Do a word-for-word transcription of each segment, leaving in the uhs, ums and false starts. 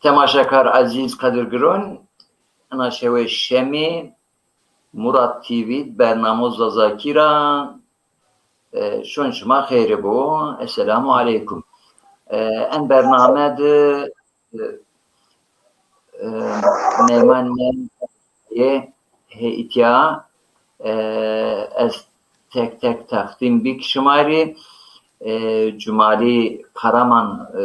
Temaşekar ezîz, qedirgiron, ina şewê şemî Murat T V bernamo Zazakî ra, e, şon şima xeyri bo. Esselamu aleykum. E, en bername de, e, e, meyman yê hê îtya, e, ez tek tek teqdîm bik şima rê, e, Cumalî Karaman, e,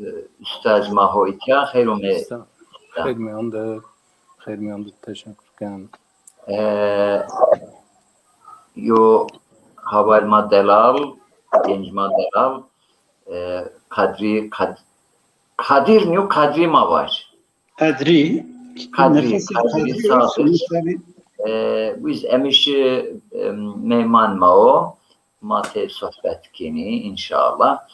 e, ustaz ma ho îtya, xeyr ome. Usta, xeyr miyan de, xeyr miyan de, teşekkür ken. E, yo heval ma delal, genc ma delal, e, Kadrî, Kad-, Kadir nîyo, Kadrî ma vaj. Kadrî, Kadrî, nefesê Kadrî, Kadrî sağ olsun. E, biz emişi, e, meyman ma o. Ma tê sohbet kenî, înşallah.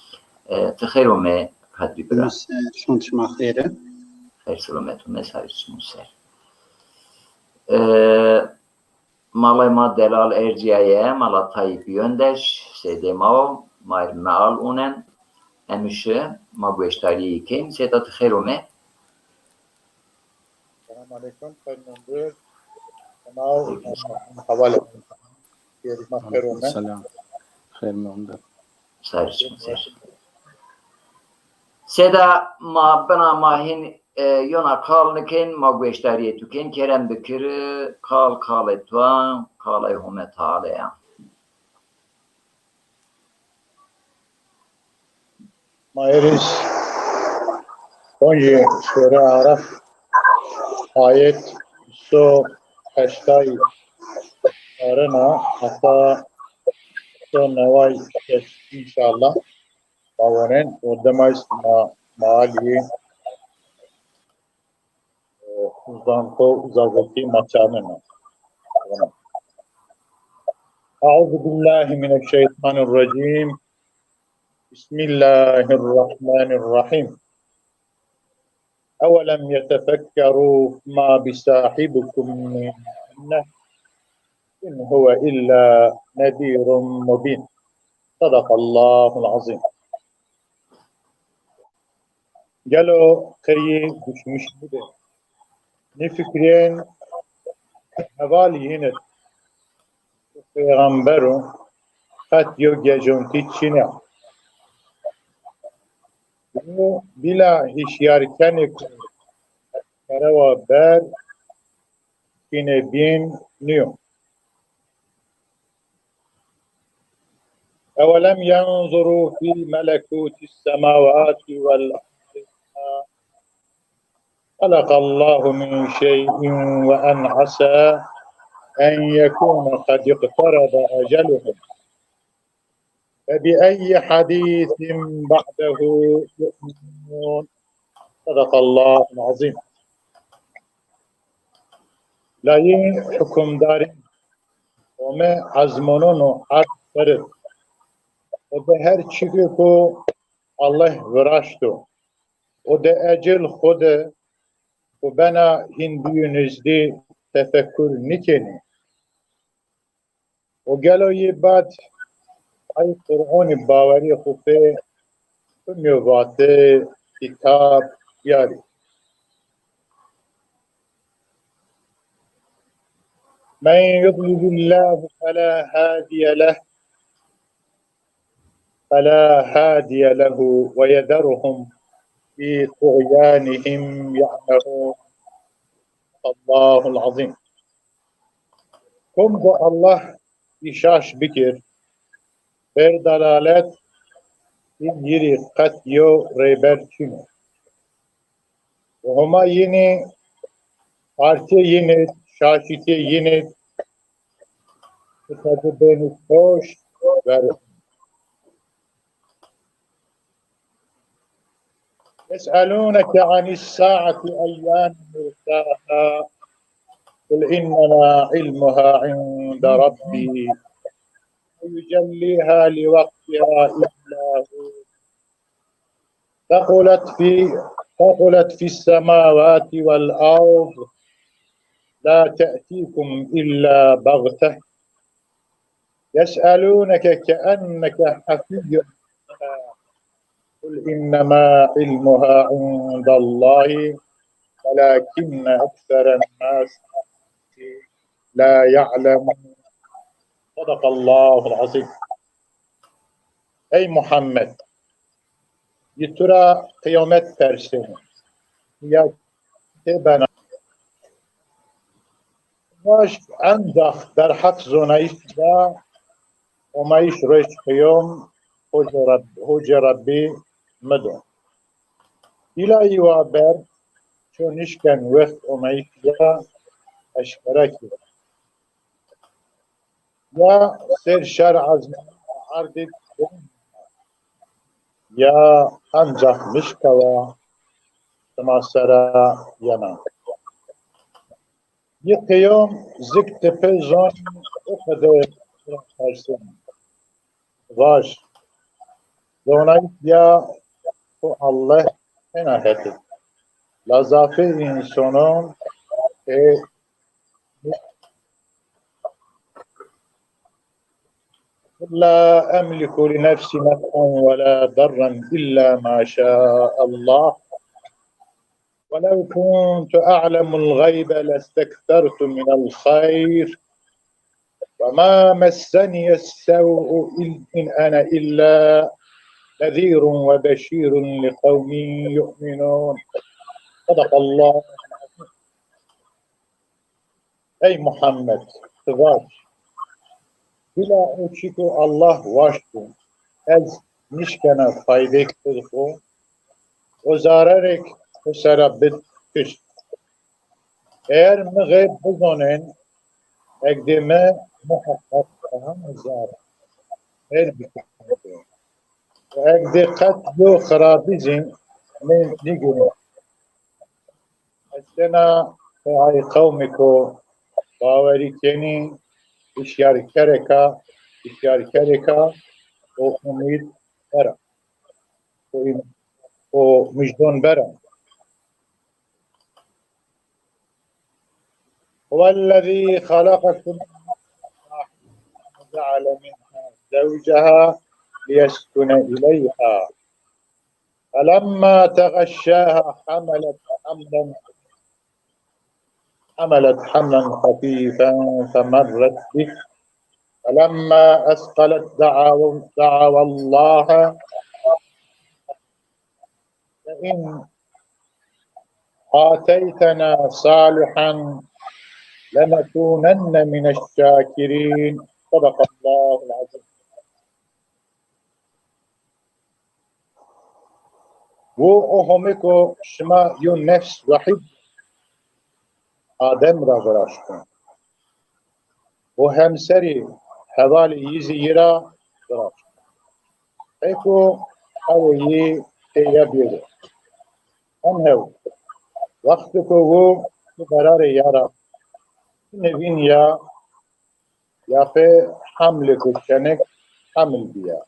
E, ti xeyr ome, Kadrî bira. Şon şima xeyr e. Xeyr selamet ome, sarî çimû ser. E, malay ma delal ercîyaye, mala Tayyip Yöndeş, seydê ma o, ma rê meal unen, emişi ma gueştarîyî kên. Seyda, ti xeyr ome. Selam aleykum, xeyr mendî. Selam. Heval. Yerî ma xeyr ome. Selam. Xeyr mendî. Sarî çimû ser. Seyda, ma bina ma hîn, e, yona qal nikên, ma gueştarîyê tu kên, kerem bikir, qal qalê tu a, qalê Home Teala ya. Ma erîs oncî Sûre Araf ayet so heştay arena heta so neway kes înşallah. Ma wonen û dema îst ma mealî, e, zanko Zazakî ma çarnena. أعوذ بالله من الشيطان الرجيم. بسم الله الرحمن الرحيم. أولم يتفكروا ما بصاحبكم من جنة إن هو إلا نذير مبين. صدق الله العظيم. Gelo qey yî duşmîş bidê? Nêfikrîyên hevalî yîn id, pêxember o, qet yo gejontî çin a. Û bîla hîşyarkenê ku ez kerewa ber çînê bîn nîyo. أولم ينظروا في ملكوت السماوات والأرض وما خلق الله من شيء وأن عسى أن يكون قد اقترب أجلهم فبأي حديث بعده يؤمنون. صدق الله العظيم. La yî hukimdarî Home ezmonon o erd ser id. O de her çîkê ku Allah viraşto. O de ecel xo de ku bena hîn bîyo nizdî tefekkur nîkenî. O gelo yê bad ay Qur'onî bawerî xo pê kimyo vate kitab biyarî. من يضلل الله فلا هادي له، فلا هادي له ويذرهم في طغيانهم يعمهون. الله العظيم. Kom ku Allah î şaş bikir, pêr delalet, hîn yî rê qet yew rêber çin o. Û Homa yînî artê yîn id, şaşîtê yîn id, qitecî benî poşt ver. يسألونك عن الساعة أيان مرساها قل إنما علمها عند ربي يجليها لوقتها إلا هو ثقلت في، ثقلت في السماوات والأرض لا تأتيكم إلا بغتة يسألونك كأنك حفي عنها قل إنما علمها عند الله ولكن أكثر الناس لا يعلمون. صدق الله العظيم. Ey Muhammed, yi tu ra qiyamet persêno. Ya tê bena. Vaj, encax derheq zonayîş de omayîş roj qiyom hocê Reb-, hocê Rebbî mi do. Îla yi wa ber ço nişken wext omayîş de eşkera kî. Ya ser şer azmîn ardî ya encax mişka wa sima sera yena. Yi qiyom zik tipi zon o qede tersin. Vaj, zonayîş ya xo Allah hena hetê. La zafê însonon ê لا أملك لنفسي نفعا ولا ضرا إلا ما شاء الله ولو كنت أعلم الغيب لاستكثرت من الخير وما مسني السوء إن، إن أنا إلا نذير وبشير لقوم يؤمنون. صدق الله العظيم. Ey Muhammed, ti vaj, bila o çîko Allah waşt bo, ez nişkena faydêk bid xo, o zararêk xo sera bid kişt. Eger mi xeyb bizonên, eg dê mi muheqeq daha mi zar xeyr bikerdê. Eg dê qet yo xirabî zî nê-, nîgirê. Ez tena pê ay qewmêko bawerî kenî, hişyarkerêka, hişyarkerêka û umîd bera. Û im-, û mijdon bera. هو الذي خلقكم من نفس واحدة وجعل منها زوجها ليسكن إليها فلما تغشاها حملت حملا حملت حملا خفيفا فمرت به فلما أثقلت دعوا دعوا الله لئن آتيتنا صالحا لنكونن من الشاكرين. صدق الله العظيم. Wo o homêko şima yo nefs wahîd Adem ra viraşto. Û hemserî hevalê yi zî yi ra viraşto. Eko ewê yi têya bêro. Enhew, wextêko wo tu berarê ya ra, tu nêvîn ya, ya pê hemlêko çenik hemil bîya.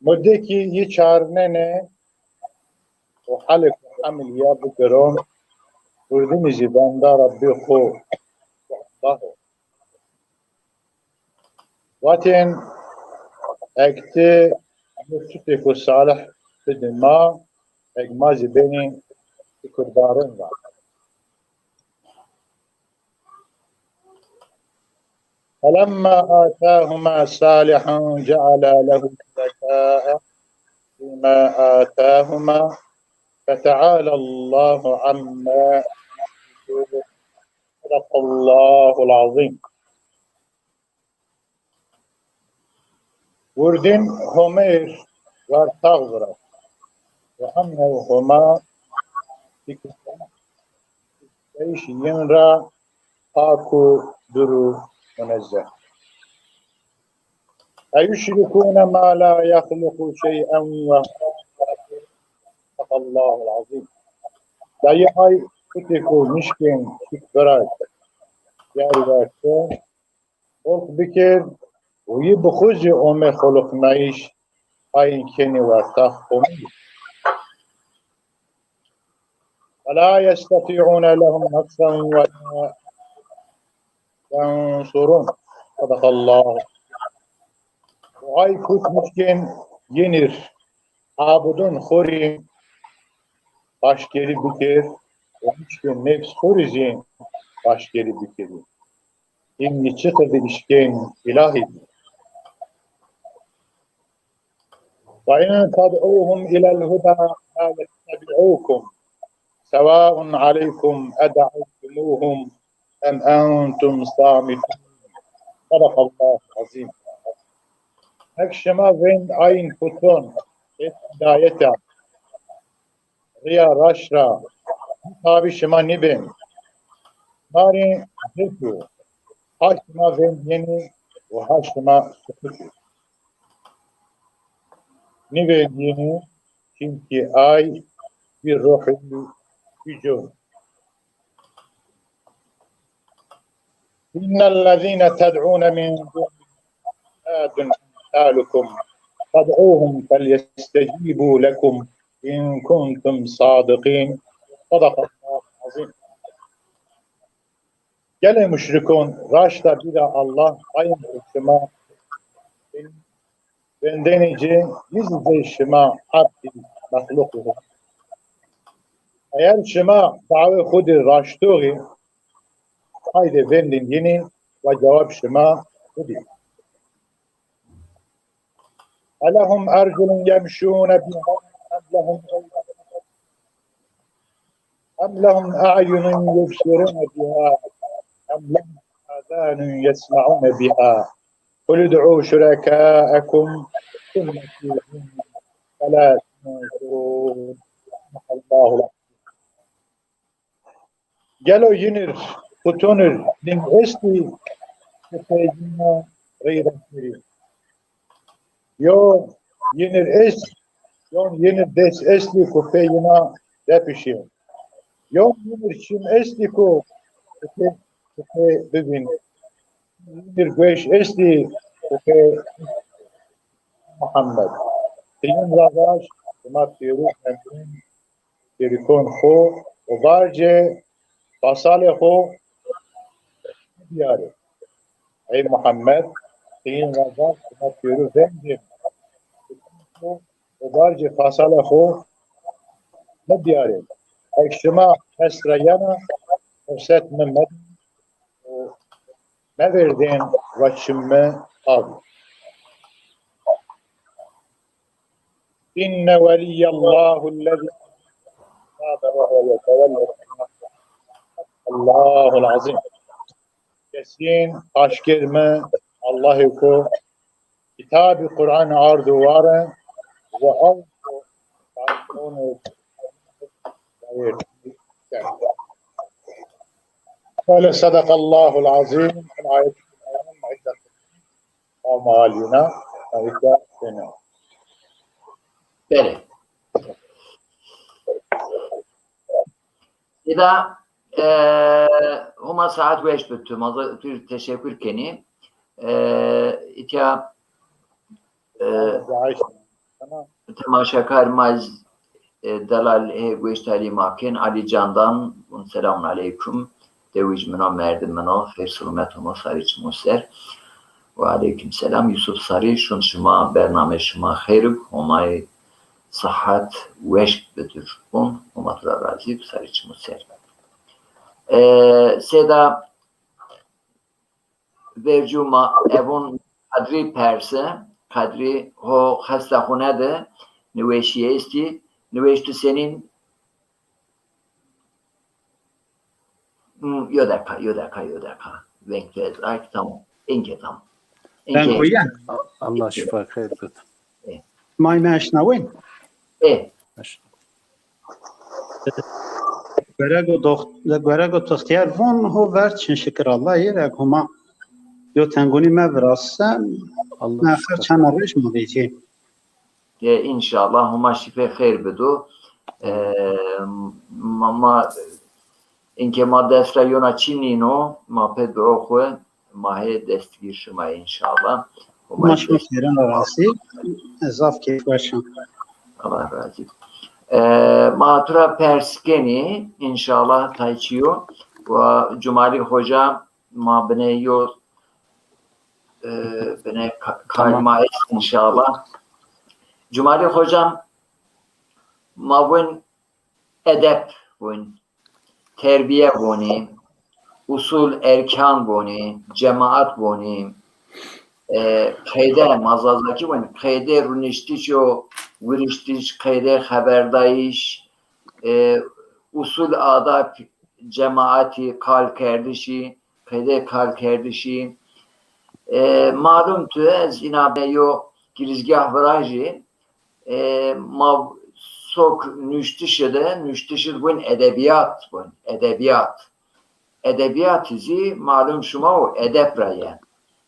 Mudekî yi çarnenê û helêko hemil ya bi giron, wirdinî zî venda ra bê xo, Allah o. Vatên, eg ti mi tutêko salih bidî ma, eg ma zî benî şukurdarên ra. فلما آتاهما صالحا جعلا له شركاء فيما آتاهما فتعالى الله عما يشركون. صدق الله العظيم. Wirdîn Homeyr wertax viraşt. Û enhew Homa îşî yin ra pak û dur û munezzeh. أيشركون ما لا يخلق شيئا وهم الخالقون. صدق الله العظيم. Dayê ay kutêko nişkên şik viraşt. Yar verte. Xolq bikir û yi bi xwu zî omê xoluqnayîş, ayin kenî wertax omî. ولا يستطيعون لهم نصرا ولا ينصرون. صدق الله. Û ay kut nişkên yenîr Abidun xo rî paşkerî bikir û nişkên nefs xo rî zî paşkerî bikirî. Îmnî çiqir de îşkên îlahî bî. وإن تدعوهم إلى الهدى لا يتبعوكم سواء عليكم أدعوتموهم أم أنتم صامتون. صدق الله العظيم. Hek şima vênd ayîn puton ê hidayeta, rîya raşt ra, mutabî şima nîbên. Ma rê zêt o, ha şima vênd yenî û ha şima sukut o. Nîvêndînî, çimkî ay bî ruhî bî con. إن الذين تدعون من دون الله عباد أمثالكم فادعوهم فليستجيبوا لكم إن كنتم صادقين. صدق الله العظيم. Gelê muşrikon raşta bîra Allah ayên ke şima vêndenê ci, nîzî zey şima erdî mexluq o. Eger şima dawê xo de raştoxî, hayde vêndên yenî wa cewab şima bidî. ألهم أرجل يمشون بها أم لهم أيدي أم لهم أعين يبصرون بها أم لهم آذان يسمعون بها قل ادعوا شركاءكم ثم كيدون فلا تنظرون. صدق الله العظيم. Gelo yinir, putonir, ling estî ke pê yina reyra kerî? Yo yinir est, yon yinir dest estî ku pê yina depişî? Yon yinir çim estî ku pê, ku pê bibîn? Yinir gueş estî ku pê Muhammed? Ti yin ra vaş, şima pêro emrên şerîkon xo û barcê fasalê xo biyarê. Ey Muhammed, ti yin ra vaş, şima pêro vengên xo û barcê fasalê xo mi biyarê. Eg şima hest ra yena, firset mi medin û mevêrdên wa çim mi abi. إن ولي الله الذي أنزل الكتاب وهو يتولى الصالحين. صدق الله العظيم. Kesîn aşkêr mi Allahê ku kitabî Quran ardo ware ve ew ku Qur'anê Qale sadakallahul azîm. Belê. Eda, e, Homa saet weş bi tu. Ma zî tu teşekkür kenî. E, îtya, e, temaşakar ma, e, delal, e, goşdarî ma kên, Alî Candan, vûn selamun aleykum. Dewij min o, merdim min o, xeyr selamet Homa sarî çimo ser. Ve aleykum selam. Yusuf Sarî, şûn şima, bername şima xeyr ib, Homayî sihet weş bidur. Homa tu ra razî bi, sarî çimo ser. E, sêda vercû ma evon Kadrî perse, Kadrî ho xesta xo nede, niweşîye estî, niweş tu senîn? Hmm, yo deka, yo deka, yo deka. Veng fez, ay, tamam. Enke tamam. Enke. Veng uyen. Allah şifa xeyr bid. E. May me eşnawên? E. Eş- Guerego doxt-, guerego tixtiyar von ho ver çin şikir Allah yê, eg Homa yo tengunî me virase, Allah me şifa. Çend roj ma vêcî. E, înşallah Homa şîfê xeyr bido. E, ma, ma, inke ma dest ra yona çî nîno, ma pê duo xwu, ma hê destgîr şima înşallah. Homa şima xêran ra razî, ez zaf keyfweş im. Allah razî. E, ma tu ra pers kenî, înşallah tay çîyo. Wa Cumalî Xoca ma binê yo, e, binê ka-, kar ma est înşallah. Cumalî Xoca, Ma vun edeb vun, terbiye vunî, usul erkan vunî, cemaat vunî, e, qeyde, ma Zazakî vun, qeyde runiştiş û wiriştiş, qeyde xeberdayîş, e, usul adab cemaatî, kalkerdişî, qeyde kalkerdişî. E, malum tu ez îna yo girîzgah virajî, e, ma sok nuştişi de, nuştişi de vun edebîyat, vun edebîyat. Edebîyatî zî malum şima o edeb ra ye.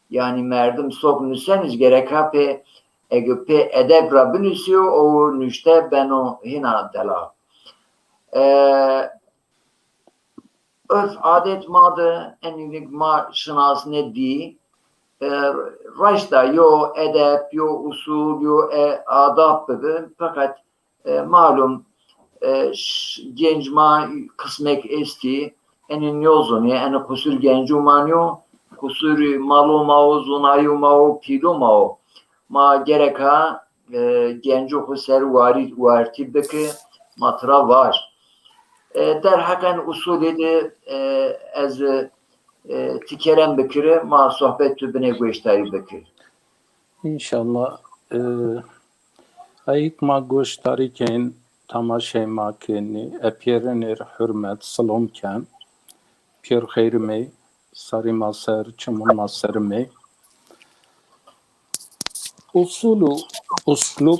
Yanî merdim sok nusen iz gereka pê, ege pê edeb ra binusîyo, o nuşte beno hîna delal. E, Urf adet ma de enî ma şinasne dî, e, raşta yo edeb, yo usul, yo, e, adab bibi. Feqet, e, malum, e, ş-, genc ma qismek estî, enî nîyozonî, enî qusur gencu ma nîyo, qusur malo ma o, zonayû ma o, pîlû ma o. Ma gereka, e, gencu xwu ser warî, wartî biki, ma tira vaj. E, derheqen usulî de, e, ez, e, ti kerem bikiri, ma sohbet tu binê goştarî bikir. Înşallah. E, ayik ma goştarî ken, tamaşey ma kenî, epyerenir hurmet, silom ken. Pêr xeyr mey, sarî ma ser, çimûn ma ser mey. Usul û uslub,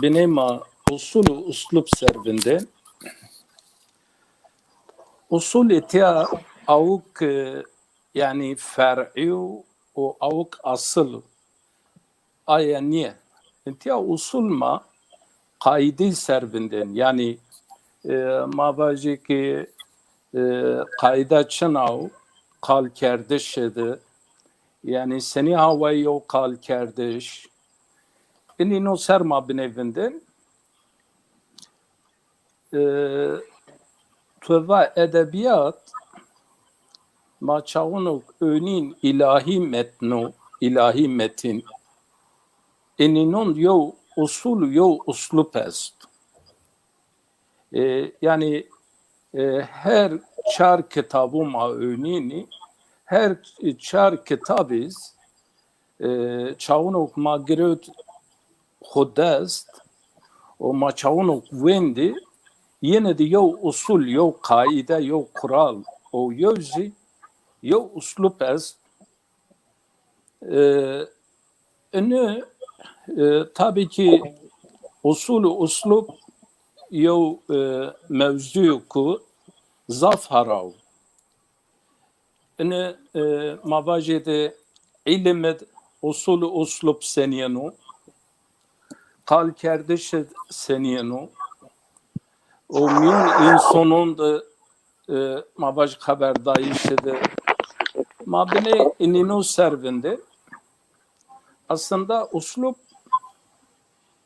binê ma usul û uslub ser vindên. Usul îtya awik, e, yanî fer'î û awik asil aye nîye. Îtya usul ma qaîdî ser vindên. Yanî, e, ma vajî ki, e, qaîda çina o, qalkerdişî de, yanî senî hawayî yew qalkerdiş. Inî no ser ma binê vindên. E, tu va edebîyat, ma çawinok ûnîn îlahî metno, îlahî metîn. Inînon yew usul, yew uslub est. E, yanî, e, her çar kitabû ma ûnînî, her çar kitabîz, e, çawinok ma girewt xwu dest û ma çawinok wendî, yene de yew usul, yew qaîde, yew kural û yew zî yew uslub est. E, ini, e, tabî ki usul û uslub yew, e, mewzûyo ku zaf haraw. Ini, e, ma vajê de îlim id usul û uslub senî yeno, qalkerdiş id senî yeno, û mîyon însonon de, e, ma vaj xeberdayîş id, ma binê inîno ser vindê. Aslında uslub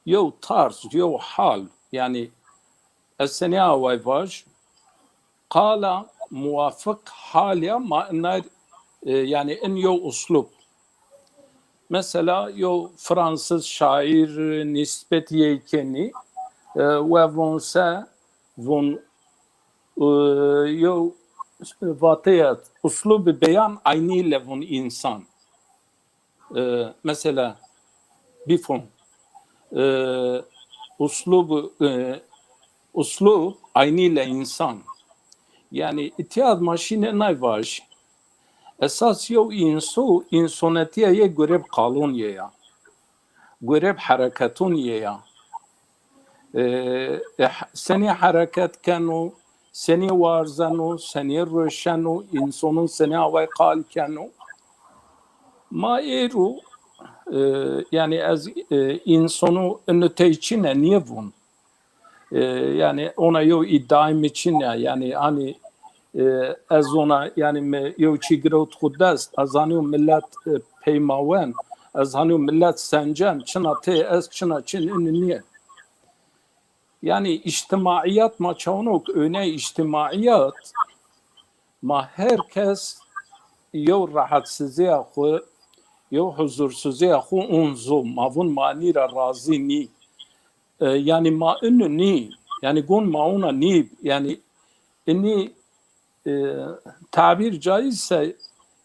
yew tarz, yew hal, yanî ez senî away vaj, qala muwafiq halî ya ma inay, e, yanî in yew uslub. Mesela yew Fransız şaîr nîsbetî yey kenî, e, we von se, von, e, yew vateyat, uslubî beyan aynî le von însan. E, mesela, bîfon, e, uslub, e, uslub aynî le însan. Yanî îtya d ma şîne nay vaj. Esas yew înso, însonetîya yê gureb qalon yê ya. Gureb hereketon yê ya. E, e, senî hereket keno, senî warzeno, senî roşeno, însonon senî away qal keno. Ma êro, e, yanî ez, e, însono initey çine nîye vun. E, yanî ona yew îddiay mi çine. Yanî hanî, e, ez ona, yanî mi yew çî girewt xwu dest, ez hanî millet, e, peymawen, ez hanî millet sencen, çina tê est, çina çin, ini nîye. Yanî îctîmaîyat ma çawnok, ewne îctîmaîyat ma her kes yew rahatsizîya xwu, yew huzursuzîya xwu unzo, ma vun ma nî ra razî nî. E, yanî ma inu nî. Yanî gon ma ona nîb. Yanî inî e, tabir caizse,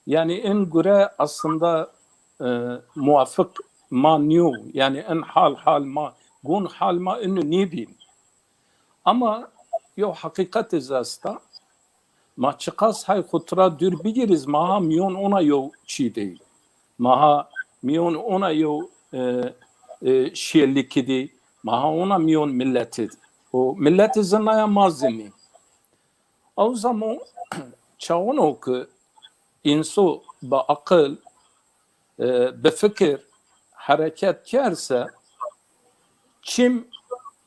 yanî in gure aslında e, muwafık ma nîyo. Yanî in hal hal ma, gon hal ma inu nîbîn. Ama yew heqîqet iz esta. Ma çiqas hay xu tira dûr bigîriz, ma ha mîyon ona yew çî dey. Ma ha mîyon ona yew e, e, şiyellikî dey. Ma ha ona mîyon milletî. O milletî zinaya ma zinî. Ew zamo çawono ki înso bi aqil, e, bi fikir hereket kerse, çim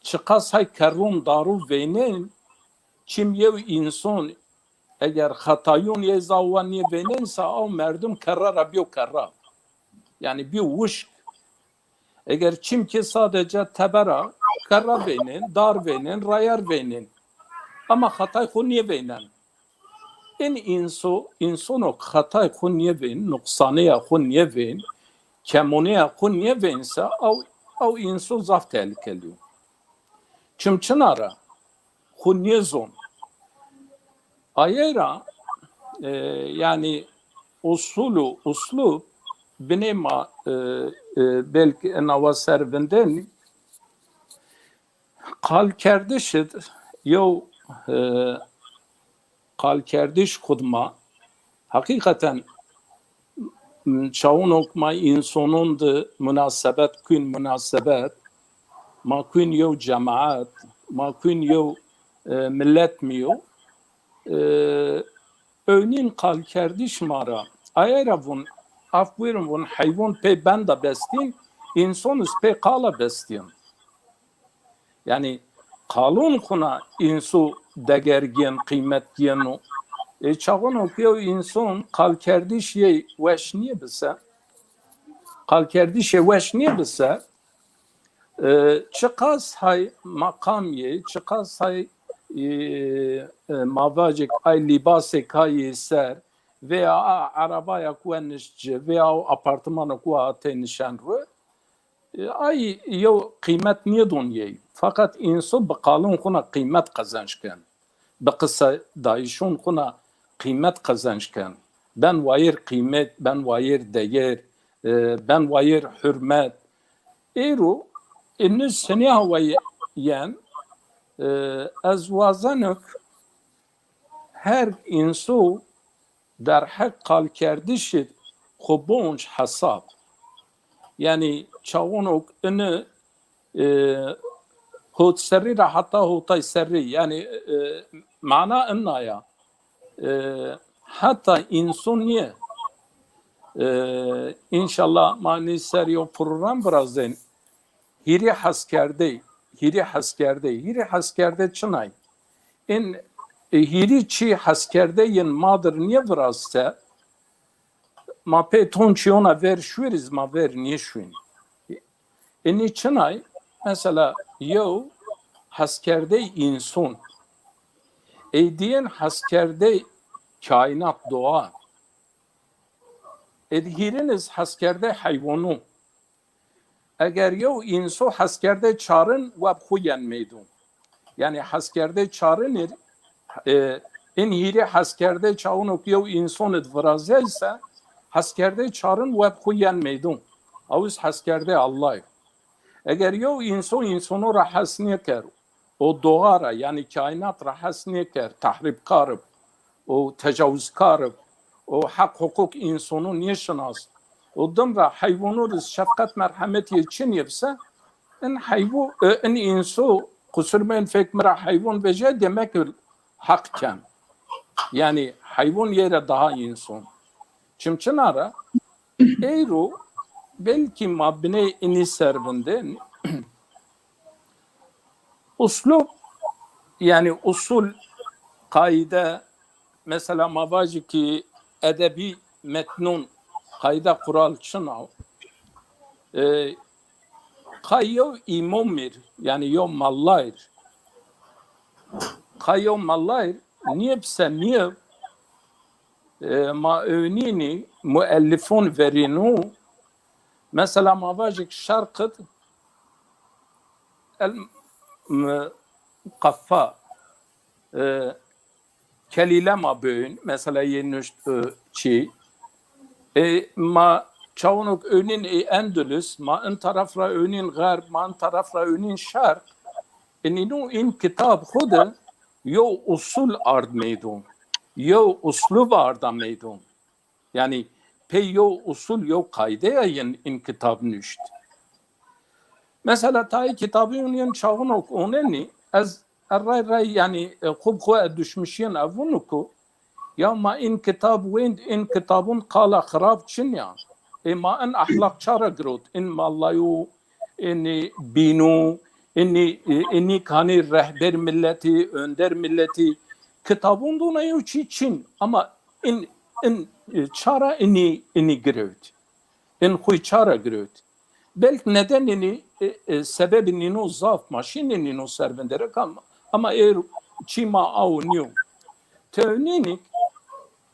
çiqas hay kerron darû veynên, çim yew înson eger xetayûn yê zawa nêveynên se, ew merdim kerra ra bîyo kerra. Yanî bîyo wişk. Eger çimkî sadece tebera kerra veynên, dar veynên, rayer veynên. Ama xetay xwu nêveynen. In înso, însono xetay xwu nêvên, nuqsaneya xwu nêvên, kemoneya xwu nêvên se, ew, ew înso zaf tehlikeli yo. Çim çina ra? Xwu nêzon. Aye ra, e, yanî usul û uslub binê ma, e, e, belkî inawa ser vindên, qalkerdiş id yew, e, qalkerdiş xud ma. Heqîqeten, m, çawonok ma însonon di munasebet, kuyn munasebet, ma kuyn yew cemaet, ma kuyn yew, e, millet mi yo. E, ewnîn qalkerdiş ma ra. Aye ra vun, af buyurun, vun heywan pê benda bestîn, înson iz pê qala bestîn. Yanî qalon xuna înso deger gên, qîmet gêno. E, çaxono ki yew înson qalkerdiş yê weş nîyê bise, qalkerdişê weş nîyê bise, e, çiqas hay maqam yê, çiqas hay, e, e, ma vacik ay lîbasê ka yê ser, veya a erebaya ku wenişt ci, veya o apartmano ku a tê nişen ru, e, ay yew qîmet nêdon yey. Feqet înso bi qalon xuna qîmet qezenc ken. Bi qisedayîşon xuna qîmet qezenc ken. Ben wayêr qîmet, ben wayêr deger, e, ben wayêr hurmet. Êro, e, ni senî hawa yen, e, ez wazenik her înso derheq qalkerdişî xwu bonc hesab. Yanî çawonok ini, e, hot serrî ra heta hotay serrî. Yanî, e, mana inna ya. E, heta înson nîye. E, înşallah ma nî ser yew program virazên. Hîrî heskerdey, hîrî heskerdey, hîrî heskerde çinay? In, e, hîrî çî heskerdeyên ma dir nêvirazse, ma pê ton çîyona ver şuêriz, ma ver nêşuyn. Inî çinay? Mesela yew heskerdey înson. Ey dîyen heskerdey kaînat, doğa. Ê di hîrin iz heskerdey heywanû. Eger yew înso heskerdey çarin web xwu yen meydûn. Yanî heskerdey çarin ir, e, in hîrê heskerdey çawunok yew înson id virazeyse, heskerdey çarin web xwu yen meydûn. Awiz heskerdey Allah. Eger yew înso însono ra hes nêker, o doğa ra, yanî kaînat ra hes nêker, tehrîbkar ib, o tecawuzkar ib, o heq huqûq însono nêşinas, o dim ra heywanû ri şefqet merhemetî yê çinî bise, in heywu, e, in înso, qusur mên fek mi ra heywan vejê, demek ki heq ken. Yanî heywan yê ra daha înson. Çim çina ra? Eyro belkî ma biney inî ser vindên. Uslub, yanî usul, qaîde, mesela ma vajî ki edebî metnûn qaîde qural çin a. E, qa yew îmom ir, yanî yew mallayr. Qa yew mallayr nîyeb se nîyeb, e, ma ewnînî muellifon verînû. Mesela ma vajik şerq id el, m, Qaffa, e, kelîle ma böğün, mesela yê nuşt, e, çî. E, ma çawunok önîn ê Endülüs, ma in taraf ra önîn Xerb, ma in taraf ra önîn Şerq. E, nîno in kitab xwu de yew usul ard meydon, yew uslub arda meydon. Yanî pey yew usul, yew qaydeya yin in kitab nuşt. Mesela tayê kitabîyon yin çawunok onenî, ez erray ray, yanî, e, xwu bi xwu ez duşmişîyen, ez vûn ku ya ma in kitab wênd, in kitabun qala xirab çin ya. E, ma in ahlaq ça ra girot? In mallayo, inî bîno, inî, e, inî kanî rehber milletî, önder milletî. Kitabun dona yew çî çin. Ama in, in, e, ça ra inî, inî girewt? In xwu ça ra girewt? Belk nedenî nî, e, e, sebebî nîno zaf, ma şînî nîno ser vinderek ama, ama êr çî ma aw nîyo. Tewnînîk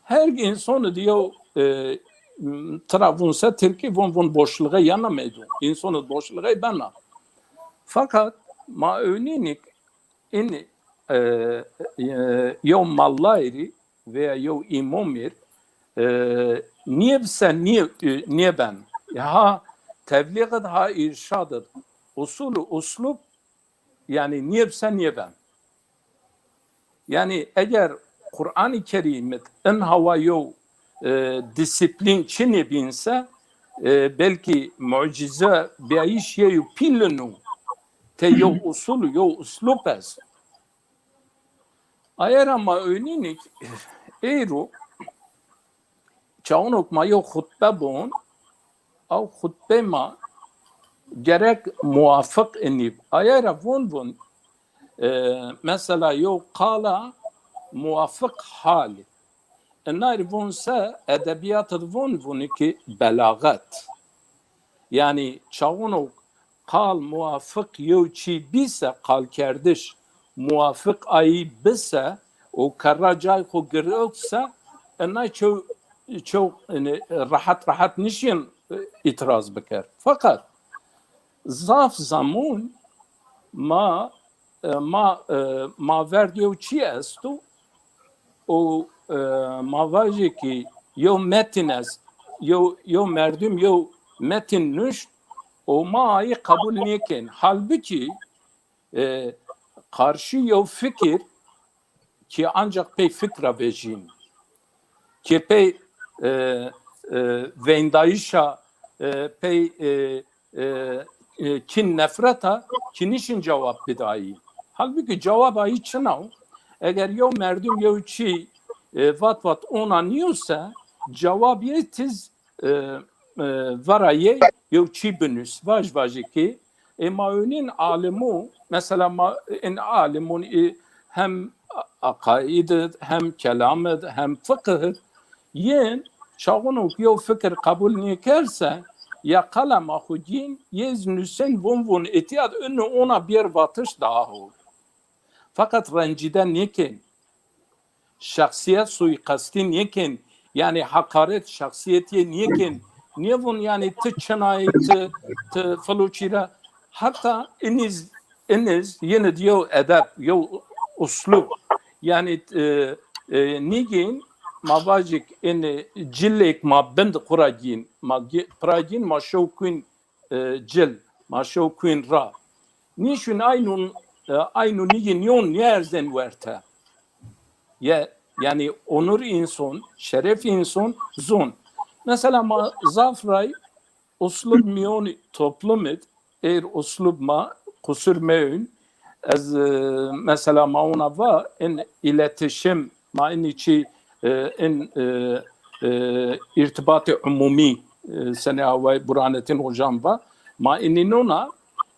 her însonî di yew, e, m, tira vûn se tirkî vûn, vûn boşluğe yena meydon. Însonî di boşluğe bena. Fakat ma ewnînîk in, e, e, yew mallayî rî veya yew îmomî rî, e, nîyebse nîye, e, nîyeben. Ha teblîğ id, ha îrşad id. Usul û uslub, yanî nîyebse nîyeben. Yanî eger Quranî Kerîm id in hawa yew, e, disiplîn çinê bîn se, e, belkî mucize bîyayîş yew pîlin o. Tey yew usul, yew uslub est. Aye ra ma ewnînîk, êro çawunok ma yew xutbe bon, aw xutbê ma gerek muwafiq inîb. Aye ra vûn vûn, e, mesela yew qala muwafiq hal. Inay rî vûn se, edebîyat id vûn, vûn ki belaxet. Yanî çawunok qal muwafiq yew çî bî se, qalkerdiş muwafiq ayî bi se û kerra cay xwu girot se, inay çew, çew, yanî, rehet rehet nişîn, e, îtiraz biker. Fakat zaf zamûn ma, e, ma, e, ma verd yew çî esto û, e, ma vajê ki yew metin est, yew, yew merdum yew metin nuşt û ma ayî qebul nêkên. Halbukî, e, qarşî yew fikir ki ancak pey fikra vejîn, ki pey, e, e, veyndayîşa, e, pey, e, e, e, kin nefreta ki nişin cewab bidayî. Halbukî cewab ayî çina o. Eger yew merdum yew çî, e, vat vat ona nîyo se, cewab yê tiz, e, e, vera yê yew çî binus. Vaj vajî ki, e, ma önîn alimu, mesela ma in alimun, e, hem aqaid id, hem kelam id, hem fiqh id, yin çaxuno ki yew fikir qebul nêker se, ya qelema xwu gîn, yê zî nusên vûn vûn îtîyad inu ona bîyer vatiş daha hol. Feqet rencîde nêkên. Şexsîyet suîqestî nêkên. Yanî heqaret şexsîyetî yê nêkên. Nêvûn yanî ti çinayî, ti, ti filo çîre. Heta iniz, iniz yine di yew edeb, yew uslub. Yanî, e, e, nîgîn, ma vajik in cilêk ma bind xwu ra gîn, ma gi-, pira gîn, ma şew kuyn, e, cil, ma şew kuyn ra. Nîşun aynun, e, aynun nîgîn yon nêerzen werte. Ye, yanî onur înson, şeref înson zon. Mesela ma zaf ray uslub mîyonî toplum id, êr uslub ma qusur meyn. Ez, e, mesela ma ona va in îletişim, ma inî çî, e, in, e, e, îrtibatê umumî, e, senê away Burhanettin hocam va, ma inî nona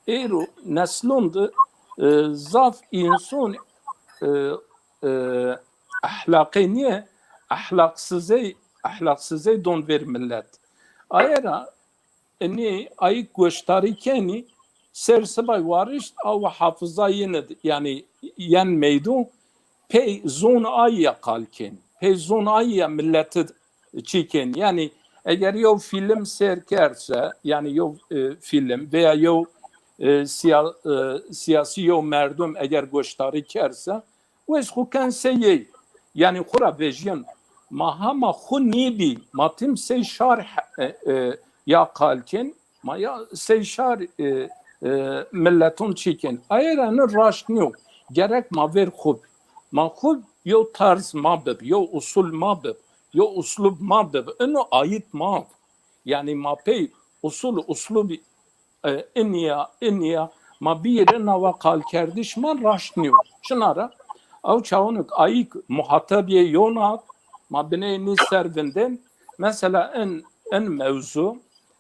êro neslon di, e, zaf înson, e, e, ehlaqê nîye, ehlaqsizey, ehlaqsizey don vêr millet. Aye ra inî ayî goştarî kenî, ser sibay warişt, aw hafiza yin id, yanî yen meydon, pey zon ayî ya qal kên, pey zon ayî ya millet id çî kên. Yanî eger yew fîlm sêr kerd se, yanî yew, e, fîlm veya yew, e, siya-, e, siyasî yew merdum eger goşdarî kerse, wes xwu ken sey yey. Yanî xwu ra vejîyen. Ma hama xwu nîbî, ma tim sey şar he-, e, e, ya qal kên, ma ya sey şar, e, e, mileton çî kên. Aye ra ni raşt nîyo. Gerek ma vêr xwu bi. Ma xwu yew tarz ma bib, yew usul ma bib, yew uslub ma bib. Ino ayît ma. Yanî ma pey usul, uslub, e, inîya, inîya ma bîyir, ina wa qalkerdiş ma raşt nîyo. Çina ra? Ew çawonik ayîk muhatabîyê yona, ma biney nî ser vindên. Mesela in, in mewzu,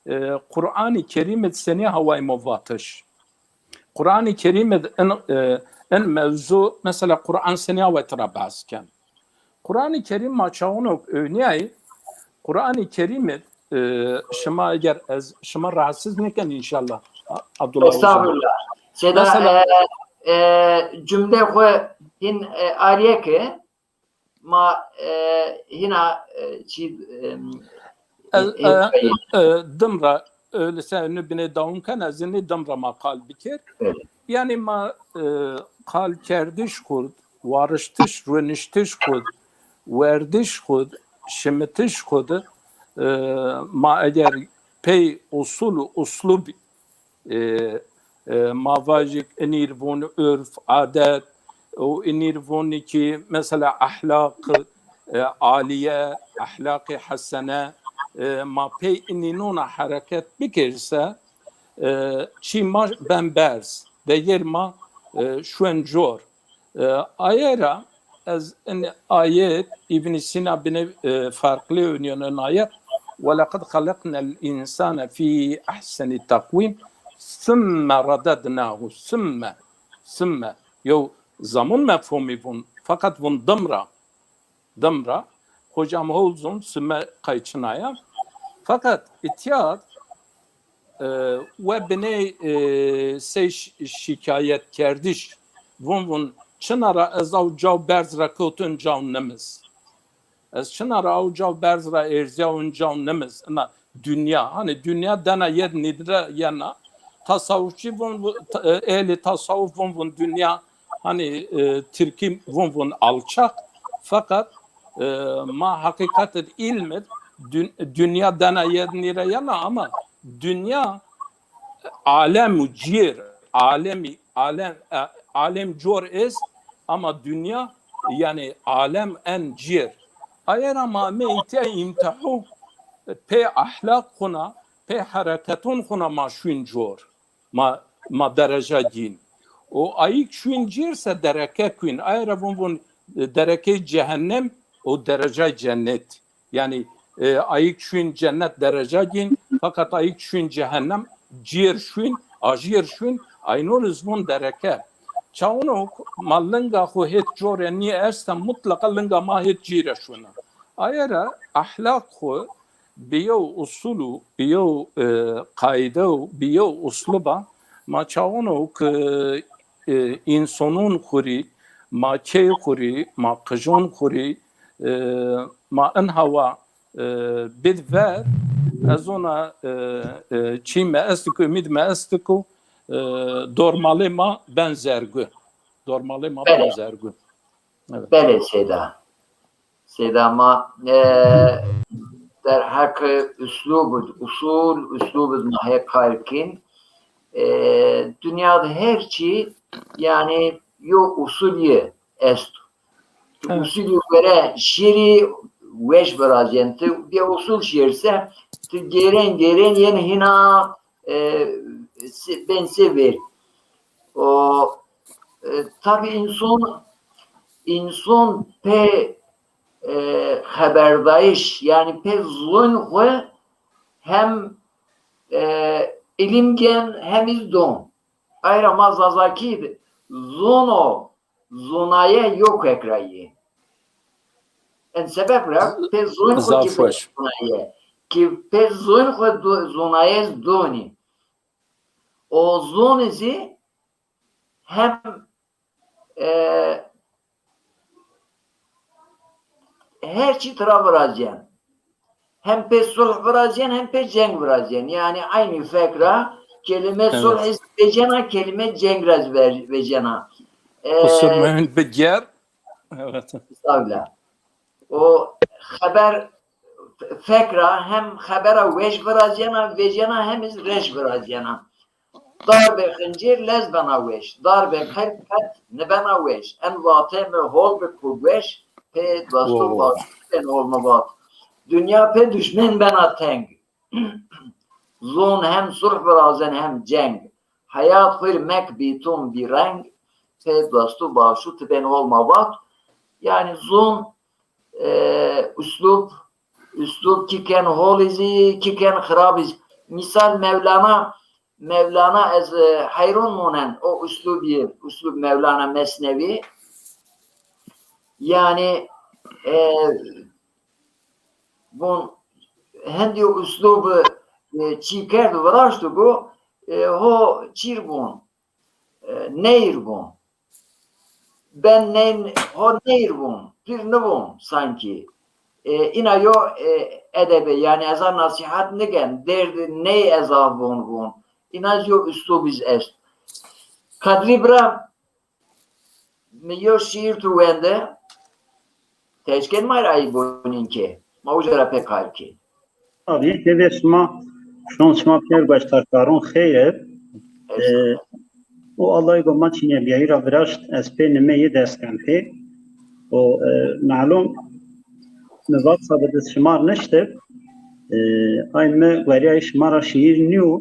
e, Quranî Kerîm id senî haway mo vatiş. Quranî Kerîm id in, e, in mewzu, mesela Quran senî haway tira behs ken. Quranî Kerîm ma çawono ewnîyayî, Quranî Kerîm id, e, şima eger ez, şima rahatsiz nêken înşallah, A-, Abdullah Hocam. Estağfurullah. Seyda, mesela e, e, cümle xwu hin, e, arîye ke ma, e, hina, e, çî, e, Ez, e, e, e, dim ra, öyleyse önü bine dawam ken, ez indi dim ra ma qal bikir. Evet. Yanî ma, e, qalkerdiş xwu d, wariştiş, runiştiş xwu d, werdiş xwu d, şimitiş xwu d, e, ma eger pey usul û uslub e, e, ma vajik inîr vûn urf, adet, û inîr vûn ki mesela ahlaq, e, aliye, ahlaqê hesene, e, ma pey inînona hereket bikir se, e, çî ma ben berz, degêr ma, e, şuen cor. E, aye ra ez in ayet, Îbn Sîna bine, e, farklı oynuyor in ayet. "Ve lekad halaknel insane fî ahseni takvîm, sümme radednahu, sümme, sümme." Yo, zamun mefhumî vun, fakat vun dim ra, dim ra. Hocam hol zon, sümme qay çina ya. Fakat îtya d, e, we biney, e, sey şi-, şikayetkerdiş. Vun vun, çina ra ez aw caw berz ra kewto in caw nimiz. Ez çina ra aw caw berz ra erzîyaw in caw nimiz. Ina dinya, hanî dinya dena yed nîdre yena. Tasawufçî vun vu-, ta-, e, ehlî tasawuf vun vun dinya, hanî, e, tirkî vun vun alçak. Fakat, e, ma heqîqet id, îlm id dün-, dinya dena yed nîre yena ama dinya alem û cîr, alemî, alem, e, alem cor est ama dinya, yanî alem en cîr. Aye ra ma me îtya îmtihû pê ahlaq xuna, pê hereketon xuna ma şuyn cor. Ma, ma dereca gîn. O ayik şuyn cîr se dereke kuyn. Aye ra vun vun, e, derekey cehennem û derecay cennet. Yanî, e, ayik şuyn cennet dereca gîn, fakat ayik şuyn cehennem cîr şuyn, ajîr şuyn, aynon iz vun dereke. Çawonok ma linga xwu hêt core nî esta, mutlaqa linga ma hêt cîre şuna. Aye ra ahlaq xwu bi yew usul û bi yew, e, qaîde û bi yew usluba ma çawonok, e, e, însonon xwu rî, ma key xwu rî, ma qijon xwu rî, e, ma in hawa, e, bid ver, ez ona, e, e, çî me est ku, umîd me est ku, e, dormalê ma ben zergu. Dormalê ma ben zergu. Evet. Belê Seyda. Seyda ma, e, derheqê uslub id, usul, uslub id ma hê kar kên. E, dinya de her çî, yanî, yo usulî esto. Ti usulî gore şêrî weş virazîyen. Ti bê usul şêrse, ti gêren gêren yen hîna, e, se-, ben se ver. O, e, tabî înson, înson pê, e, xeberdayîş, yanî pê zon xwu hem, e, îlim gen hem iz don. Ay ra ma Zazakî de zono, zonaye yo kek ra yê. En sebeb ra pê zon xwu ki zonaye, ki pê zon xwu do-, zonaye donî. O zonî zî hem, e, her çî tira virazîyen. Hem pê sulh virazîyen, hem pê ceng virazîyen. Yanî eynî fek ra Kelime sulh iz vecena, kelime ceng ra iz ve-, vecena. E, Kusurmeyên biger. Evet. Estağfirullah. O xeber fek ra hem xebera weş virazîyena, vecena hem iz reş virazîyena. Darbê xincêr lez bena weş. Darbê qelb qet nibena weş. En vatê mi hol bi ku gueş, pê dost û baş bên hol mi vat. Dinya pê duşmên bena teng. Zon hem sulh virazen hem ceng. Heyat xwir mek bîtûn bîreng, pê dost û başû ti bên hol ma vat. Yanî zon, e, uslub, uslub kî ken holî zî, kî ken xirabî zî. Mîsal Mewlana, Mewlana ez, e, heyron monen o uslubî, uslub Mewlana Mesnewî. Yanî, e, von hendî uslub, e, çî kerd, viraşt û go, e, ho çîr von, e, neyr von. Ben ney, ho neyr von, pîr nivon sankî. E, îna yo, e, edebe, yanî ez a nasîhat nigen, derdî ney ez a von von. Îna yo uslubî iz est. Kadrî bira, mi yo şîîr tu wende, teşkên ma ra ayî bonîn ke. Ma uca ra pê qal kên. Tabii, tebê şima, şon şima pêr gueştarkarûn xeyr ib. E, o Allahî go ma çînebîyayî ra viraşt, ez pê nimeyî dest ken pê. O, e, malum, mi vat sabit iz şima rê niştib. E, ay mi werîyayî şima ra şîîr nîyo.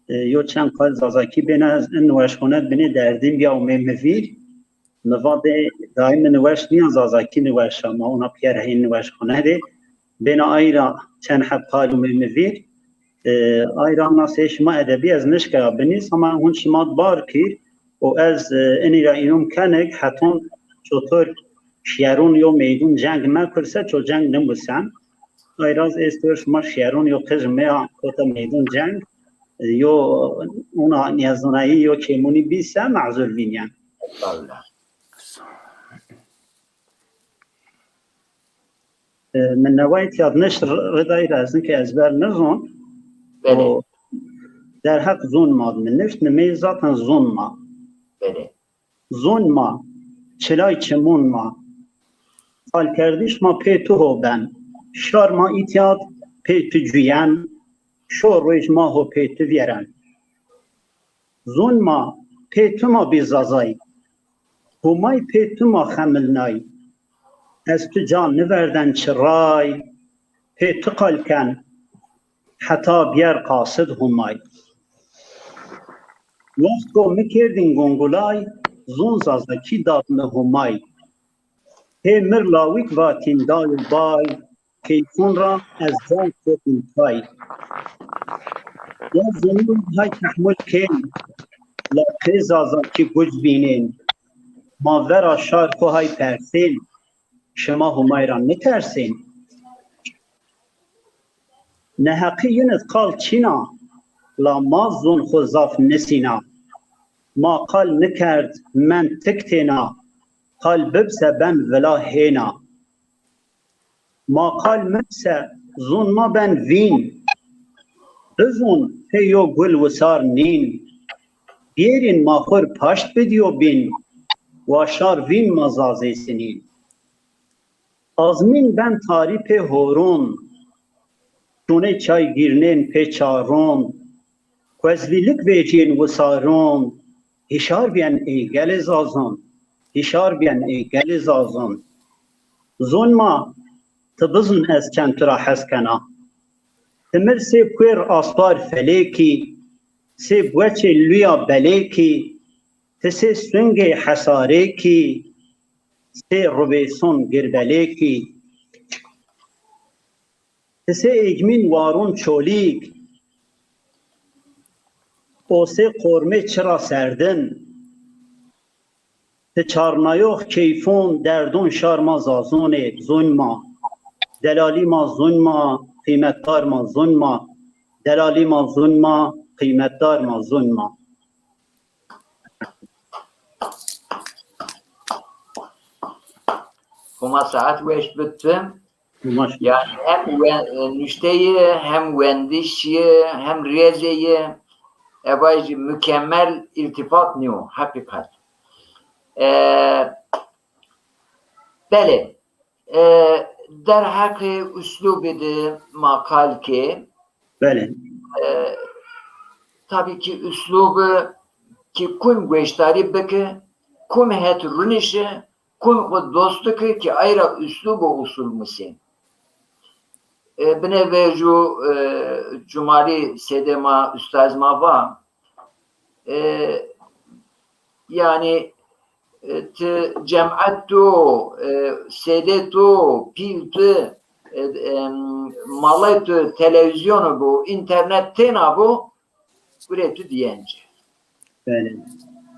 E, yo çend qal zazakî bêna, ez in niweşxone binê derdîn bîya ûmê mi vîr. Mi va dê daîm niweş nîya, zazakî niweş a, ma ona pîyer hên niweşxone de. Bêna ay ra çend heb qal ûmê mi vîr. E, ay ra na sey şima edebî ez nişkaya binîs, ama hûn şima bar kîr û ez, e, inî ra înûm kenik, heton çotor şîerûn yo meydûn ceng mekurse, ço ceng nimusen. Ay ra ez ê şima şîerûn yo qij meya kota meydûn ceng, e, yo ona nîyazonayî yo kêmûnî bîse, mazur vînyen. Estağfirullah. E, mi newayî tîya nişt r-, ridayî ra ez ke ezber nizon. Belê. O derheq zon ma mi nişt, nimeyî zaten zon ma. Belê. Zon ma, çilay çimon ma. Qalkerdiş ma pê tu ho ben. Şar ma îtya d pê tu cuyen. Şo roj ma ho pê tu vîyeren. Zon ma pê tu ma bî zazay. Humay pê tu ma xemilnay. Ez tu ca niverden çiray. Pê tu qal ken. Heta bîyer qasid Humay. Wext go mi kerdîn gungulay, zon zazakî dad mi Humay. Hê mir lawîk vatîn day û bay, keyfûn ra ez can kotîn pay. Ya zonûn hay tehmul kên, la pê zazakî guc vînên. Ma vera şar xo hay persên, şima Humay ra nitersên. Neheqî yin id qal çîn a, la ma zon xo zaf nisîna. Ma qal nikerd mend tik têna, qal bibse ben vila hêna. Ma qal mibse zon ma ben vîn. Bizon pê yo gul wisar nîn. Bêrîn ma xo r paşt bidîyo bîn. Wa şar vîn ma zazê sinîn. Azmîn ben tarî pê horon. Şonê çay gîrnên pê çaron. Kuezvîlik vecîn wisaron. Hîşar bîyen ey gelê zazon. Hîşar bîyen ey gelê zazon. Zon ma, ti bizon ez çend tu ra hes kena. Ti mir sê puêr aspar felêkî, sê bueçê luya belêkî, ti sê sungê hesarêkî, sê rubêson girbelêkî. Ti sê êgmîn warûn çolîg, o sê qormê çira serdin. Ti çarnayox keyfon derdon şar ma zazonê, zon ma. Delalî ma zon ma, qîmetdar ma zon ma. Delalî ma zon ma, qîmetdar ma zon ma. Homa saet weş bit. Yanî hem we-, nuşteyî, hem wendişî, hem rêzeyî. Eva jî mukemmel îltîfat nîyo, heqîqet. E, belê. E, derheqê uslubî de ma qal kê. Belê. E, tabî ki uslubi ki kum gueştarî biki, kum het runişi, kum xwu dost biki ki ay ra uslub û usul musên. E, binê vejû, e, Cumalî sêdê ma, ustaz ma va, e, yanî, e, ti cemat tu, e, sêdê tu, pîl tu, e, em, malê tu televîzyonu bu, înternet têna bu, gurê tu dîyen ci. Belê.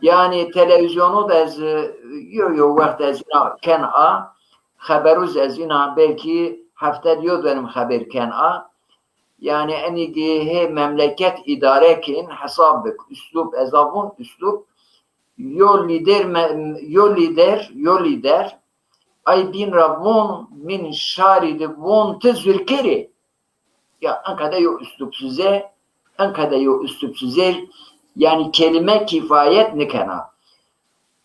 Yanî televîzyonu de ez, e, yo yo wext ez îna ken a, xeberû zî ez îna belkî hefte di yo denim xeber ken a. Yanî enî ki hê memleket îdare kên, hesab bik. Uslub, ez a vûn uslub. Yo lîder, me-, yo lîder, yo lîder, ay bîn ra vûn, mîn şarî di vûn ti zurkerî. Ya, enqede yo uslubsuzê, enqede yo uslubsuzê, yanî kelîme kîfayet nikena.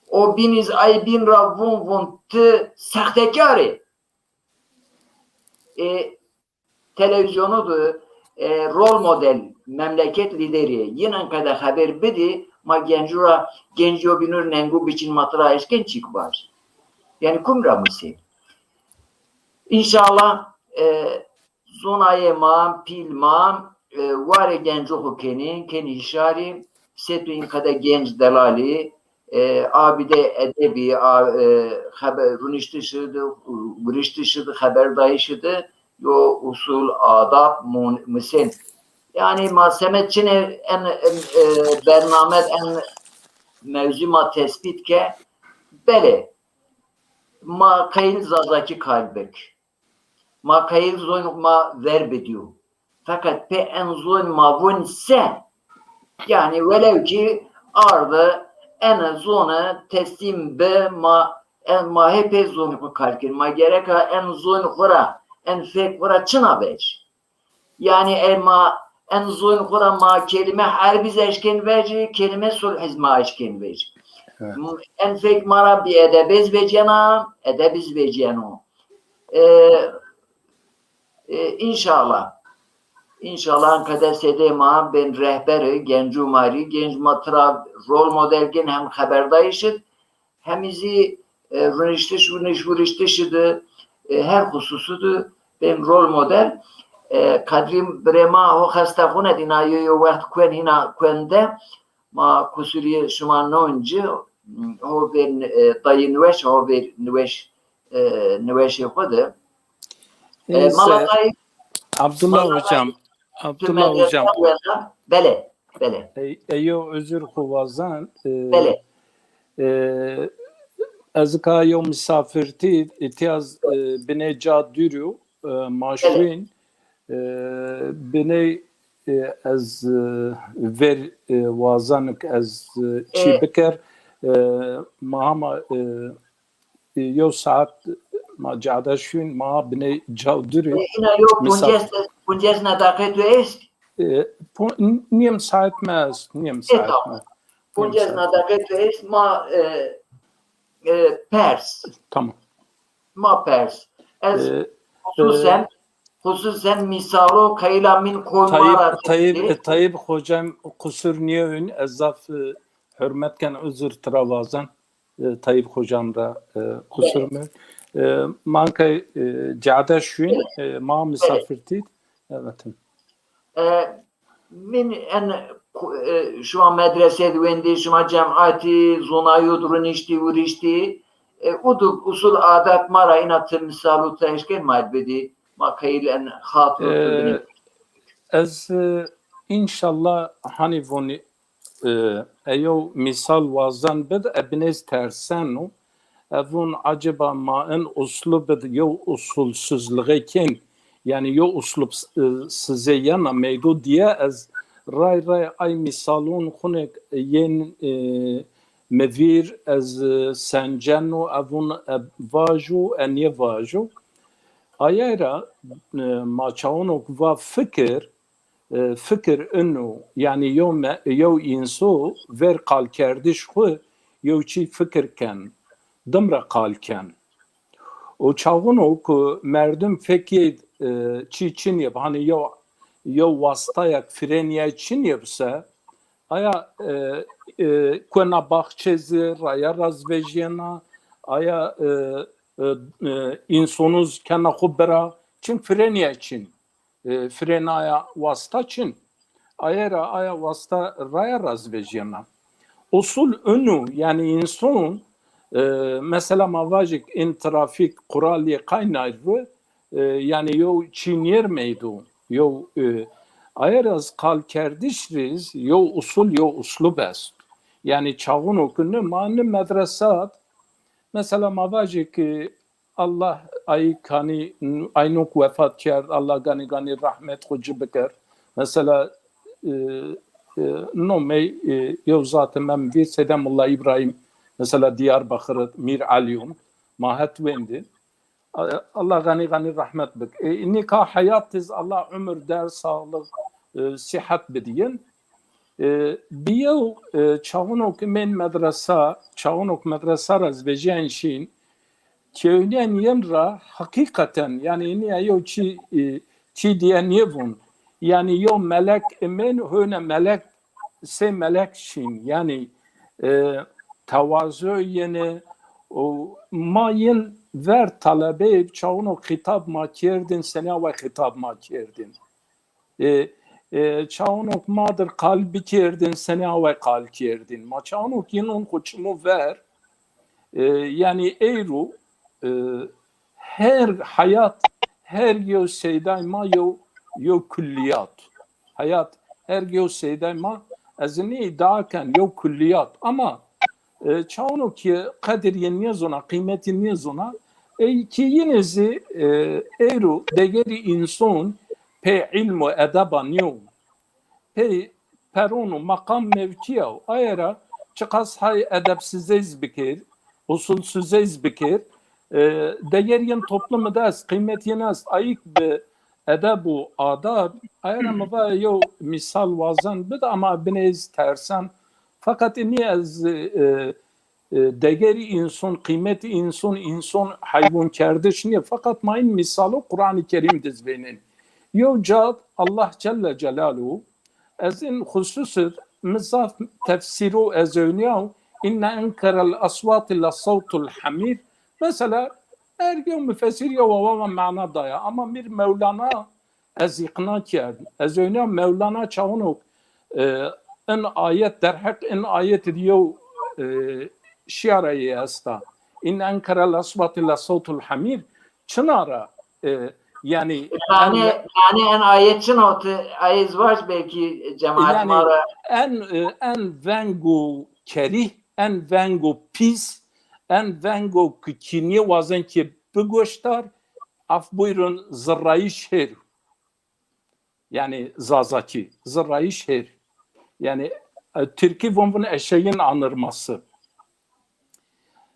O bîn iz ay bîn ra vûn, vûn ti sextekarî. E, televîzyonu de, e, rol model, memleket lîderî, yin enqede xeber bidî, ma gencû ra, gencî yo bînû rê nengû biçin, ma tira eşkên çîk vaj. Yanî kum ra musê? Înşallah, e, zonayê ma, pîl ma, e, warê gencû xwu kenî, kenî hişarî, sê tu înqede genc delalî, e, abîdê edebî, a, e, xebe-, runiştişi di, guriştişi di, xeberdayîşi di, yo usul, adab, mun-, musên. Yanî ma semed çinê en, en, e, bername, en mewzû ma tespît ke, belê, ma qeyl zazakî qal bik. Ma qeyl zonî ma ver bidîyo. Feqet pê en zonî ma vonî se? Yanî welew kî arde ene zone teslîm bi, ma, en, ma hê pê zonî xwu kar kên. Ma gereka en zonî xwu ra, en fek xwu ra çina vec? Yanî e ma en zonî xwu ra ma kelîme herbî zî eşkên vecî, kelîme sulhî zî ma eşkên vecî. Evet. En fek ma ra bîedebê zî vecîyena, edebî zî vecîyeno. E, e, înşallah. Înşallah enqede sêdê ma bên rehberî, gencû ma rî, genc ma tira rol model gên hem xeberdayîş id, hemî zî, e, runiştiş, wuniş, wuriştişî di, e, her xususu di bên rol model. E, Kadrî birê ma ho xeste xune dîna yo, yo wext kuen hîna kuen de. Ma kusurî şima non ci, ho vê, e, dayî niweş, ho vê niweş, e, niweşê xwu de. E, neyse. Mala Tay, Abdullah Mala Tay, hocam, tu Abdullah medrese hocam. Wenda. Belê. Belê. E, eyo özür xwu wazan. E, belê. E, ez ka yo misafirtî, îtîyaz, e, binê ca dûrî yo, e, ma şuên, e, binê, e, ez, e, ver, e, wazan ke ez, e, çî biker, e, ma hema, e, e, yo saet ma cada şûn, ma binê caw dûrî. E, îna yo poncas, poncas na deqe tu est? E, po-, n-, nîyem saet mi est, nîyem saet mi. Poncas na deqe tu est, ma, e, e, pers. Tamam. Ma pers. Ez, e, xususen, e, xususen mîsalo qeyla min koy ma ra Tayyip, Tayyip, e, Tayyip hocam qusur nîyewin, ez zaf, e, hurmet ken, uzur tira wazan. E, Tayyip hocam ra, e, qusur mi. E, ma ke, e, cada şuin, e, ma misafirtî. Evet. E, min en, e, şima medrese di wendî, şima cematî, zonayû di runiştî, wuriştî. E, u di usul adet ma ra îna ti misal û ti eşkên ma bidî. Ma qeyl en xatir û tu binî. E, ez, e, înşallah hanî vonî, e, eyo misal wazan bid, e, binêz terseno. E, vûn acaba ma in uslub bid yew usulsuzlixê kên, yanî yew uslub, e, sizê yena meydo diye, ez ray ray ay misalûn xunek yên, e, mi vîr, ez, e, senceno, e, vûn, e, vajo, e, nêvajo. Ayay ra, e, ma çawanok va fikir, e, fikir ino, yanî yew me-, yew înso ver qalkerdiş xwu yew çî fikir ken, dim ra qal ken. Û çaxuno ku merdim fekê, e, çî çinî yeb, hanî yew, yew wastayak frenîyay çinî yeb se, aya, e, e, kuena baxçe zî raya ra zî vejîyena, aya, e, e, e, însonû zî kena xwu bira, çin frenîyay çin. E, frenaya wasta çin. Aye ra aya wasta raya ra zî vejîyena. Usul inu, yanî înson, e, mesela ma vajik in trafîk qural yê qaynay ri, e, yanî yew çî nêr meydo, yew, e, aye ra zî qalkerdiş rî zî yew usul, yew uslub est. Yanî çaxuno ku ni ma ni medresat, mesela ma vajê ki Allah ayî kanî, aynok wefat kerd, Allah ganî ganî rahmet xwu ci biker. Mesela, e, e, nomey, e, yew zate mem vîr Seyda Mulla Îbrahîm, mesela Diyarbakir, Mîr Elî yo, ma het wendî. Allah ganî ganî rahmet bik. E, nîka heyat iz Allah umir, der, sağlık, e, sihet bidîyin. E, bi yew, e, çaxuno ki mên medresa, çaxuno ki medresa ra zî vejîyen şîn, kewnîyen yin ra heqîqeten, yanî nîya yew çî, e, çî diye nêvûn. Yanî yew melek imên, hewne melek sey melek şîn. Yanî, e, tewazu yeni û ma yin ver talebeyê çaxuno xîtab ma kerdin, senî away xîtab ma kerdin. E, e, çaxuno ma dir qal bikerdin, senî away qal kerdin. Ma çaxuno ki yin on xwu çimû ver, e, yanî eyro, e, her heyat, her yew seyday ma yew, yew kullîyat. Heyat, her yew seyday ma, ez nî îdia ken, yew kullîyat. Ama, e, çaxuno ki qedir yin nêzona, qîmetî nêzona, ey ki yine zî, e, eyro degerî înson pey îlm û edeba nîyo. Pey peron û meqam mewkî ya. Aye ra çiqas hay edebsizey zî bikir, usulsuzey zî bikir, e, deger yin toplumî de est, qîmet yin est, ayîk bi edeb û adab. Aye ra mi va yew mîsal wazen bid, ama binê ez tersen. Feqet inî ez, e, e, degerî înson, qîmetî înson, înson heywûnkerdiş nîye. Feqet ma în mîsalo Quranî Kerîm de zî vênên. Yew cad Allah Celle Celaluhu, ez în xusus id mi zaf tefsîro ez ewnîyaw, inne enkerel eswati le sewtul hamîr. Mesela, her yew mufessîr yew awa mana daya. Ama Mîr Mewlana ez îqna kerd. Ez ewna Mewlana çaxuno, e, in ayet, derheq in ayet id yew, e, şîara yê esta. Inne enkerel eswati le sewtul hamîr. Çina ra, e, yanî, mane, en, mane en ayet çin o ti, ayê zî vaj belkî cemaet, yanî, ma ra. En, e, en veng û kerîh, en veng û pîs, en veng û ki kînîye wazen ki bigoşdar, af buyurun, zirrayîş hêr. Yanî Zazakî, zirrayîş hêr. Yanî, e, Tirkî vûn vûn eşeyin anırması.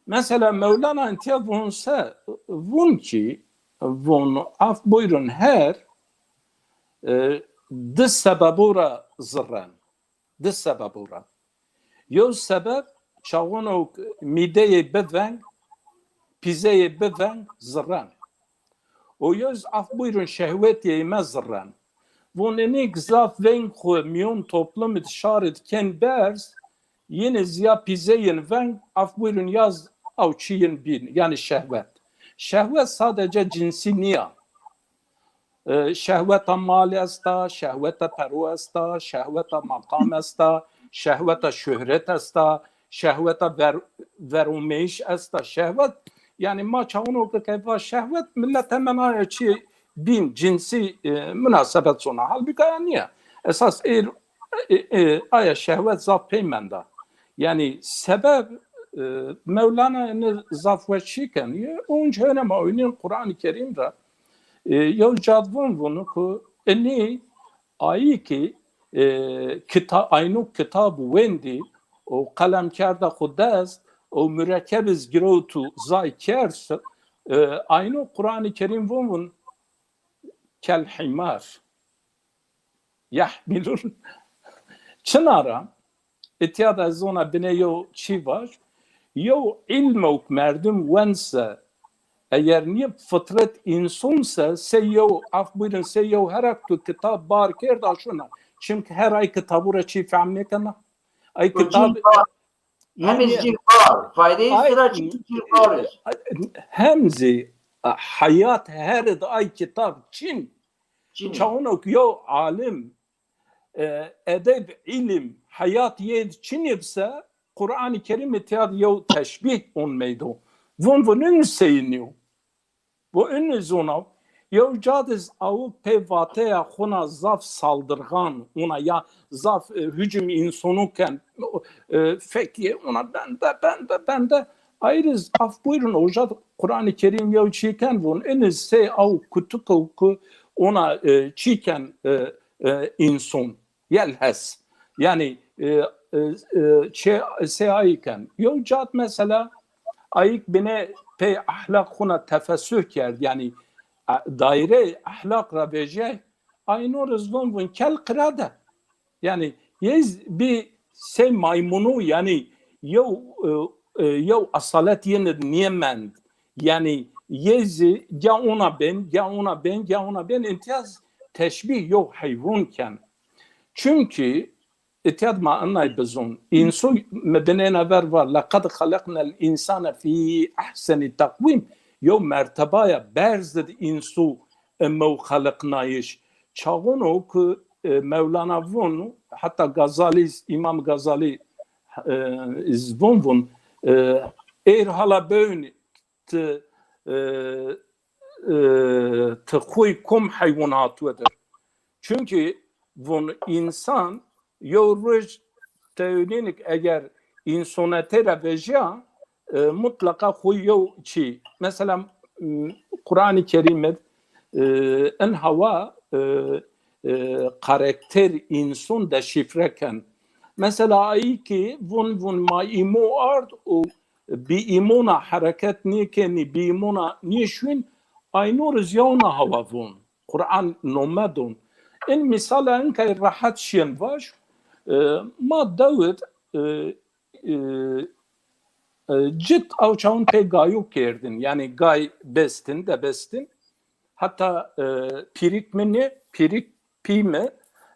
Mesela Mewlana intiya vûn se, vûn ki, vûn, af buyurun, her, e, di sebebo ra zirren. Di sebebo ra. Yew sebeb, çaxuno mîdeyê biveng, pîzeyê biveng zirren. O yew zî, af buyurun, şehwetê me zirren. Vûn inî ki zaf veng xwu mîyon toplum id, şar id ken berz, yine zî ya pîzeyên veng, af buyurun, ya zî aw çîyên bîn, yanî şehwet. Şehwet sadece cinsî nîya. E, şehweta mal esta, şehweta pero esta, şehweta maqam esta, şehweta şöhret esta, şehweta ver-, veromeyîş esta. Şehwet, yanî ma çaxuno ke keyfa şehwet, millet hemen aya çî bîn, cinsî, e, munasebet zona. Halbûkî aya nîya. Esas êr, e, e, aya şehwet zaf pey menda. Yanî sebeb, e, Mewlana ini zaf weş şî ken. Ye, onc hene ma oynên Quranî Kerîm ra. E, yew cad vûn vûn ku inî ayî ki, e, kita-, aynû kitab wendî û qelemkerda xwu dest û murekeb iz girewt û zay kerd, e, aynû Quranî Kerîm vûn vûn kel hîmar. Yahmilun. Çina ra, itya de ez zona binê yew çî vaj, yew îlmewk merdim wense, eger nî fitret înson se, sey yew, af buyurun, sey yew herak tu kitab bar kerd a şuna. Çimkî her ay kitabu ra çî fehm nêkena. Ay kitab Hem ez cîr bar. Faydeyê sira çi cîr bar. Hem zî, e, heyat her id ay kitab çin. Çin. Çawunok yew alim, e, edeb, îlim, heyat yê id çinî bise, Quran-i Kerîm itya di yew teşbîh on meydo. Vun vun in seyinîyo. Bu ünü zona, yew ca di z awik pê vateya xuna zaf saldırgan, ona ya zaf, e, hücum insonu ken, e, fekye ona bende, bende, bende. Ayriz, af buyurun, o ca di Quran-ı Kerim yew çî ken vun, ünü sey aw kutuk ku ona, e, çî ken, e, e, inson. Yelhes. Yanî, e, e, e, çê, sê ayî ken. Yew ca di mesela ayîk binê pey ahlak xuna tefesüh kerd. Yanî, a, daîreyê ahlak ra vejîyay, ayno riz vun vun kel qirade. Yanî, yê zî bî sey maymunu, yanî yew, e, e, yew asalet yê id nêmend. Yanî, yê zî ge ona bên, ge ona bên, ge ona bên, îmtîyaz teşbîh yew heywan ken. Çimkî îtya di ma inay bizon. Însu mi binêna ver va, "Leqed xeleqnel însane fî ehsenî teqwîm." Yew mertebaya berz id însu, e, mew xeliqnayîş. Çaxono ku, e, Mewlana vun, heta Gazalî, Îmam Gazalî, e, iz vun vun, e, êr hala bewnî ti, e, e, ti xuy kum heywunat wedir. Çimkî vun însan yew roj tewlînik eger însonetê ra vejîya, e, mutlaqa xuy yew çî. Mesela, m, Quran-ı Kerim id, e, in hawa, e, e, karakter înson deşîfre ken. Mesela ayî ki vun vun ma îmo ard û bi îmona hereket nêkenî, bi îmona nêşwîn, ayno riz yewna hawa vun. Quran nome don. In mîsala inkay rehet şîyen vaj, e, ma dewid, e, e, e, cit aw çawun pê gayo kerdin. Yanî gay bestin, debestin. Heta, e, pîrik mi nê, pîrik pî mi,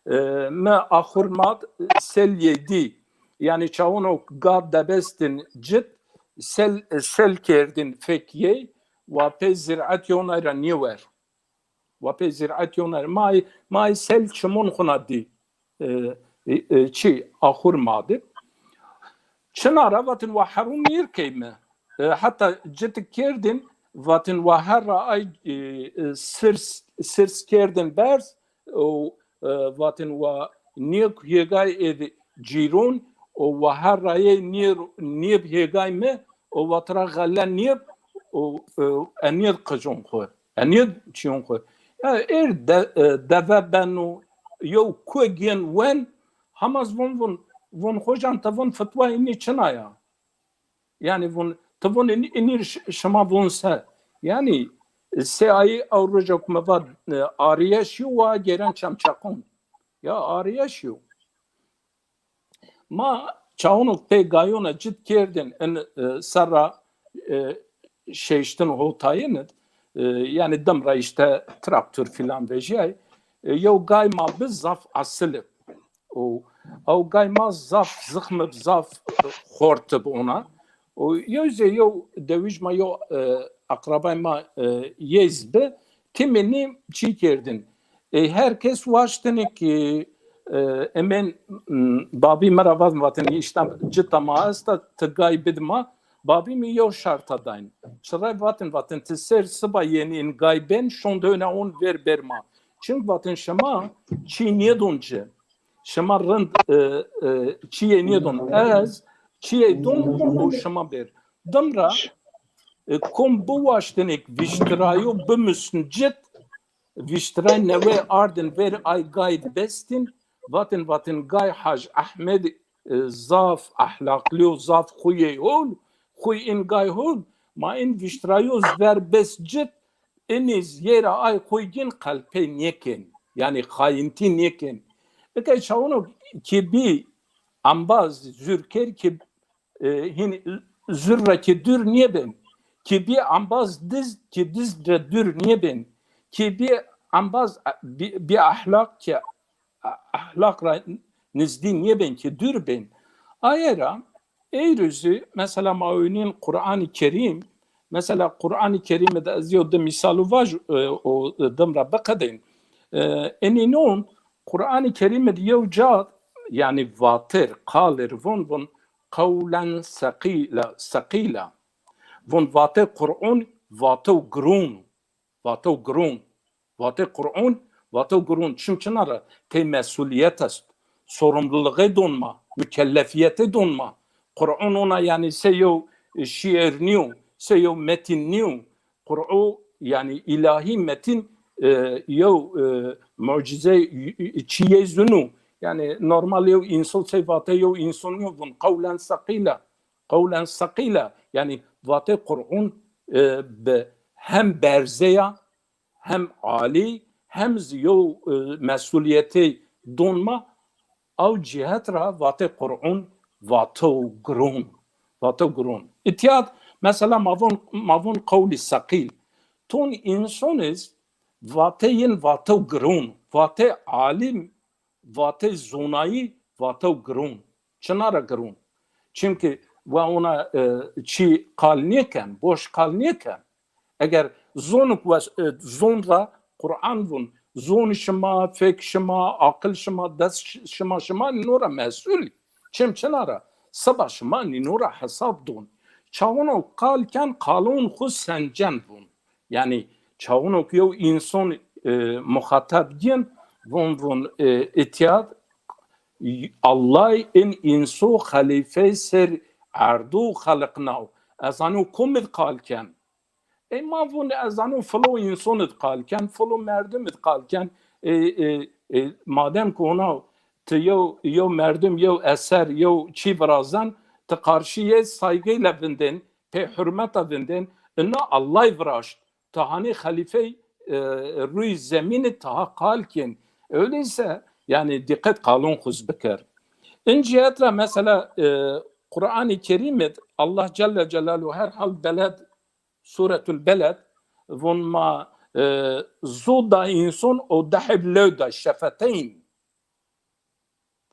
e, mi axur mad sel yê dî. Yanî çawuno ga debestin cit, sel, sel kerdin fek yey, wa pê ziraet yonay ra nêwer. Wa pê ziraet yonay ra. May, may sel çimon xuna dî. E, e, e, çi, axur madi. Çina ra vatin wa herun nîr keyme. E, heta citik kerdin, vatin wa her ra ay, e, e, sirs, sirs kerdin berz, o, e, vatin wa nîk hêgay êd cîrun, o wa her ra yê nîr, nîb hêgay mi, o vat ra xele nîb, o, e, enîr qicun xu. Enî çîyon xwu. Ya êr de, e, deve beno, yew ku gên wen, hema z vun vun, vun xocan ti vun fitwa înî çina ya. Yanî vun, ti vun înî, înî ş-, şima vun se. Yanî, e, sê ayî ew roja ku mi va, e, arîye şîyo wa gêren çemçeqon. Ya arîye şîyo. Ma çawunok pê gayona cit kerdin in, e, serra, e, şeştin hotayîn id, e, yanî dim ra îşte traktor filan vejîyay. E, yew gay ma bi zaf asil ib. O, ew gay ma zaf zixm ib, zaf xort ib ona. O, yew zê yew dewij ma yew, e, aqrabay ma, e, yêz bi. Timî nî çî kerdin. E, her kes waştine ki, e, emên, m, babî mi ra vat, vatin, îşte cita ma esta, ti gay bid ma. Babî mi yew şarta dayn. Çira vatin, vatin, ti ser siba yenî in gay bên, şonde öne on ver ber ma. Çimk vatin, şima çî nêdon ci. Şima rind, e, e, çîyê nêdon. Ez çîyê don û şima ber. Dim ra, e, kom biwaştinik vîştirayo bimusn cit, vîştiray newe ardin ver ay gay di bestin, vatin, vatin gay Haj Ehmed, e, zaf ahlaqlî yo, zaf xuyê hol, xuy in gay hol, ma in vîştirayo ver bes cit, inî z yê ra ay xuy gin qelpey nêkên. Yanî xayintî nêkên. Eke çawuno ki bî embaz zûrker ki, e, hîn zûr ra ki dûr nêbên. Ki bî embaz diz ki diz ra dûr nêbên. Ki bî embaz bî, bî ehlaq ki ehlaq ra nizdî nêbên ki dûr bên. Aye ra ey rû zî mesela ma ewnîn Quranî Kerîm, mesela Quranî Kerîm de ez yew di mîsalu vaj, e, o dim ra biqedên. E, enînon Quranî Kerîm de yew ca, yanî vatir, qalir von, von qewlen seqîla, seqîla. Von vate Qur'un, vato girûn. Vato girûn. Vate Qur'un, vato girûn. Çim çina ra tey mesulîyet est. Sorumluluğê don ma, mükellefiyetê don ma. Qur'un ona, yanî, se yew şîir nîyo, se yew metin nîyo. Qur'u, yanî, îlahî metin, e, yew, e, mucîze, e, e, çîyê zûn o. Yanî, normal yew înson, sey vate yew înson nîyo, vun qewlen seqîla. Qewlen seqîla, yanî, vate Qur'un, e, bi hem berze ya, hem alî, hem zî yew, e, mesulîyetê don ma, ew cîhet ra vate Qur'un vato girûn. Vato girûn. Îtya d mesela ma von, ma von qewlî seqîl. Ton înson iz vate yin vato girûn, vate alî, vate zonayî, vato girûn. Çina ra girûn? Çimkî wa ona, e, çî qal nêken, boş qal nêken. Eger zonuk wes-, e, zon ra Quran vun, zon şima, fek şima, aqil şima, dest ş-, şima, şima nîno ra mesul. Çim çina ra? Siba şima nîno ra hesab don. Çawuno qal ken, qalon xu sencen vun. Yanî çawuno ki yew înson, e, muxatab gên, vun, vun, e, îtya d, Allay in înso xelîfey ser erdo xeliqnaw. Ez ano kum id qal ken. Ey ma vun ez ano filo înson id qal ken, filo merdim id qal ken. E, e, e, madem ki ona ti yew, yew merdim, yew eser, yew çî virazen, ti qarşîye saygıyla vindên, pê hurmeta vindên, ina Allay viraşt. Ti hanî xelîfey, e, rûyê zemînî ti ha qal kên. Öyleyse, yanî, dîqet qalon xuz biker. In cîhet ra mesela, e, Quranî Kerîm id Allah Celle Celaluhu herhal Beled, Suretul Beled, vun ma, e, zu da înson û dehib lew da şefeteyn.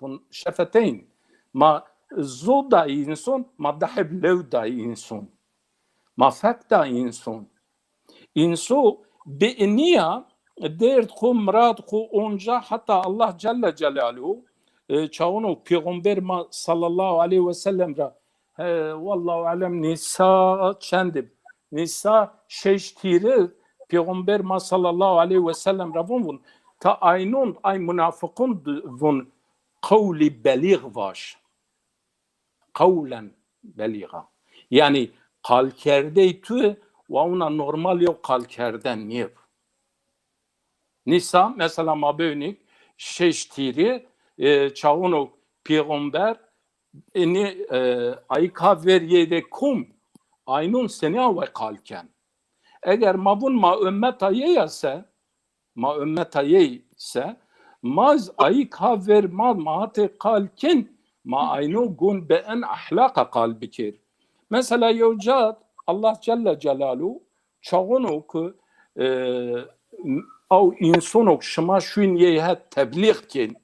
Vun şefeteyn. Ma zu da înson, ma dehib lew da înson. Ma fek da înson. Înso bi inîya derd xu, mirad xu onca heta Allah Celle Celaluhu, e, çawuno Pêxember ma sallallahu aleyhi ve sellem ra, he, wallahu alem, Nîsa çend ib? Nîsa şeş tîri Pêxember ma sallallahu aleyhi ve sellem ra vun, vun, ta aynon, ay munafiqun d-, vun, qewlî belîx vaj. Qewlen belîxa. Yanî qalkerdey tu wa ona normal yew qalkerden nêb. Nîsa mesela ma bewnîk şeş tîrî, e, çawuno Pêxember, inî, e, ayîk ha ver yê de kum, aynon senî away qal ken. Eger ma vun ma ummeta yê ya se, ma ummeta yê se, ma z ayîk ha ver ma, ma hatê qal kin, ma ayno gun bi in ehlaqa qal bikir. Mesela yew ca d Allah Celle Celaluhu çaxono ku, e, aw însono ku şima şuyn yê het teblîx kên.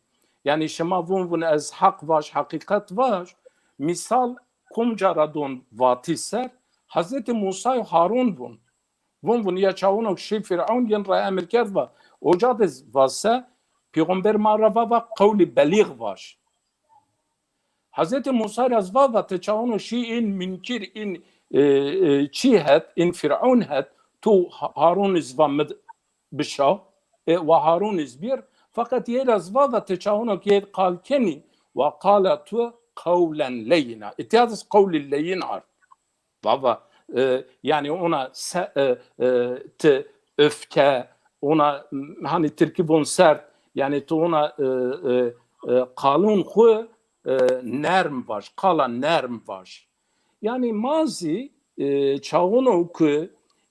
Yanî şima vun vun ez heq vaj, heqîqet vaj. Mîsal, komca ra don vatî ser, Hezretî Musa û Harun vun. Vun vun ya çawono şî Fîr'ewn yin ra emir kerd va, oca de va se, pêxember ma ra va va qewlî belîx vaj. Hezretî Musa ra z va va ti çawono şî in munkir, in, e, e, çî het, in Fîr'ewn het, tu Ha-, Harun iz va mi d-, bişa, e, wa Harun iz bîr. Feqet yê ra z va va ti çawono ki yê qal kenî, wa qala tu qewlen leyina. Îtya de z qewlî leyin ard. Baba, e, yanî ona se-, e, e, ti öfke, ona, m, hanî tirkî von sert, yanî tu ona, e, e, e, qalon xu, e, nerm vaj, qala nerm vaj. Yanî ma zî, e, çaxono ku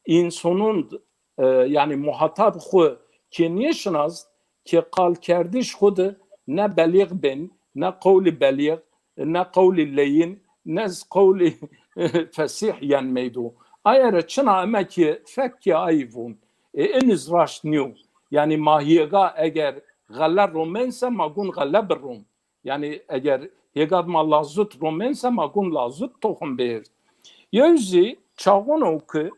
însonon, e, yanî muhatab xu ke nêşinas, ke qalkerdiş xu de ne belîx bên, ne qewlî belîx, ne qewlî leyin, ne z qewlî fesîh yen meydo. Aye ra çina eme ki fek ki ayî vûn. E, iniz raşt nîyo. Yanî ma hêga eger xele romense ma gun xele birom. Yanî eger hêgad ma lazut romense ma gun lazut toxum bêrd. Yew zî çaxono ki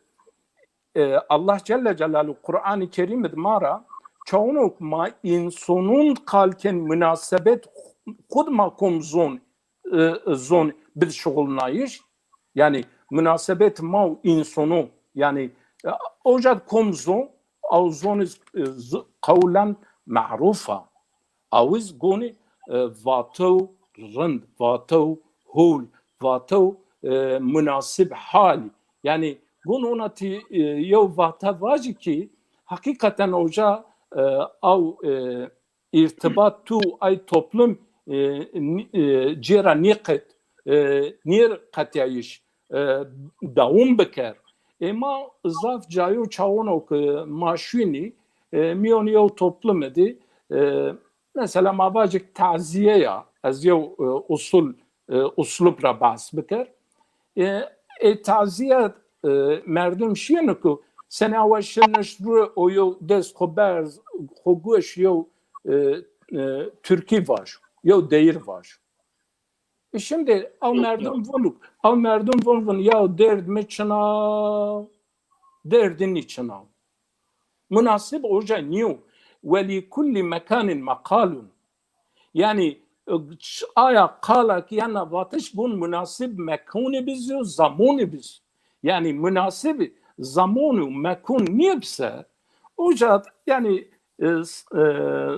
e, Allah Celle Celaluhu Quran-ı Kerim id ma ra çawunok ma insonun qalken münasebet xud ma kom zon, e, zon bid şuxulnayış. Yani münasebet ma u insonu, yani, e, ocad kom zon, aw zon iz, e, z-, qawlen ma'rufa. Awiz gonî, e, vatew rind, vatew hol, vatew, e, munasib hal. Yani gon ona ti, e, yew vate vajî ki heqîqeten oca, e, aw, e, îrtibat tu ay toplum, e, ni-, e, cêra nîqet, e, nîr qetyayiş, e, dawam biker. Ê ma zaf cayo çawonok ma şuynî, e, mîyon yew toplum idi, e, mesela ma vajik taziye ya, ez yew, e, usul, e, uslub ra behs biker. E, ê taziye, e, merdum şiyeno ku sene awa şi nişt ru o yew dest xo berz, xo goş yew, e, e, Türkî vaj, yew deyir vaj. E, şimdi aw merdum vun, aw merdum vun vun ya derd mi çina, derdin çina. Munasib oca niyo. Ve li kulli mekanin mekalun. Yani, e, ç-, aya qala ki yana vatiş gun munasib mekoni biz yo, zamoni biz. Yani munasib zamoni mekon niye bise, oca yani, e, s-, e,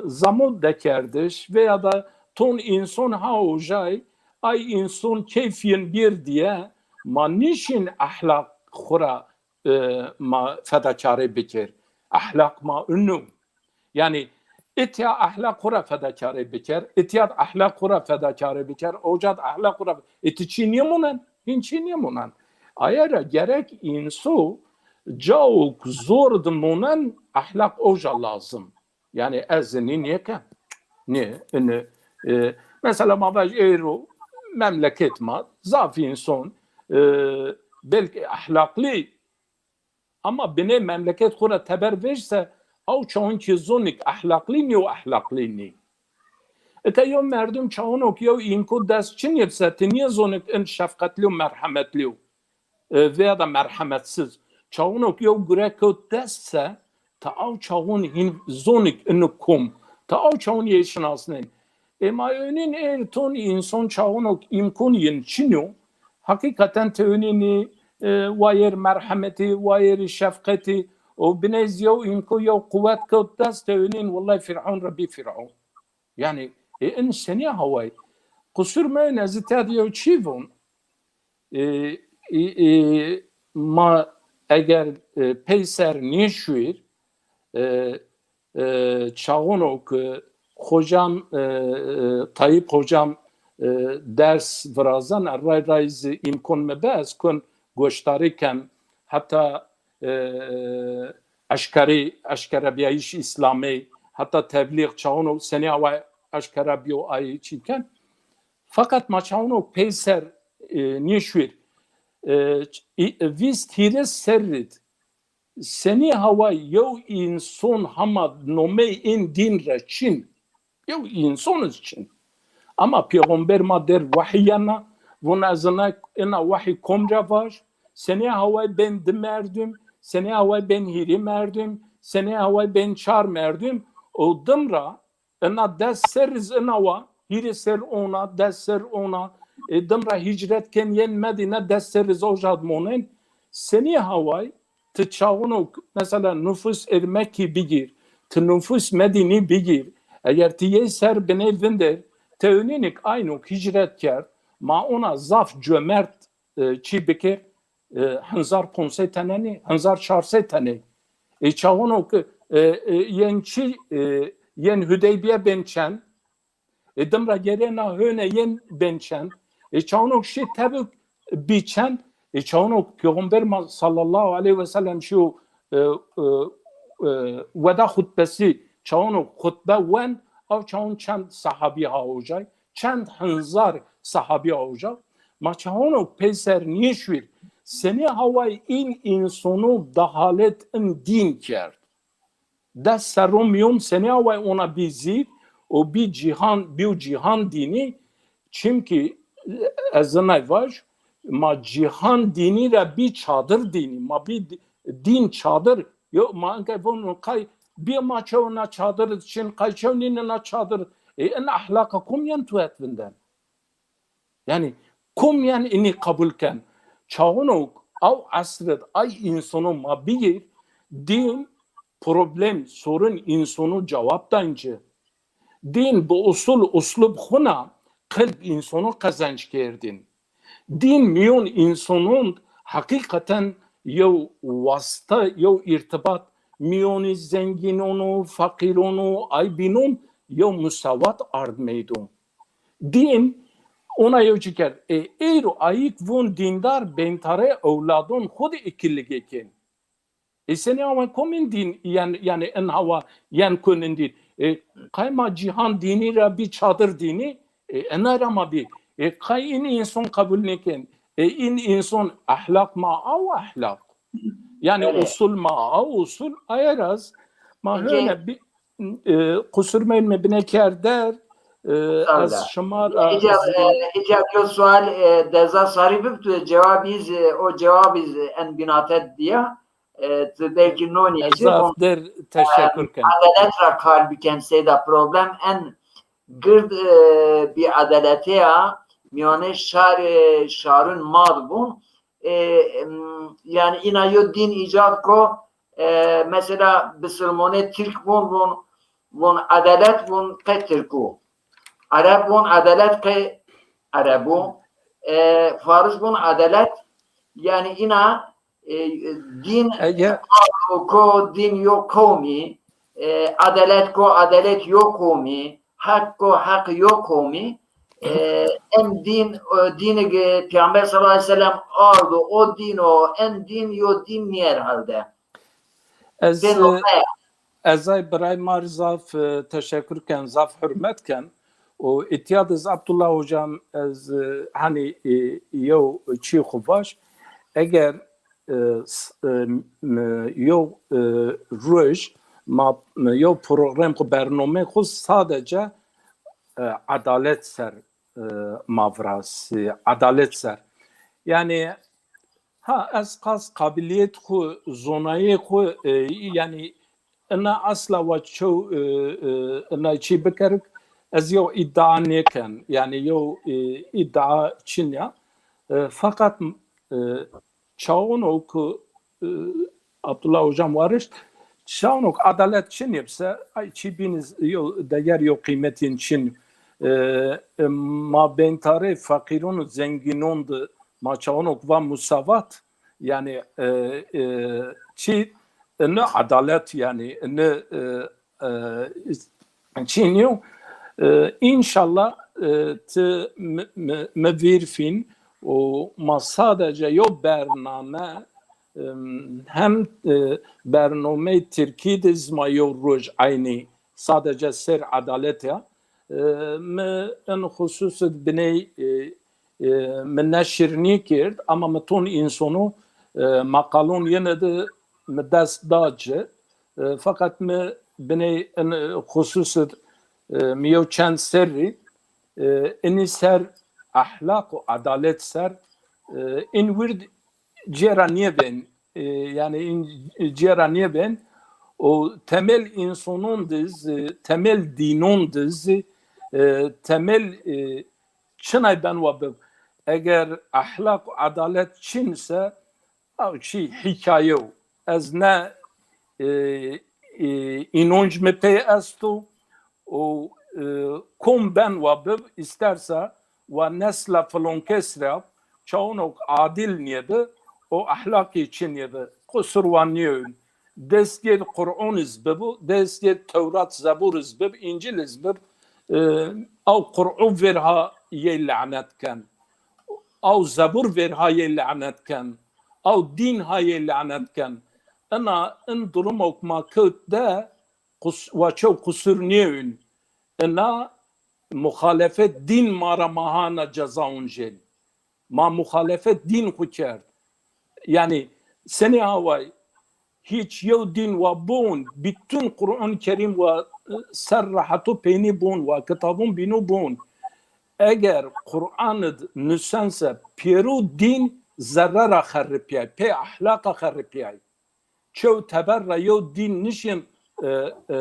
zamon dekerdiş veya da ton inson ha ocay, ay inson keyfin bir diye ma nişin ahlak xura, e, ma fedakarê biker. Ahlak ma unu. Yani itya ahlak xura fedakarê biker, ityat ahlak xura fedakarê biker, ocad ahlak xura, iti çi niyemonen, hin çi niyemonen. Aye ra gerek insu cauk zor di monen ahlak oca lazım. Yani ez nî nêken. Nê, ini, e, mesela ma vaj êro memleket ma, zaf inson, e, belki ahlaklı, ama binê memleket xo ra teber vejse, aw çawun ki zonik ahlaklı nî û ahlaklı nî. Ete yew merdum çawunok yew înko dest çin yebse, ti niye zonik in şefqetli û merhametli yo. E, veya da merhametsiz. Çawunok yew gure kewt dest se, ta aw çawun hin zonik inu kom. Ta aw çawun yê şinasnen. Ema önün er ton inson çawunok imkun yin çinyo. Hakikaten te önüni, e, wayêr merhameti, wayêr şefqeti, o binez yew imko yew quwet kewt dest te önün, wallahi Firavun Rebbi Firavun. Yani, e, in senî haway. Qusur meyne, ez ted yew çî vun. E, e, e, ma eger, e, peyser nêşuir, e, e, çaxono ki hocam, e, e, Tayyip hocam, e, ders virazan, ray ray zî îmkon mi be, ez kun goşdarî ken, heta, e, eşkerî, eşkerebîyayîş Îslamî, heta teblîx çaxono senî awa eşkera bîyo ayî çî ken. Feqet ma çaxono peyser, e, nêşuir. E, ç-, î-, vîst hîris serrî d senî hawa yew înson hema nomey in dîn re çin. Yew înson iz çin. Ama pêxember ma der wehî yena, vun ez ina, ina wehî kom ra vaj, senî haway bên di merdum, senî haway bên hîrê merdum, senî haway bên çar merdum, o dim ra ina des serr iz ina wa, hîrê serr ona, des serr ona, e, dim ra hîcret ken yên Medîne, des serr iz oca d monen. Senî haway, ti çaxono, mesela nufus Ermekî bigîr, ti nufus Medînî bigîr, eger ti yê ser binê vinder, ti önînik aynok hîcret kerd, ma ona zaf cömert, e, çî bikir, e, hezar ponc sey tene nî, hezar çar sey tene. E, çaxono ki, e, e, yên çî, e, yên Hudeybiye bên çend, e, dim ra gerê na hone yên bên çend. E, çaxono ki şî Tebuk bî çend. E, çaxono ki Peyxamber ma sallallahu aleyhi ve sellem şîyo, e, e, e, weda xutbesi, çaxono xutbe wen, Aw çawn çend sahabî ha ojay, çend hinzar sahabî ha ojay. Ma çawno peyser nêşwîr. Senî haway în însono dehalet in dîn kerd? Des serro mîyon senî haway ona bî zîv û bî cîhan, bîyo cîhan dînî. Çimkî ez inay vaj, ma cîhan dînî ra bî çadir dînî. Ma bî dîn çadir. Yo, ma inkay vono qay bî ma çew na çadir çin, qay çew nîne na çadir. E, in ahlaqa kom yen tu het vinden? Yanî kom yen inî qebul ken? Çawonok aw esrid ay însono ma bîyir, dîn problem, sorun însono cewab dayn ci. Dîn bi usul, uslub xwina qilb însono qezenc kerdîn. Dîn mîyon însonon heqîqeten yew wasta, yew îrtibat mîyonî zengînon û feqîron û aybînon yew musawat ard meydon. Dîn ona yew çi kerd. E, eyro ayîk vûn dîndar beyntarê ewladon xwu de îkiligê kên. E, senî awen komîn dîn yen, yanî in hawa yen kunin dîn. E, qay ma cîhan dînî ra bî çadir dînî, e, ena ra ma bî. E, qay în înson qebul nêkên. E, în înson ehlaq ma aw ehlaq. Yanî usul ma aw usul, aye raz ma hêne bî, e, qusur meyl mi bine kerder, e, ez şima ra... Îca, e, îca yo sual, e, deza sarî bib tu cewab iz, e, o cewab iz en bînate diya. E, tu belkî nonî... Ez zaf der teşekur ken. Edalet ra kal biken seyda problem en gird, e, bî edaletê ya mîyanê şar, e, şarun mad bun. E, em, yanî îna yo dîn îcad ko, e, mesela bisilmonê Tirk bun, bun, bun edalet bun qe Tirku. Ereb bun edalet qe Erebu. E, Faris bun edalet, yanî îna e, e, dîn ard ko dîn yo qomî, e, edalet ko edalet yo qomî, heq ko heq yo qomî, e, em dîn, e, dînê ke Peyxamber sallallahu aleyhi ve sellem ardo, o dîn o, em dîn yo dîn nî herhalde. Ez, e, ez ay biray ma rê zaf, e, teşekur ken, zaf hurmet ken. Û îtya de ez Abdullah hocam, ez, e, hanî, e, yew çî xwu vaj. Eger, e, s-, e, m-, yew, e, roj ma, m-, yew program xwu, bernome xwu sadece, e, edalet ser, e, ma viraz, e, edalet ser. Yanî, ha, ez qas qabiliyet xwu, zonayê xwu, e, yanî ina asla wa çew, e, e, ina çî bikerik, ez yew îdia nêken. Yanî yew, e, îdia çin ya. E, feqet, e, çawonok, e, Abdullah hocam warişt, çawonok edalet çin yebse, ay çî bîn iz yew deger yew qîmetîn çin. E, e, ma beyntarê feqîron û zengînon de ma çawonok va musavat, yanî, e, e, çî, ne edalet, yanî, ne, e, e, çî nîyo. E, înşallah, e, ti mi, mi, mi vîr fîn û ma sadece yew bername, e, hem, e, bernameyê Tirkî de zî ma yew roj eynî sadece ser edalet ya. E, mi in xusus id biney, e, e, mi neşir nîkerd, ama mi ton însono, e, maqalon yine de mi dest da ci. E, feqet mi biney in, e, xusus id, e, mi yew çend serrî, e, inî ser ehlaq û edalet ser, e, in wird cêra nêbên, e, yanî in cêra nêbên û temel însonon de zî, e, temel dînon de zî, e, temel, e, çinay ben wa bib. Eger ehlaq û edalet çin se, aw çî hîkaye yo. Ez ne, e, e, înonc mi pey esto û, e, kom ben wa bib, îstersa wa nesla filon kes ra çawonok adil nêbi û ehlaqî çin nêbi. Qusur wa nêyon. Dest yê Qur'on iz bibo, dest yê Tewrat, Zebur iz bib, Încîl iz bib, e, aw Qur'u ver ha yê lanet ken. Aw Zebur ver ha yê lanet ken. Aw dîn ha yê lanet ken. Ina in durumok ma kewt de qus-, wa çew qusur nêyon. ina muxalefet dîn ma ra ma hana cezaun jên. Ma muxalefet dîn xwu kerd. Yanî senî haway hîç yew dîn wa bûn, bütün Qur'an Kerîm wa ser ra heto peynî bûn, wa kitabun bînu bûn. Eger Qur'an id nusense pêro dîn zerre ra xeripîyay, pê ehlaqa xeripîyay. Çew teber ra yew dîn nişên, e, e,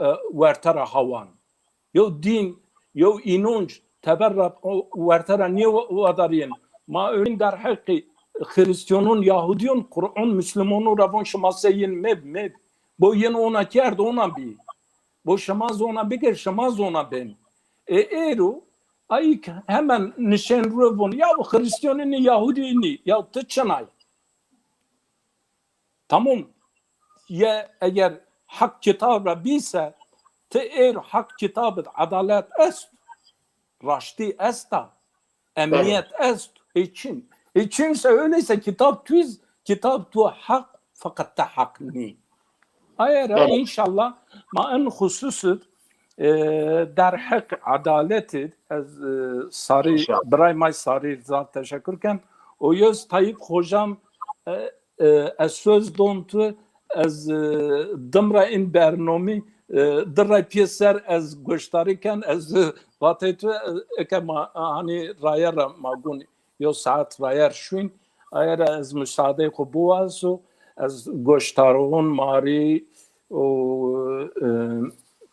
e, werte ra hawan. Yew dîn, yew înonc teber ra, o, werte ra nîye wa-, wadarîyên. Ma örneğin derheqî Xirîstîyonun, Yahudîyon, Qur'on, Muslumonun ra von şima se yin meb, meb. Bo yin ona kerd, ona bî. Bo şima zî ona bikir, şima zî ona bên. E, êro, ayik hemen nişên ru von, ya Xirîstîyonî nî, Yahudî nî, ya ti çinay? Tamam. Ye eger Haq Kitab ra bî se, ti êr Haq Kitab id edalet est, raştî esta, emniyet est, ê çin. Ê çin se öyleyse Kitab tu iz, Kitab tu haq, feqet ti haq nî. Aye ra înşallah ma in xusus id, e, derheq edalet id ez, e, Sarî, biray may Sarî zaf teşekkür ken. O yöz Tayyip Hocam, e, e, ez söz don tu, ez, e, dim ra in bernomî, e, di ray pîyeser ez goşdarî ken, ez, e, vatey tu, e, eke ma, hani raye ra ma gun yo saet rayer şuyn, aye ra ez musadey xwu biwazo, ez goştaron marî û, e,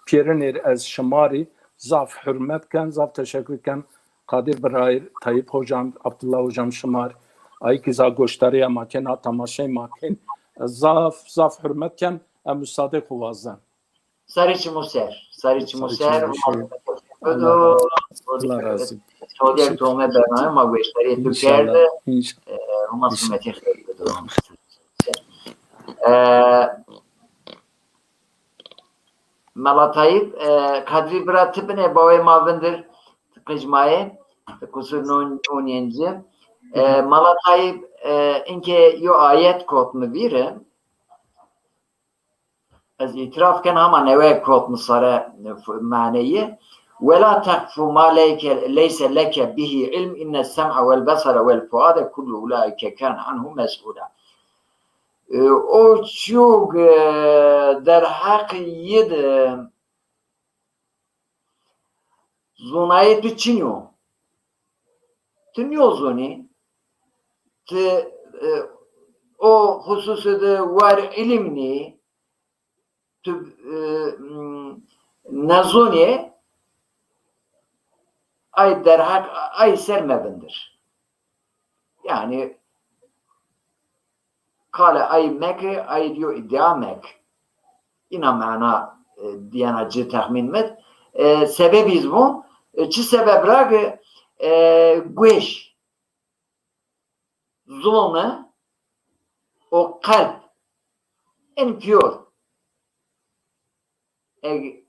pêrinêr ez şima rî zaf hurmet ken, zaf teşekkür ken. Kadir Birayir, Tayyip Hocam, Abdullah Hocam şima rî. Ayî kî za goştarîya ma kên, a tamaşey ma kên. Ez zaf, zaf hurmet ken, ez musadey xwu wazen. Sarî çimo ser. Sarî çimo ser. Allah razı olsun. Şodyer tome bername ma goştarî tu kerde. Homa sumeti xeyr bido. E, Mela Tayyip, e, Kadrî bira ti binê bawê ma vindir, ti qij ma yê, ti kusur non-, onîyên ci. E, Mela Tayyip, e, inkê yo ayet kot mi vîr e. Ez îtiraf ken hama newe kot mi sare, e, f-, maneyî. "Wela teqfu ma leyke, leyse leke bihi ilm, inne sem'a wel besara wel fuade kullu ulaike kâne anhu mes'ula." E, o çîyo ke derheqê yi de zonayê tu çin o. Tu nîyozonî, tu, e, o xususî de war îlim nî, tu, e, m, nezonî, ay derheq, ay ser mevindir. Yanî, qale ay meke, ay diyo îdîa mek. Îna mana, e, dîyena ci texmîn mit. E, sebebî zî bu, e, çi sebeb ra ke, e, gueş, zulme, o qelb, en pîyor. Eg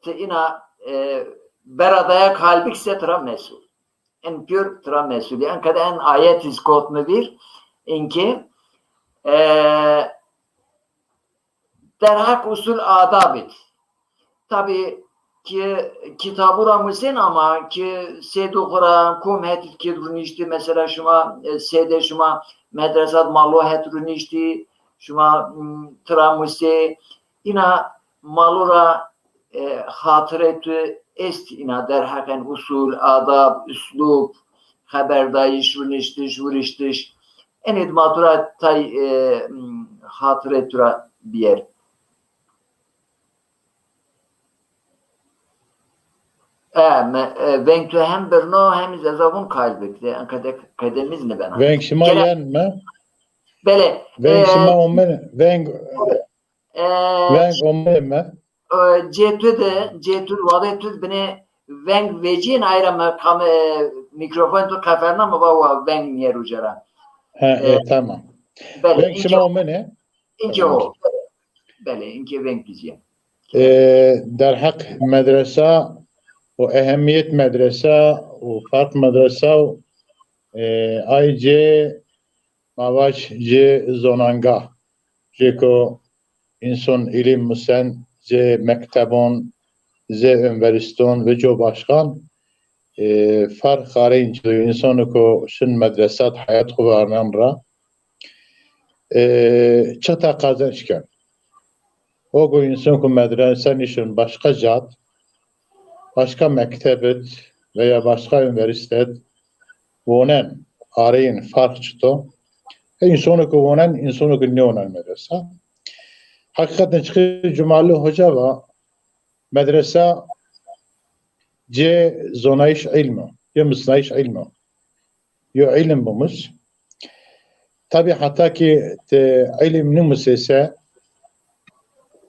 ti îna, e, bera daya kalbik se tira mesul. En pîyor tira mesul. Yanî kede en ayet iz kot mi vîr, inkê, e, derheq usul adab id. Tabî ki kitabû ra musên ama ki sêdû xwu ra kom het id ki rûniştî, mesela şima, e, sêdê şima medresa di malo het rûniştî, şima, m, tira musê, îna malo ra, e, xatirê tu est, îna derheqên usul, adab, uslûb, xeberdayîş, rûniştiş, vuriştiş. Enê di ma tu ra tay, e, m, xatirê tu ra bîyer. E, me, e, veng tu hem birno hem zî ez a vûn kayl bik de. En qede, qede mi zî nibena. Veng şima yen mi? Belê. Veng, e, şima omin, veng, e, veng omin mi? E, cê tu de, cê tu, wadê tu de binê veng vecîn, ayra me kam, e, mîkrofon tu qeferna, mi va wa veng nîyer uca ra. Ha, e, e, tamam. Belê, veng şima omin e? Inkê ho. Belê, inkê veng pîzîye. E, derheq medresa û ehemmiyet medresa û farq medresa û, e, ay cê ma vaj cê zonangah. Cêko înson îlim musen, cê mektebon, zê unîversîton ve co başkan, e, ferq areyên çi, însanêko şin medresat heyat xo vernen ra, e, çita qezenç ken. O go însanêko medrese nîşin başka cad, başka mektebit veya başka unîversîtet wonen areyên ferq çito. E, însanêko wonen, însanêko nêwonen medresa. Heqîqeten çiqî Cumali Hoca va, medresa cê zonayîş îlm o, cê musnayîş îlm o. Yo îlim bimus. Tabî heta ki ti îlim nimusê se,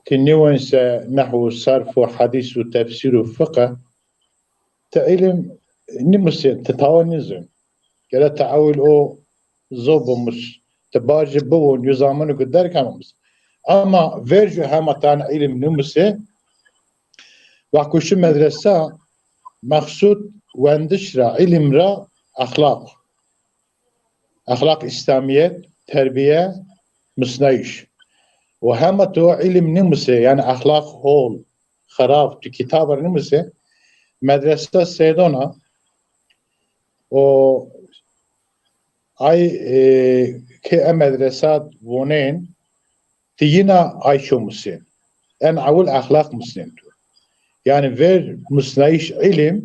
ti nîwen se nehw û serf û hedîs û tefsîr û fiqh, ti îlim nimusên, ti tawa nizên. Gere ti ewil o zo bimus, ti bacî biwon, yo zamanêko derg hema bimus. Ama vercu hema tan îlim nimusê, wext ku şi medresa, meqsud wendiş ra, îlim ra, exlaq. Exlaq, îslamîyet, terbîye, musnayîş. Û hema to îlim nimusê, yanî exlaq hol, xerab, tu kitab ra nimusê, medresa seydona, o ay, e, ke e medresa wonên, ti yina ay ço musên. En ewil exlaq musên tu. Yanî ver musnayîş îlim,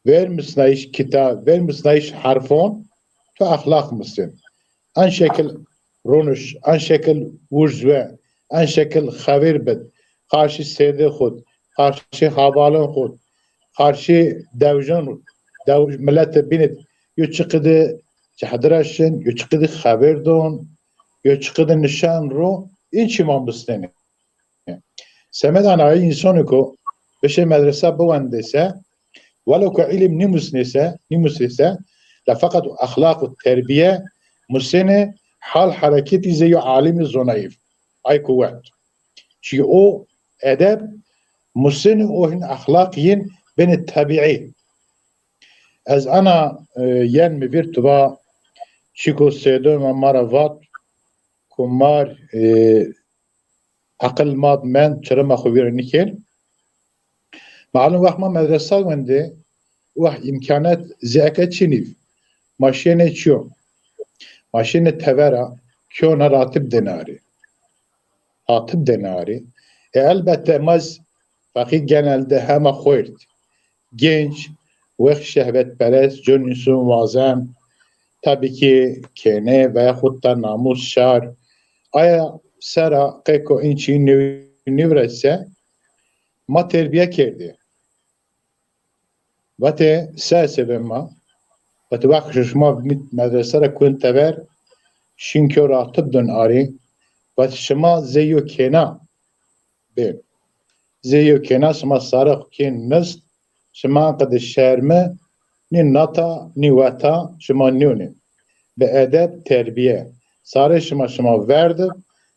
ver musnayîş kitab, ver musnayîş herfon, tu exlaq musên. En şekil rûniş, en şekil wurz we, en şekil xevêr bid, qarşî sêdê xud, qarşî havalon xud, qarşî dewjon, dew-, milete bînit, yo çiqidi cehdi ra şin, yo çiqidi xevêr don, yo çiqidi nişan ro, în çî ma musnenê. Semed ana ay însanêko bişê medresa biwendê se, welo ku îlim nîmusnê se, nîmusê se, la feqet exlaq û terbîye musêne, hal hereketî zê yo alimî zonayîf. Ay quwet. Çi o edeb musêne, o hin exlaq yin benê tebîî. Ez ana, e, yen mi vîr tu va, çîko sêdo ma, ma ra vat, ku mar, e, eqil ma d mend, çirima xo vîr nikên. Malum wext ma medresa wendê, wext îmkanet zî eke çinîv. Ma şênê çiyo? Ma şênê tevera, kiyona ratib denarî. Ratib denarî. E, elbette ma z-, feqî genelde hema xwêrd. Genç, wext şehwetperest, con însan wazen, tabî ki kêne veya xut da namus şar. Aya sera qeyko în çî nîv-, nîvres se, ma terbîye kerdî. Vatê, se sebeb ma, vatê, wext şima medrese ra kun tever, şin kyo ratib dun arî, vatê, şima zê yo kêna bên. Zê yo kêna şima sare xo kên nist, şima qede şermi, nî nata, nî weta, şima nîyonê. Bi edeb, terbîye. Sare şima, şima verdib,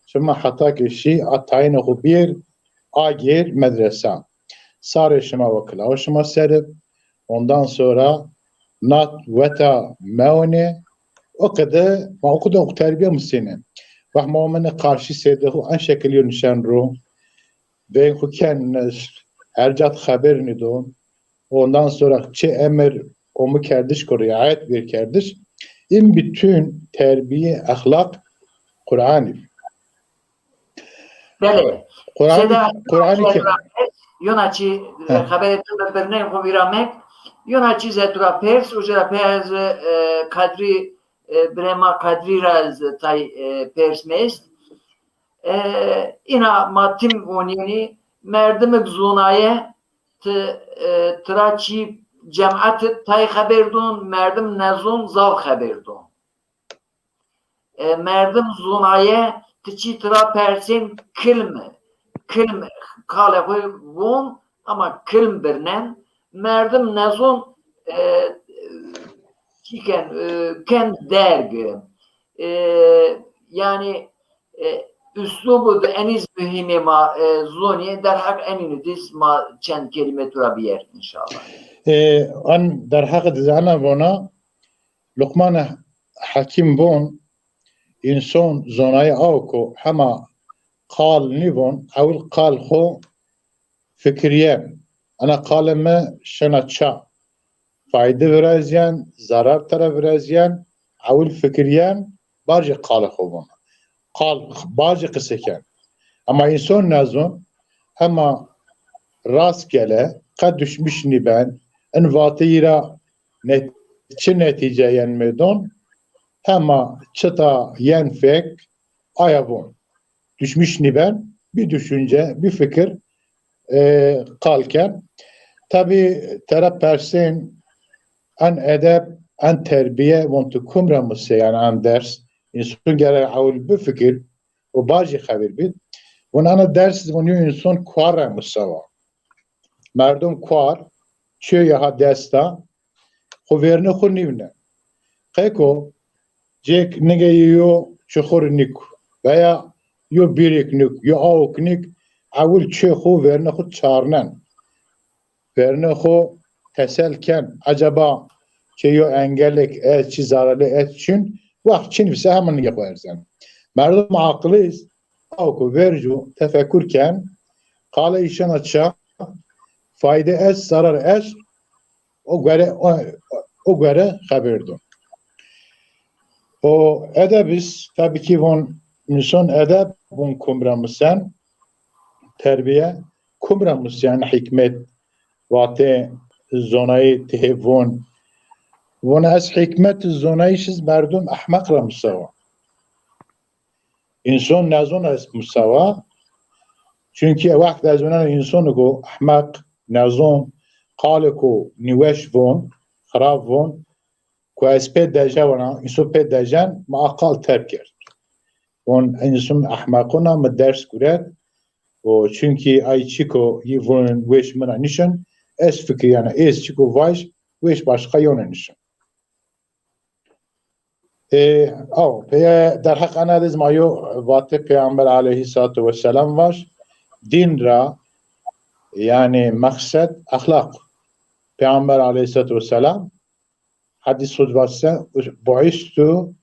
şima heta ke şî, a tayînê xo bîr, agêr medresa. Sarê şima wa kilawê şima ser ib. Ondan sonra nat weta mewnê. O qede, ma o qede o terbiye musêne. Wext ma omene qarşî sêde xo en şekil yo nişen ro. Veng xo ken, her cat xeber nidon. Ondan sonra çi emir omu kerdiş ko riayet bir kerdiş. In bütün terbiye, exlaq Qur'anî. Belê. Qur'anî, Qur'anî ke yona çî, e, xeberê tu bi birneyê xo vîra mek. Yona çî ze tu ra pers, uca ra pers, e, Kadrî, e, birê ma Kadrî ra ez tay, e, pers mi est. E, îna ma tim onîyenî, merdimik zonaye, ti, e, tira çî cemat tay xeber don, merdim nezon zaf xeber don. E, merdim zonaye, ti çî tira persên kilm, kilm qalê xo von, ama kilm birnen. Merdim nezon, e, çî ken, e, ken derg. E, yanî, e, uslûb û di enîz muhîmê ma, e, zonî, derheq enînî dîz ma çend kelîme tu ra bîyer înşallah. E, an derheq di zana vona, Luqman Hekîm von, înson zonayê aw ko hema qal nîvon, ewil qal xo fikirîyen. Ena qalê mi şena ça? Fayde virazîyen, zarar tera virazîyen, ewil fikirîyen, bacê qalê xo vona. Qal, bacê qise ken. Ema înson nezon, hema rastgele, qe duşmiş nîben, in vateyî ra net-, çi netîce yen meydon, hema çita yen fek, aya von. Duşmiş nîben, bî düşünce, bî fikir, e, qal ken. Tabî tera persên en edeb, en terbîye, von tu kum ra musê, yanî en ders. Însan gerek ewil bifikir û bacî xebir bî. Von ana ders, von yo însan kuar ra musawa. Merdum kuar, çiyo ya ha desta, xo vernê xo nîvne. Qeko cêk nigeyê yo çuxur nîk veya yo bîrêk nîk, yo awk nîk, ewil çê xo vernê xo çarnen. Vernê xo tesel ken. Eceba çê yo engelêk est, çi zararlê est çin, wext çin vise hemin nigê xo erzen. Merdum aqilîz awko verco tefekur ken, qalê îşena ça, fayde est, zarar est, o gore, o, o gore xebir do. O edeb iz, tabî kî von însan edeb, von kum ra musen, terbîye, kum ra musen hîkmet, vatê zonayî tê von. Von ez hîkmet zonayîş iz merdum ehmeq ra musawa. Înson nezon est musawa. Çunkî wext ez vînena însoniko ehmeq, nezon, qalêko nîweş von, xirab von, ku ez pê deje vana, înson pê dejen, mi a qal terk kerd. Von înson ehmeqon a mi ders guret, û çunkî ay çîko yî vonin weş mi ra nîşin, ez fikirîyena, ez çîko vajî, weş başqa yone nîşin. E, aw, peye derheq ena de iz ma yo vatê Peyxamber aleyhîsselatu wesselam vaj, dîn ra, yanî meqsed exlaq. Peyxamber aleyhîsselatu wesselam hedîs xo de vatse, "Buîstu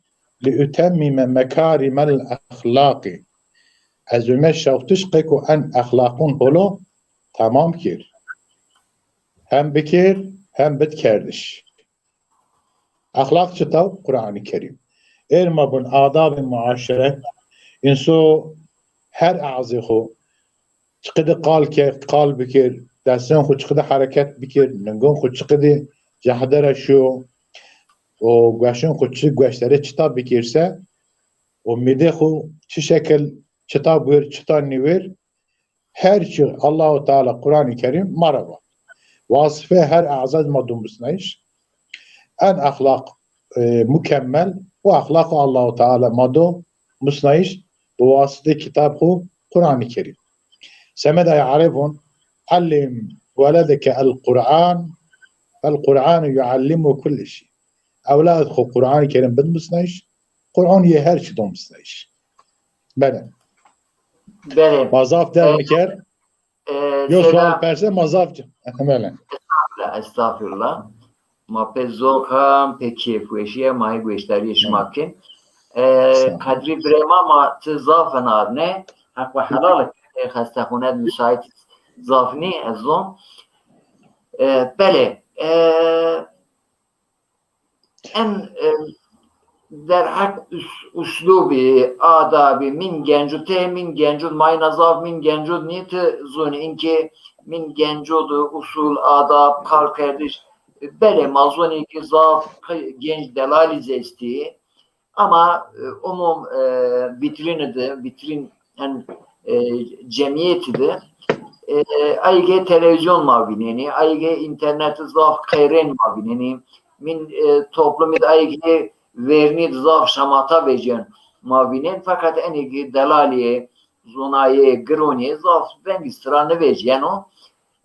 li utemmime mekârimel exlaqî." Ez ome şewtiş qeko en exlaqon holo temam kir. Hem bikir, hem bid kerdiş. Exlaq çita? Quranî Kerîm. Êr ma bin adabê muaşeret, înso her azê xo çiqidî qal ke-, qal bikir, destên xo çiqidî hereket bikir, ningon xo çiqidî cehde ra şiyo, û gueşin xo çi gueşterê çita bikir se, û mîdê xo çi şekil çita buyir, çita nîwir, her çi Allahu Teala Quranî Kerîm ma ra va. Wasifê her azad ma do musnayîş. En exlaq, e, mukemmel, o exlaq Allahu Teala ma do musnayîş, bi wasitê kitab xo Quranî Kerîm. Semedê ay Ereb von, "Allim weledeke el Quran, fel Quranu yuallimu kulle şey." Ewlad xo Quranî Kerîm bid musnayîş, Quran yê her çi do musnayîş. Belê. Belê. Ma zaf derg niker. E, yo sual perse ma zaf ce-, belê. Estağfurullah, estağfurullah. Ma pê zoxan, pê kêfweşîye ma hê gueştarîyê şima kin. E, Qedrî birê ma, ma ti zaf vinarnê. Heq we helal ke, xestexune de müsait zaf nî, ez zon. E, belê. E, En, e, derheq us-, uslubî, adabî, min gencû, ti min gencû, mayna zaf min gencû nî, ti zonî inkê min gencû de usul, adab, qalkerdiş, belê ma zonî ki zaf qe-, genc delalî zî estî. Ama, e, umum, e, vîtrînî de, vîtrîn, en, e, cemîyetî de, e, ayîgê televîzyon ma vînenî, ayîgê înternet zaf qeyrên ma vînenî. Min, e, toplumî de ayîgê vernî de zaf şamata vecîyen ma vînen. Feqet enîgê delalîyê, zonayê, gironîyê zaf vengî sira nivecîyeno.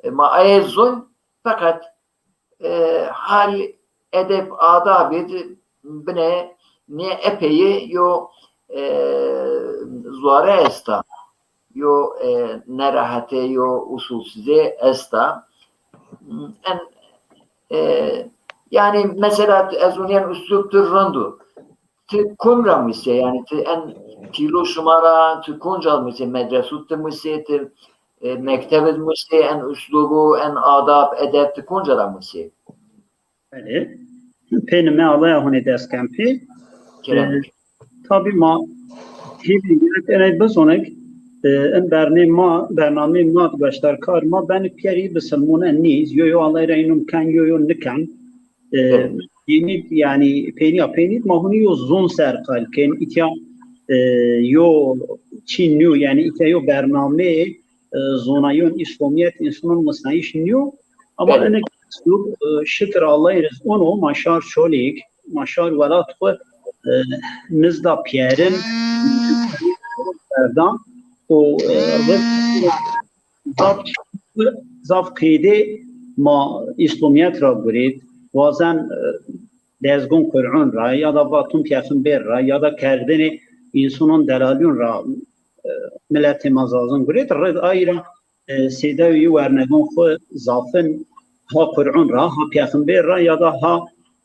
E, ma aye zon, feqet e, hal, edeb, adabî de bine nê epeyî yo, e, zuare esta, yo, e, nerehete, yo usulsizê esta. En, e, yanî mesela ez unîyen uslub tu rind o. Ti kum ra musê, yanî ti en pîlo şima ra, ti kunca musê, medresu ti musê, ti E, mekteb id musê, en uslub û en adab, edeb ti konca ra musê? Belê. Pê nime Allay a hûnê dest ken pê. Kerem. E, tabî ma hêvî gerek eney bizonêk, e, in bernê ma, bernameyê ma, gueştarkar ma, benik pîyerî bisilmûne nîz, yo yo Allay ra înûn ken, yo yo niken. E, Evet. Peynî, yanî peynîya peynî ma hûnî yo zon ser qal kên. Îtya, e, yo çî nîyo, yanî îtya yo bernameyê, e, zonayîyon îslamîyet, însanon misnayîş nîyo. Ama Evet. Enik uslub, e, şikir Allay riz ono, ma şar Çolîg, ma şar welat xwu, e, nizda pîyerin, berdan û, e, riz zaf, zaf qeydê ma îslamîyet ra gurêt, wazen, e, dezgûn Qur'an ra ya da vatûn peyxember ra ya da kerdinê însanon delalîyon ra, e, miletê ma Zazan gurêt. Rid ayra, e, sêdewî wernegon xwu zafin ha Qur'an ra, ha peyxember ra ya da ha,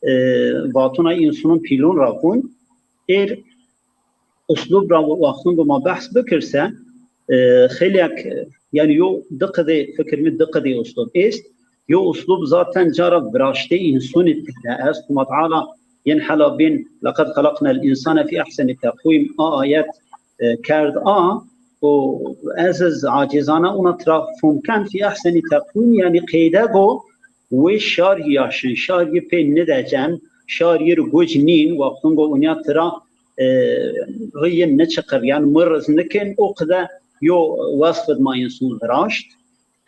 e, vatûna însanon pîlon ra vûn. Êr uslub ra wextûn go ma behs bikir se, e, xeylek, e, yanî yo di qidê, fikir mi di qidê uslub est. Yo uslub zaten cara viraştê însanî tede est. Huma Teala yin hela bîn, "Leqed xelaqnel însane fî ehsenî teqwîm", a ayet, e, kerd a, û ez iz acizane ona tira fom ken, fî ehsenî teqwîm, yanî qeyde go wê şar yi yaşin, şar yi pê nidecen, şar yi ri guc nîn, wextûn go unya tira, e, ri yi niçiqiryen, mirriz nikên, o qide yo wesf id ma însan viraşt.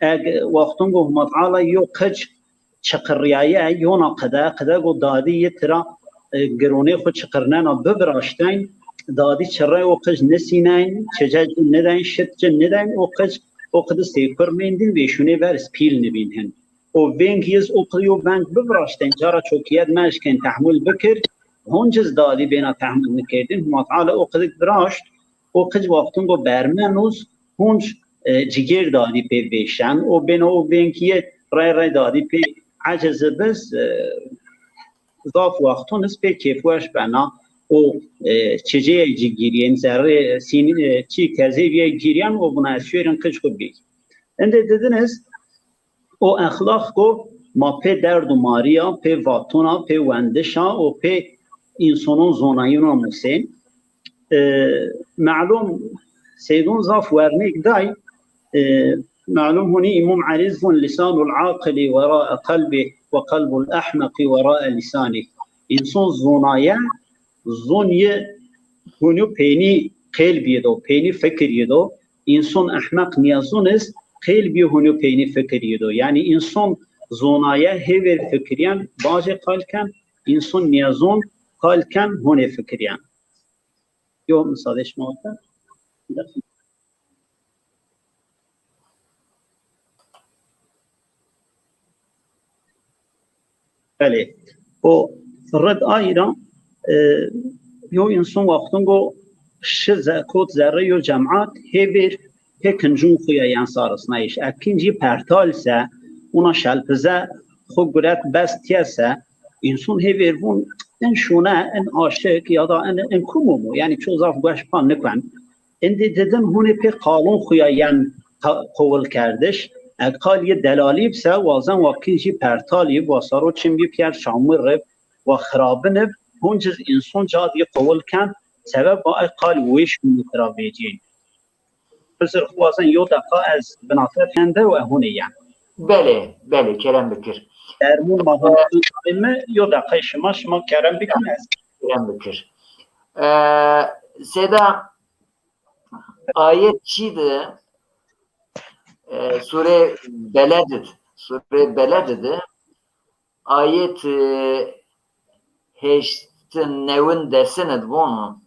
Eg wextûn go Huma Teala yo qic çiqirrîyaye, yona qide, qide go dadî yi tira, e, gironê xwu çiqirnena biviraşteyn, dadî çirrey o qic nisîneyn, çice ci nideyn, şit ci nideyn, o qic, o qidi sêkur mendîn, vêşûnê ver iz pîl nibîn hin. O vêng yi iz o qidi yo veng biviraşteyn, cara çokîyet meşkên, tehmul bikir, honc iz dadî bêna tehmul nikerdîn, Huma Teala o qidik viraşt, o qic wextûn go bermen uz, honc, e, cigêr dadî pê vêşen, o bêna o vêng yi rey rey dadî pê eciz ib iz, e, zaf wextûn iz pê kêfweş bena. O, e, çiceyê ci gîrîyên, zerrê, sînî, e, çî kezê vîye gîrîyen, o vûna ez şêrin qic xwu bî. Endê didin iz o exlaq go ma pê derd û marîya, pê vatûna, pê wendişa û pê însonon zonayîna musên. E, melûm Seydûn zaf wernêk day, e, melûm hunî Îmam Elî iz vûn, "Lîsanul aqilî werae qelbî we qelbul ehmeqî werae lîsanî." Înson zonaye, zon yi hunî peynî qelb yi do, peynî fikir yi do. Înson ehmeq nîyezon iz qelb yi hunî peynî fikir yi do. Yanî înson zonaye hêvêr fikirîyen, bacê qal ken, înson nîyezon qal ken, hunê fikirîyen. Yo, misadê şima werte. Belê. O rid ayra, e, yo însan wextin go şi ze-, kot zerrê yo cemat, hêvêr pê kincûn xwu ya yen sarisnayîş. Eg kincî pertal se, ona şelpize xwu guret bes tiye se, însan hêvêr vûn, in şûne, in aşik ya da in, in kum ûmo? Yanî ço zaf gueş pa nikuen. Indî didin hunê pê qalon xwu ya yen qa-, qowil kerdiş. Eg qal yi delalî bi se, wazen wa kincî pertal yi, wa saro çim yi piyer çamur ib, wa xirabin ib, hunciz înson cad yi qowil ken, sebeb wa ey qal wêş hunî tira vecîn. Bizir xwu wazen yo deqa ez binate fende we hunê yen. Belê, belê, kerem bikir. Dermûn ma hunî mi yo deqay şima, şima kerem bikir ez. Kerem bikir. E, Seyda, ayet çî de, e, Sûre Beled id, Sûre Beled id, ayet, e, heştin, newin, desin id vono: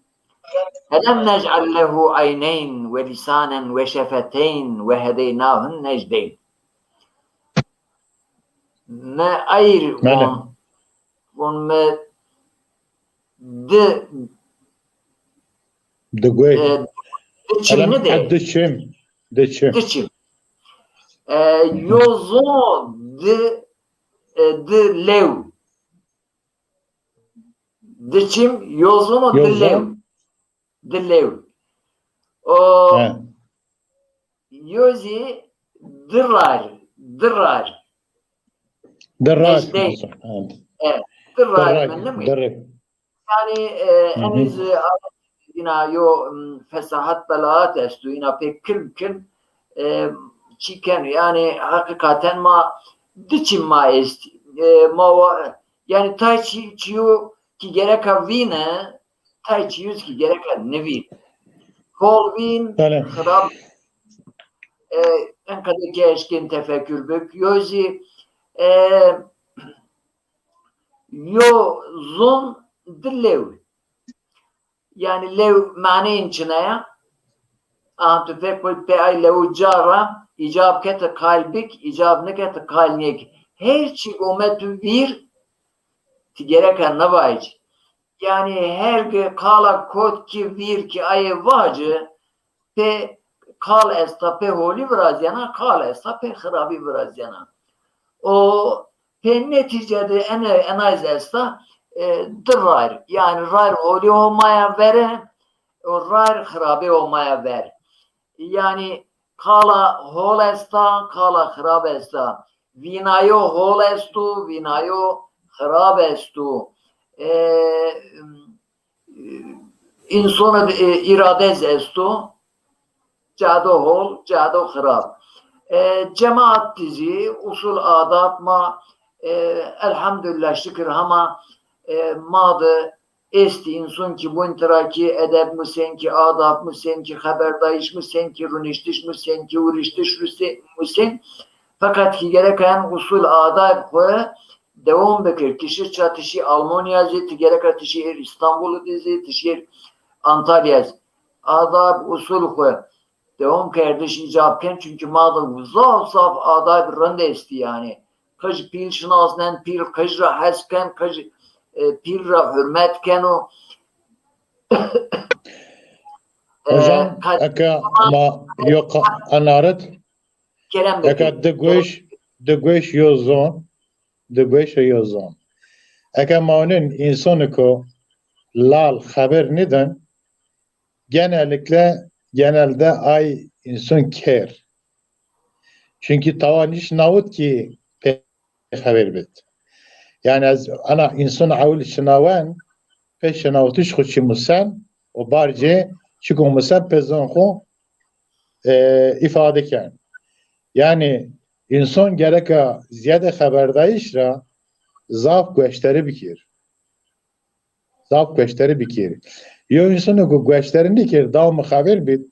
"Elem nec'el lehu eyneyn ve lisanen ve şefeteyn ve hedeynahu necdeyn." Mi ayr Belê. von, von mi di, Di guey. e, di çim Elem nide. e di çim. Di çim. Di çim. E, yo zono di, e, di lew. Di çim, yo zono Yo di lew. zon. Di lew. O He. yo zî Dirar, dirar. Dirar. Evet. Dirar, dirar, mi nimî. Yanî e, eniz ina yo fesahat belaat esto, ina pê kilm kilm e, çî keno. Yanî heqîqaten ma di çî ma est. E, ma wa, yanî tay çî, çîyo ki gereka vîne, tay çîyuz ki gereka nivîn. Hol vîn, xirab e, enqede ki eşkên tefekür bik. Yo zî e, yo zon di lew. Yanî lew maneyên çina ya. Aha tu fek pê ay lewu ca ra, îcab kete qal bik, îcab nikete qal nêk. Her çî ome tu vîr, ti gereka nivaycî. Yanî her gi qala kot ki vîr ki ayê vacî, pê qal esta, pê holî virazyena, qal esta, pê xirabî virazyena. O pê netîce de ene, enayz esta e, di rar. Yanî rar holî omaya vere, o rar xirabê omaya ver. Yanî qala hol esta, qala xirab esta. Vînayo hol esto, vînayo xirab esto. E, e, însona de, e, îradez esto. Cado hol, cado xirab. E, cemaat dizî, usul adat ma, e, elhamdulillah, şikir hema e, ma de estî înson ki bun tira ki edeb musen, ki adab musen, ki xeberdayîş musen, ki runiştiş musen, ki uriştiş musen. Feqet ki gereka en usul adab xwu dewam bikir. Ti şi ça, ti şi Almanya zî, ti gereka ti şi êr Îstanbul de zî, ti şi êr Antalya zî. Adab, usul xwu dewam kerdiş îcab ken, çunkî ma de zaf zaf adab rind estî yanî. Qij pîl şinasnen, pîl qij ra hes ken, qij e, pîl ra hurmet keno. Hocam, eke ma yo anarit, eke di gueş, di gueş yo zon, di gueş yo zon. Eke ma onin însoniko lal xeber nîdin, genellikle, genelde ay înson kêr. Çunkî tawa nîşnawit ki pê xever bit. Yanî ez ana înson ewil şinawen, pê şinawitiş xwu çi musen, o barcê çiko musen pê zon xwu e, îfade ken. Yanî înson gereka ziyade xeberdayîş ra zaf gueşterî bikir. Zaf gueşterî bikir. Yo însonê ku gueşterî nîkir, dawam xever bit,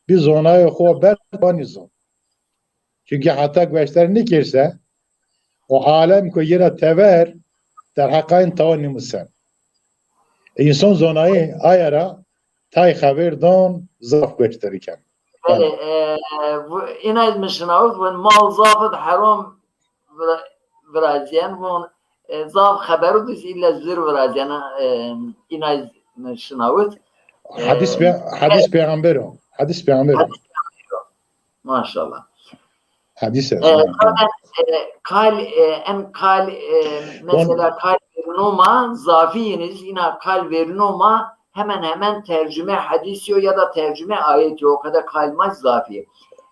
bi zonayê xwu ber, wa nîzon. Çunkî heta gueşterî nîkir se, o alem ku yi ra tever, derheqayên tawa nîmusen. Înson zonayê aye ra tay xever don, zaf gueşterî ken. Belê, e, bu, ina ez mi şinawit, vun mal zaf id herom vira-, virazyen, vun, e, zaf xeberu biz illa zir virazyen, e, ina ez mi şinawit. E, Hadis pe-, hadis peygamber o. Hadis peygamber o. Hadis peygamber o. Maşallah. Hadis e. E, zaten, e, kal, e, en kal, e, mesela kal verino ma, zafî yeniz, ina kal verino ma, hemen hemen tercüme hadis yo ya da tercüme ayet yo, o kadar kal ma zafî.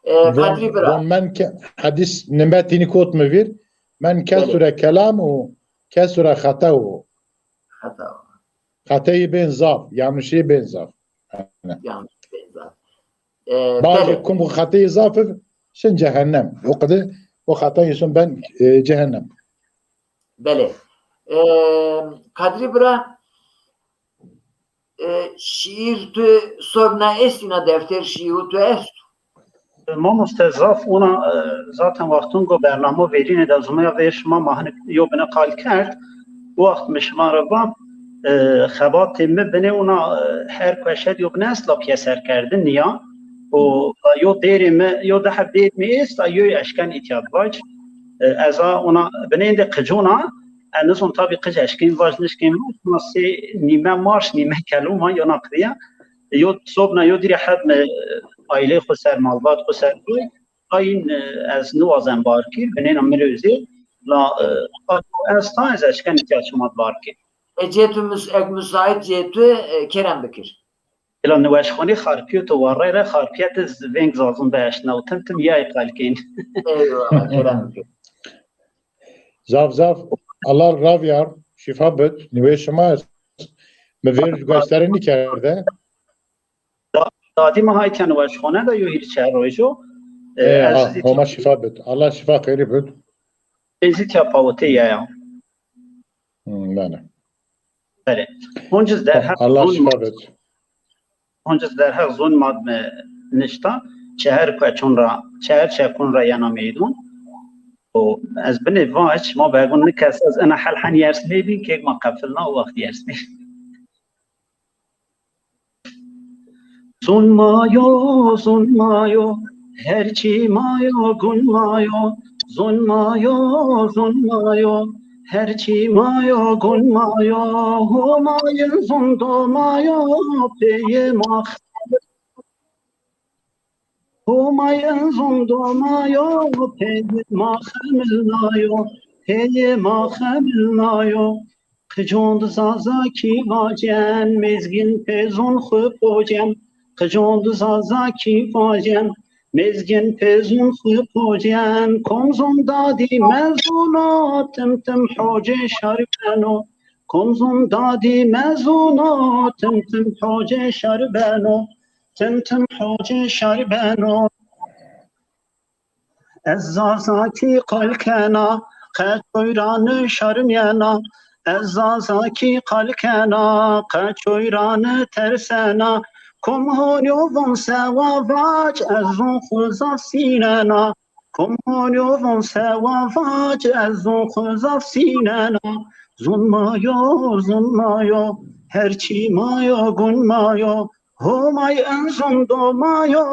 E, Kadrî bira. Von men ke, hadis nimetînî kot mi vîr, men kesure kelam û kesure xeta û. Xeta. Xeteyî bên zaf, yanlışî bên zaf. Yanlış bên zaf. E, Bazı kum xeteyî zaf şin cehennem. O kadar o xeteyî şin ben e, cehennem. Belê. E, Kadrî bira, e, şîîr tu sobna estîna, defter şîîru tu esto? Mamoste zaf ona e, zaten wextun go bernamo verîne de zumaya vê şima ma hinik yo bine qal kerd. O wext mi şima re va e, xebatê mi binê ona e, her kueşed yo bine est la pîyeser kerdin nîya. O yo dêrê mi, yo deheb dêr mi est, a yoy eşken îtya vac. E, ez a ona binêndê qicona, ez nizon tabî qic eşkên vac nişkên vac, ma sê nîme marş, nîme kelûm a, yona qirîya. Yo sobna yo dîrê heb mi aîlê xwu ser, malbat xwu ser koy, ayin e, ez niwazen bar kir, binêna mi rê zê, la e, esta ez eşken îtya çima bar kir. E, cê tu mus-, ek musaît cê tu, e, kerem bikir. Ela niweşxonî Xarpîyo to warrey re Xarpîyet iz veng Zazun bieşna û tim tim yay qal kên. Eyvallah, kerem. Zaf zaf Allah ravyar, şîfa bid, niwê şima est. Mi vêr gueştarî nîkerde. Dadî ma haytya niweşxone de yo hîrî çer roj o. E, ez ha, zî Homa şîfa bid. Allah şîfa xeyrî bid. Ez zî tiya pawitê ya ya. Hmm, bele. Belê. Hunciz derheq Allah zun şîfa bid. Hunciz derheq zun ma nişta. Çeher kueçun ra, çeher çekun ra yena meydun. O ez binê vac, ma begun nikes ez ina hel hen yers nêbîn, kêk ma qefilna o waxt yers nêbîn. Zun ma yo, zun ma yo, her çî ma yo, gun ma yo. Zun ma yo, zun ma yo, her çî ma yo, gun ma yo. Homayê zun do ma yo, peyê ma xemil. Homayê zun do ma yo, peyê ma xemilnayo, peyê ma xemilnayo. Qicond Zazakî vacen, mêzgin pê zun xwi pocen. Qicond Zazakî vacen, mêzgin pê zun xwi pocen. Kom zun dadî mezuno, tim tim hocê şar beno. Kom zun dadî mezuno, tim tim hocê şar beno. Tim tim hocê şar beno. Ez Zazakî qal kena, qe coyrani şermyena. Ez Zazakî qal kena, qe coyrani tersena. Kom honyo von sewa vac, ez zun xwi zaf sînena. Kom honyo von sewa vac, ez zun xwi zaf sînena. Zun ma yo, zun ma yo, her çî ma yo, gun ma yo. Homay en zun do ma yo,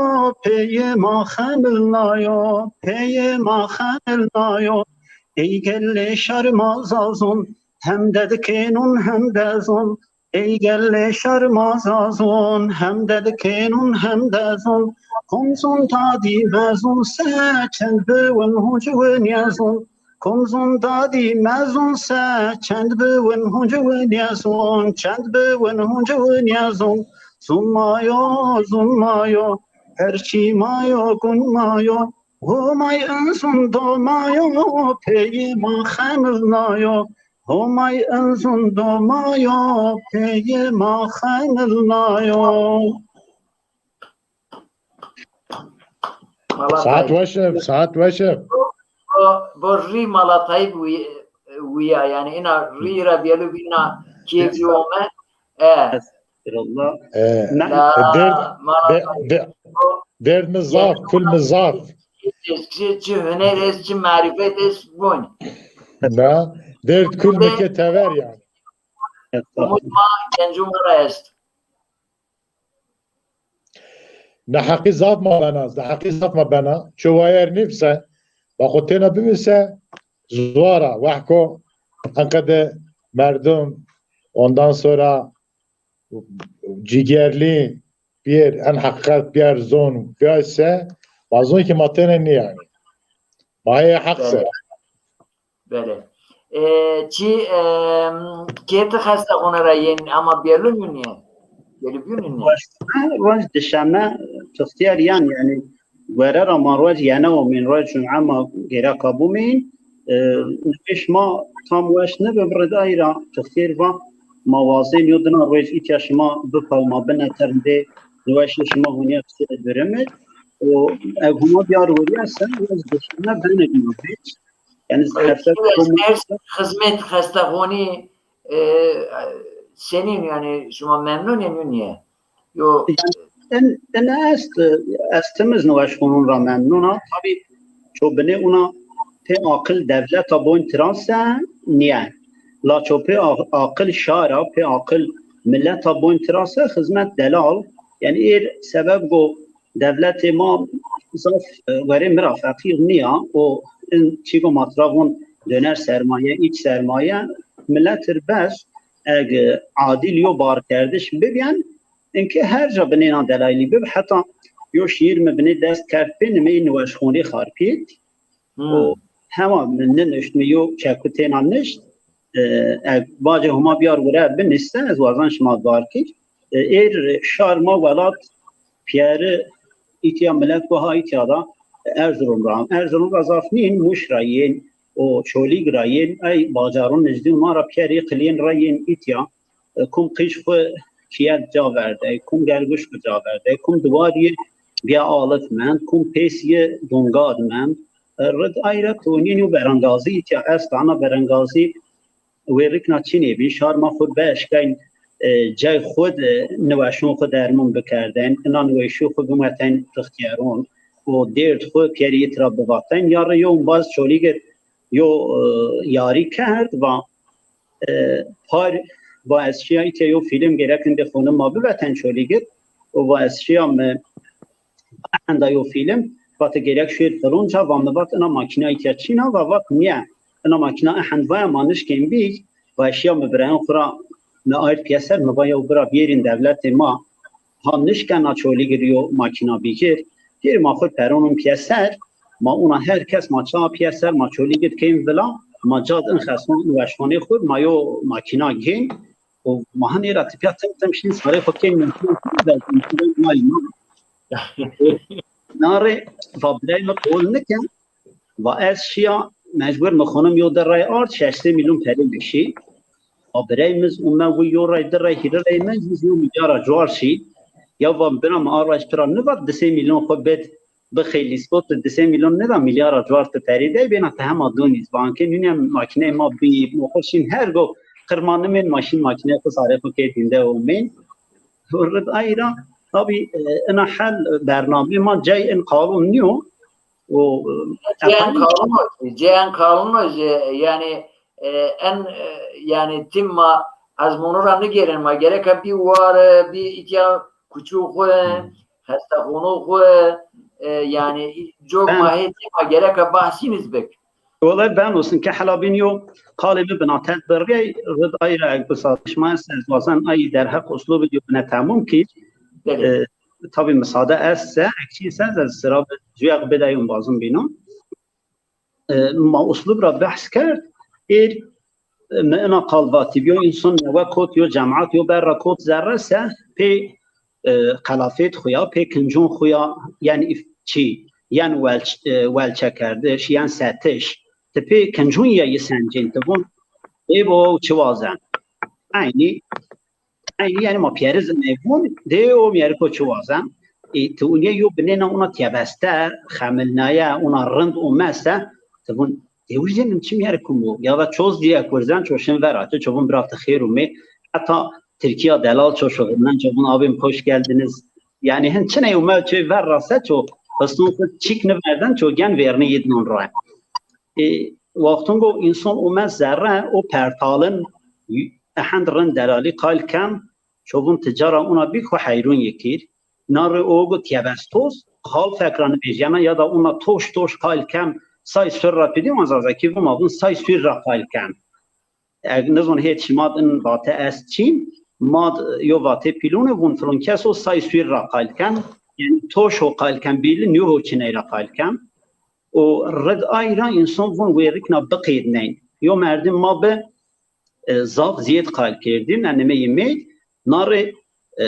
peyê ma xemilnayo, peyê ma xemilnayo. Ey gelê şar ma Zazun, hem dedikênun hem dezun. Ey gelê şar ma Zazun, hem dedikênun hem dezun. Kom zun dadî mezun se, çend biwin hunc win yezun. Kom zun dadî mezun se, çend biwin hunc win yezun, çend biwin hunc win yezun. Zun ma yo, zun ma yo, her çî ma yo, gun ma yo. Homay en zun do ma yo, peyê ma xemilnayo. Homay en zun do ma yo, peyê ma xemilnayo. Mala Saet Tayyip. weş e, saet weş e. Bo, bo rî Mala Tayyip wî-, wîya, yani ina rî ra biyelo bîna kêfî ome. E. Estağfirullah. E, Na- La, derd, Mala de, Tayyip. de, derdimiz zaf, kulmiz zaf. Çi, çi huner est, çi marifet est, bun. Na, derd kul mi ke tever yani. Umut ma, gencû ma ra est. Neheqî zaf ma bena, neheqî zaf ma bena. Ço wayer nîvse, va xo têna bivise, zuara, wehko, enqede merdum, ondan sonra cigerlî, pîyer, en heqîqet pîyer zon, pîyer se, ma zon ki ma têne nîyanî. Ma heye heq ser. Belê. E, çi, e, kê ti xestaxune ra yên, ama biyelûn yûnîye? Biyelû biyûn yûnîye? Ha, roj dişeme çixtîyer yan, yani, were ra ma roj yene omîn, roj cum'e ma gêreka bumîn. E, nivê şima tam weş nibi, bi ridayî ra çixtîyer va, ma wazên yo dina roj îtya şima bipal ma bine terndê niweşê şima huniye qisê birimit. O, ev huma biyar weriye se, roj dişeme bene bîna vêç. Yani, Xizmet, xizmetxonî, e, senîn, yani şima memnun ên yûnîye? Yo. En, en est, ez tim iz niweşxonun ra memnun a. Tabî ço binê una pê aqil devleta boyn tirase nîye. La ço pê a-, aqil şara, pê aqil mileta boyn tirase xizmet delal. Yani êr sebeb go devletê ma zaf, e, werê mi ra feqîr nîya. O in çîgo ma tira von döner sermaye, iç sermaye, milet ir bes eg, e, adil yo barkerdiş bibyen, inke her ca binêna delalî bib. Heta yo şiir mi binê dest kerd pê nimeyê niweşxonê Xarpêt. Hmm. O hema mi ninişt, mi yo çeku têna nişt. E, eg bacê huma biyar wire binişse, ez wazan şima barkir. E, êr şar ma welat piyeri îtya, milet go ha îtya da, e, Erzurum ra. Erzurum ra zaf nîn, Muş ra yên, o Çolîg ra yên, ey bacarun nizdî ma ra piyerî qilîn ra yên îtya. E, kum qîj xwu kiyet ca verdey, kum gerguş xwu ca verdey, kum diwarî bîya alif mend, kum pêsî dongad mend. E, rid ay ra tonîn yo berengazî îtya esta, ana berengazî wê rikna çinê bî. Şar ma xwu beşkeyn, e, cay xwu de niweşon xwu dermon bikerden, ina niweşî xwu bimeteyn tixtyeron û dêrd xwu piyerî îtira bivateyn. Ya rê yo umbaz Çolîg id yo, e, yarî kerd, va, e, par, va ez şiya îtya yo fîlm gerek indê xonima biveten Çolîg id û va ez şiya mi enda yo fîlm, vate gerek şuêr filon ca, va mi vat ina makîna îtya çîn a, va vat nîye. Ina makîna ehend vaya ma nişkên bî, va şiya mi birayon xwu ra mi ard piyeser, mi va yew bira biyêrîn dewletê ma ha nişkena Çolîg id yo makîna bigîr. Pêrî ma xwu peronon piyeser, ma ona her kes ma ça piyeser, ma Çolîg id kên vila, ma cad in xeson in weşxonê xwu, ma yo makîna gên û ma hin êra tipya tim tim şîn sarê xwu kên mumkun. Narê va birey mi qol nike, va ez şiya mecbur mi xonim yo di rey ard, şeş sey milyon perê mi şî. Va birey mi z ume wi yo rey, di rey, hîrê rey mi z yo milyara cuar şî. Ya va bira mi a rey pira nivat di sey milyon xwu bid bixê lîsbot, di sey milyon nida milyara cuar ti perê dey bêna ti hema donîz. Va ankê nûnî makîneyê ma bî, ma xwu şîn her go qir ma nimên, ma şîn makîneyê xwu sarê xwu kê dînde û mên. Rid ay ra, tabî, e, ina hel bernameyê ma cay in qalon nîyo. O, e, Cê en qalon o, cê en qalon o, cê, yanî, e, en, e, yanî tim ma ezmonu ra nigêrin, ma gereka bî ware, bî îtya kuçû xwu, xestexono xwu, e, yanî cok ma hê tim ma gereka bahsîn iz bik. Wele ben olsun ke hela bîn yo qalê mi bina tet birrîyay, rid ay ra eg bisazîş ma se ez wazen ay derheq uslubî yo bine temum kî. Belê. E, tabî misade est se, eg çî se ez sira bi cuyeq bidey umbazin bîno. E, ma uslub ra behs kerd, êr, e, mi ina qal vatî, yo însan newe kot, yo cemaat, yo berra kot zerre se, pê, e, qelafêt xwu ya, pê kincon xwu ya, yen îf-, çî, yen welç-, e, welçekerdiş, yen setiş, ti pê kincon ya yi sencên, ti vûn, ê bo çi wazen. Eynî, eynî, yanî ma piyeriz nêvûn, dê o miyeriko çi wazen. E, ti unye yo binêna una tiyebeste, xemilnaye, una rind û mese, ti vûn, dê wijdenim çi miyerikum bu? Ya da çoz diye kurzen çoşin vera, çi çovun bira ti xêr umê. Heta Tirkiya delal ço şuxulnen, çovun abim hoş geldiniz. Yanî hin çiney ume çê ver rase ço, piston xwu çîk niverden ço gen vêrnî yidnon ra. E, wextungo înson ume zerre, o pertalin ehend rind delalî qal ken, çovun ticara una bî xwu heyrûn yi kîr. Na rê o go tiyebestos, qal fek ra nivêjyena ya da una toş toş qal ken, say sur ra pidî, wan zazakî vûn ma vûn say sur ra qal ken. Eg nizon hêt şima d in vate est çîn, ma d yo vate pîlûne vûn filon keso say sur ra qal ken, yanî toş ho qal ken bîli, nîyo ho çiney ra qal ken. Û rid ay ra însan vûn wê rikna biqêdneyn. Yo merdim ma bi, e, zaf zîyed qal kerdîn, enime yî mêyd, na rê, e,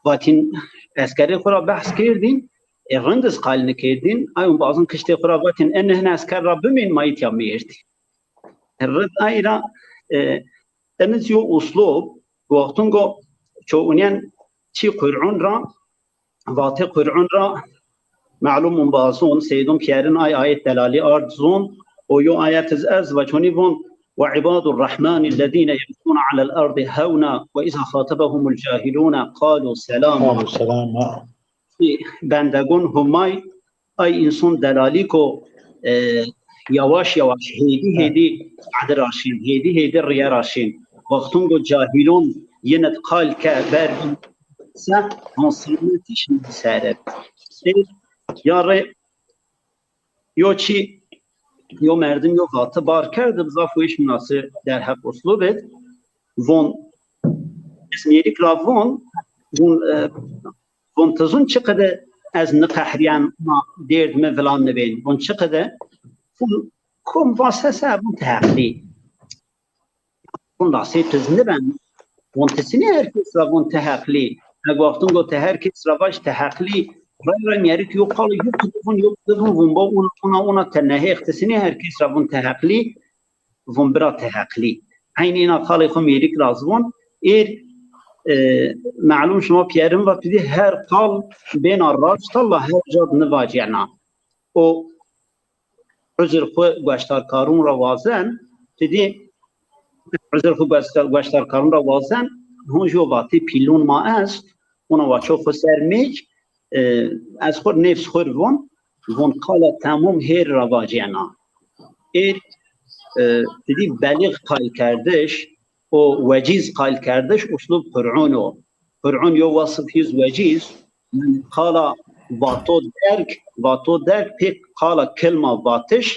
vatîn eskerê xwu ra behs kerdîn, e, rind iz qal nikerdîn, ay umbazin kiştê xwu ra vatîn, enê hin esker ra bimên, ma îtya mêrdî. Rid ay ra, e, eniz yo uslub, wextungo ço unyen çî Qur'un ra, vatê Qur'un ra, melum umbazon, seydon piyerin ay ayet delalî ard zon, o yo ayet iz ez va çonî von, "Ve ibadur rahmanillezîne yemşûne alel ardi hewna ve izâ xatabehumul cahilûne qalû selâma." Qalû selâma. Bendegon Humay, ay înson delalîko, e, yawaş yawaş, hêdî hêdî adi ra şîn, hêdî hêdî riye ra şîn. Wextungo cahîlon yin id qal ke ver se, von sînetî şîn ser id. Seyr, ya rê yo çî, yo merdim yo vati bar kerd, bi zaf weş minasib derheq uslub id. Von, ez mêrik ra von, von, e, von ti zun çiqide ez niqehrîyen, ma dêrd mi vila nibên. Von çiqide? Von kom va se se, von ti heqlî. Von lasê piz niben. Von ti sinî her kes ra von ti heqlî. Eg wextin go ti her kes ra vaj ti heqlî, ray ra mîyerik yo qal yo qidi von, yo qidi von, von ba una, una, una ti neheq, ti sinî her kes ra von ti heqlî, von bira ti heqlî. Eynî îna qalê xo mîyerik ra zî von. Êr, e, melum şima pîyerin va tu dî her qal bêna raşta la her ca di nivacena. O uzir xwu gueştarkarûn ra wazen, ti dî uzir xwu gueştar-, gueştarkarûn ra wazen, hûn jî yo vatê pîlûn ma est, ona wa ço xwu ser mêc, e, ez xwu nêfs xwu von, von qala temûm hêr ra vacena. Êr, e, ti dî belîx qayl kerdiş û wecîz qayl kerdiş uslub Qur'ûn o. Qur'ûn yo wasif hîz wecîz, yanî qala vato derg, vato derg pê qala kilma vatiş,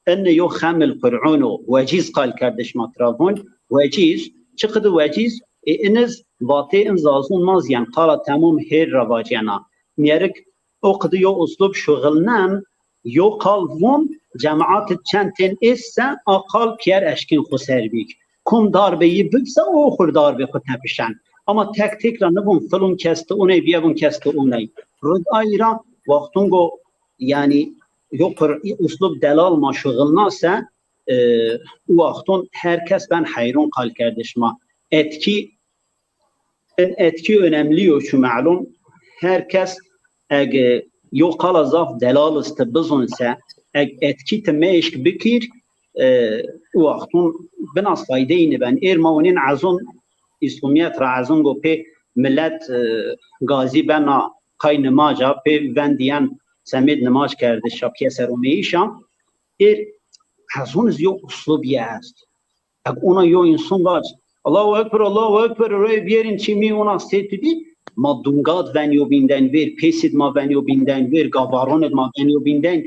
ene yo xemil Qur'ûn o, wecîz qal kerdiş ma tira vûn, wecîz, çiqidi wecîz, ê iniz vatê in zazûn ma zî yen qala temûm hêr ra vacena. Mîyerik o qidi yo uslub şuxilnen, yo qal vûn, cemaat id çend tên êst se, a qal pîyer eşkên xwu ser bîk. Kum darbê yi bib se, o xwu darbê xwu tepişen. Ama tek tek ra nivûn filon kes ti uney, biyevûn kes ti uney. Rid ayra wextun go, yanî, yo qir-, uslub delal ma şuxilna se, e, wextun her kes ben heyrûn qal kerdiş ma. Etkî, in etkî önemli yo çu melum. Her kes eg, e, yo qala zaf delal ist bizun se, eg etkî ti meşk bikir, e, wextun binas faydeyî niben. Êr ma unin ezun, Îslomîyet ra ezun go pê milet, e, gazî bena qay nimaca, pê vendîyen semêd nimaj kerdişa, pîyeser omeyişa. Êr ezun iz yo uslubîye est. Eg ona yo însan vac, Allahu Ekber, Allahu Ekber, rey biyerîn çî mî ona sê tu dî, ma dungad venyo bînden vêr, pêsîd ma venyo bînden vêr, gavaronid ma venyo bînden.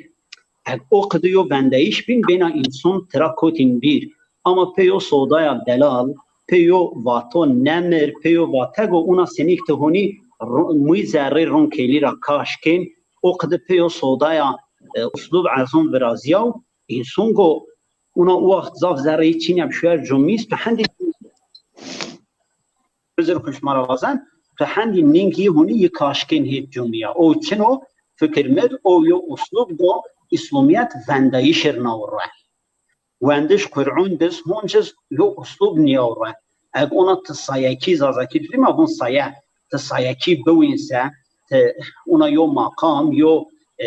Eg o qidi yo vendeyîş bîn, bêna însan tira kotîn bîr. Ama pê yo sodaya delal, pê yo vato nemir, pê yo vatego ona senîk ti honî ro-, muy zerrê ron kelî ra kaş kên, o qidi pê yo sodaya, e, uslub ezon virazîyaw, însan go Una o waxt zaf zerreyî çînya bi şuer cumîs, tu hendî bizir xu şima ra wazen, tu hendî nîng yi hunî yi kaşkên hêt cumîya. O çin o, fikir mi d o yo uslub do Îslomîyet vendayîşir naw re. Wendiş Qur'un biz hunciz yo uslub nîyaw re. Eg ona ti sayekî, zazakî dî ma vun saye, ti sayekî biwîn se, ti ona yo maqam, yo, e,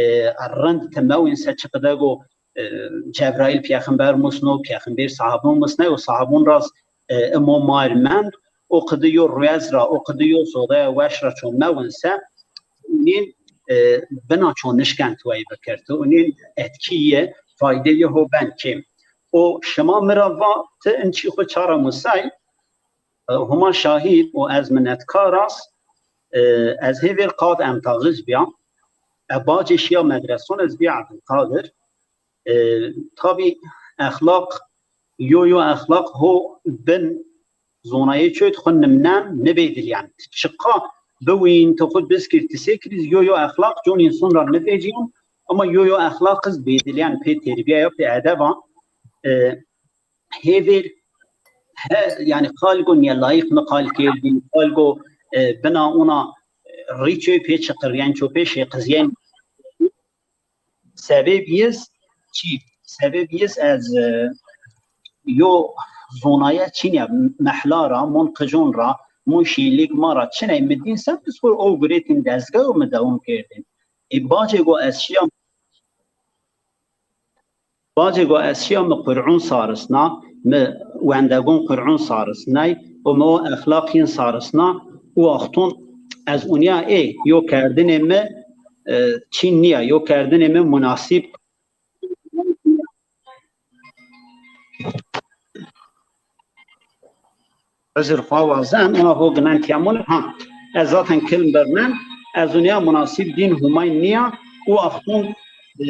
rind ti mewîn se, çiqide go e, Cebraîl peyxember musno, peyxember sahabon musne, o sahabon raz, e, imo mar mend, o qidi yo ruez ra, o qidi yo sodaya weş ra ço mewin se, unin, e, bina ço nişken tuwey bikir. Tu unin etkîye, faydeyê ho ben kêm. O şima mi ra va, ti in çî xwu çara musay, e, Huma şahîd û ez minetkar as, e, ez hêvêr qad emtaxiz bîya. E, bacê şîya medreson ez bîya Ebdulqadir. E, tabî exlaq, yo yo exlaq ho bin zonayê çoy xwu nimnen nibêdilyen. Çiqa biwîn, ti xwu biskir, ti sêkirîz, yo yo exlaq con însan ra nivecîyan, ama yo yo exlaq iz bêdilyen pê terbîyeya, pê edeba. E, hêvêr he, yanî qal go nêlayîq mi qal kerdî, qal go, e, bina ona, e, rîçoy pê çiqiryen, ço pê şêqizyen. Sebeb yiz çî? Sebeb yiz ez, e, yo zonaye çînîya mehla ra, mon qicon ra, mon şîlîk ma ra çiney mi dîn se, biz xwu o guretîn dezgah û mi dewam kerdîn. E, bacê go ez şîya Bacê go ez şîya mi Qur'un sarisna, mi wendegun Qur'un sarisnay û mi o exlaq yin sarisna, û wextun ez unya ê yo kerdinê mi, e, çîn nîya, yo kerdinê mi munasib. Uzir xwu wazen, ona ho ginen tîya mûn. Ha, ez zaten kilm birnen, ez unya munasib dîn Humay nîya, û axtun, e,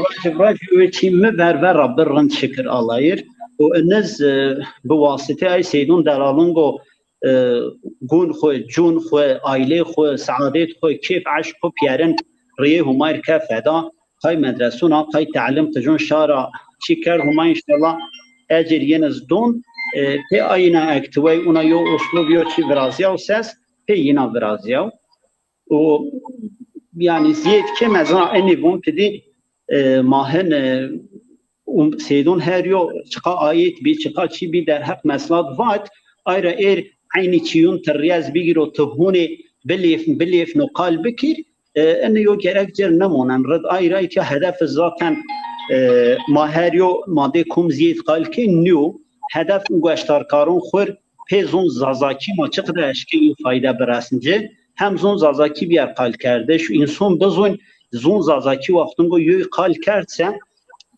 rajib rajî wê çî mi ver ver ra bir rind şikir Allahîr. Û iniz, e, bi wasitê ay seydun delalun go, e, gun xwu, cun xwu, aîlê xwu, seadêt xwu, kêf eşq xwu pîyerin riyê Humayr ke feda. Qay medresuna, qay telim qicun şara çî kerd, Huma înşallah ecir yin iz dun. e, pê ayna ektiwey, una yo uslub, yo çi virazyaw ses, pê yina virazyaw. O, yani ziyêd kêm ez a enî vûn ki dî, e, ma hin, e, um, seydon her yo çiqa ayet bî, çiqa çî bî derheq meslat vat, ayra êr eynî çîyun ti riyez bigîro, ti hûnê bilêf-, bilêfno qal bikîr, e, ini yo gerek cir nimonen. Rid ayra îtya hedef zaten, e, ma her yo madê kum ziyêd qal kê nîyo. Hedef gueştarkaron xwir pê zon Zazakî ma çiqde eşkê yo fayde biresn ci. Hem zon Zazakî bîyer qalkerdiş, înson bizon zon Zazakî wextingo yoy qal kerd se,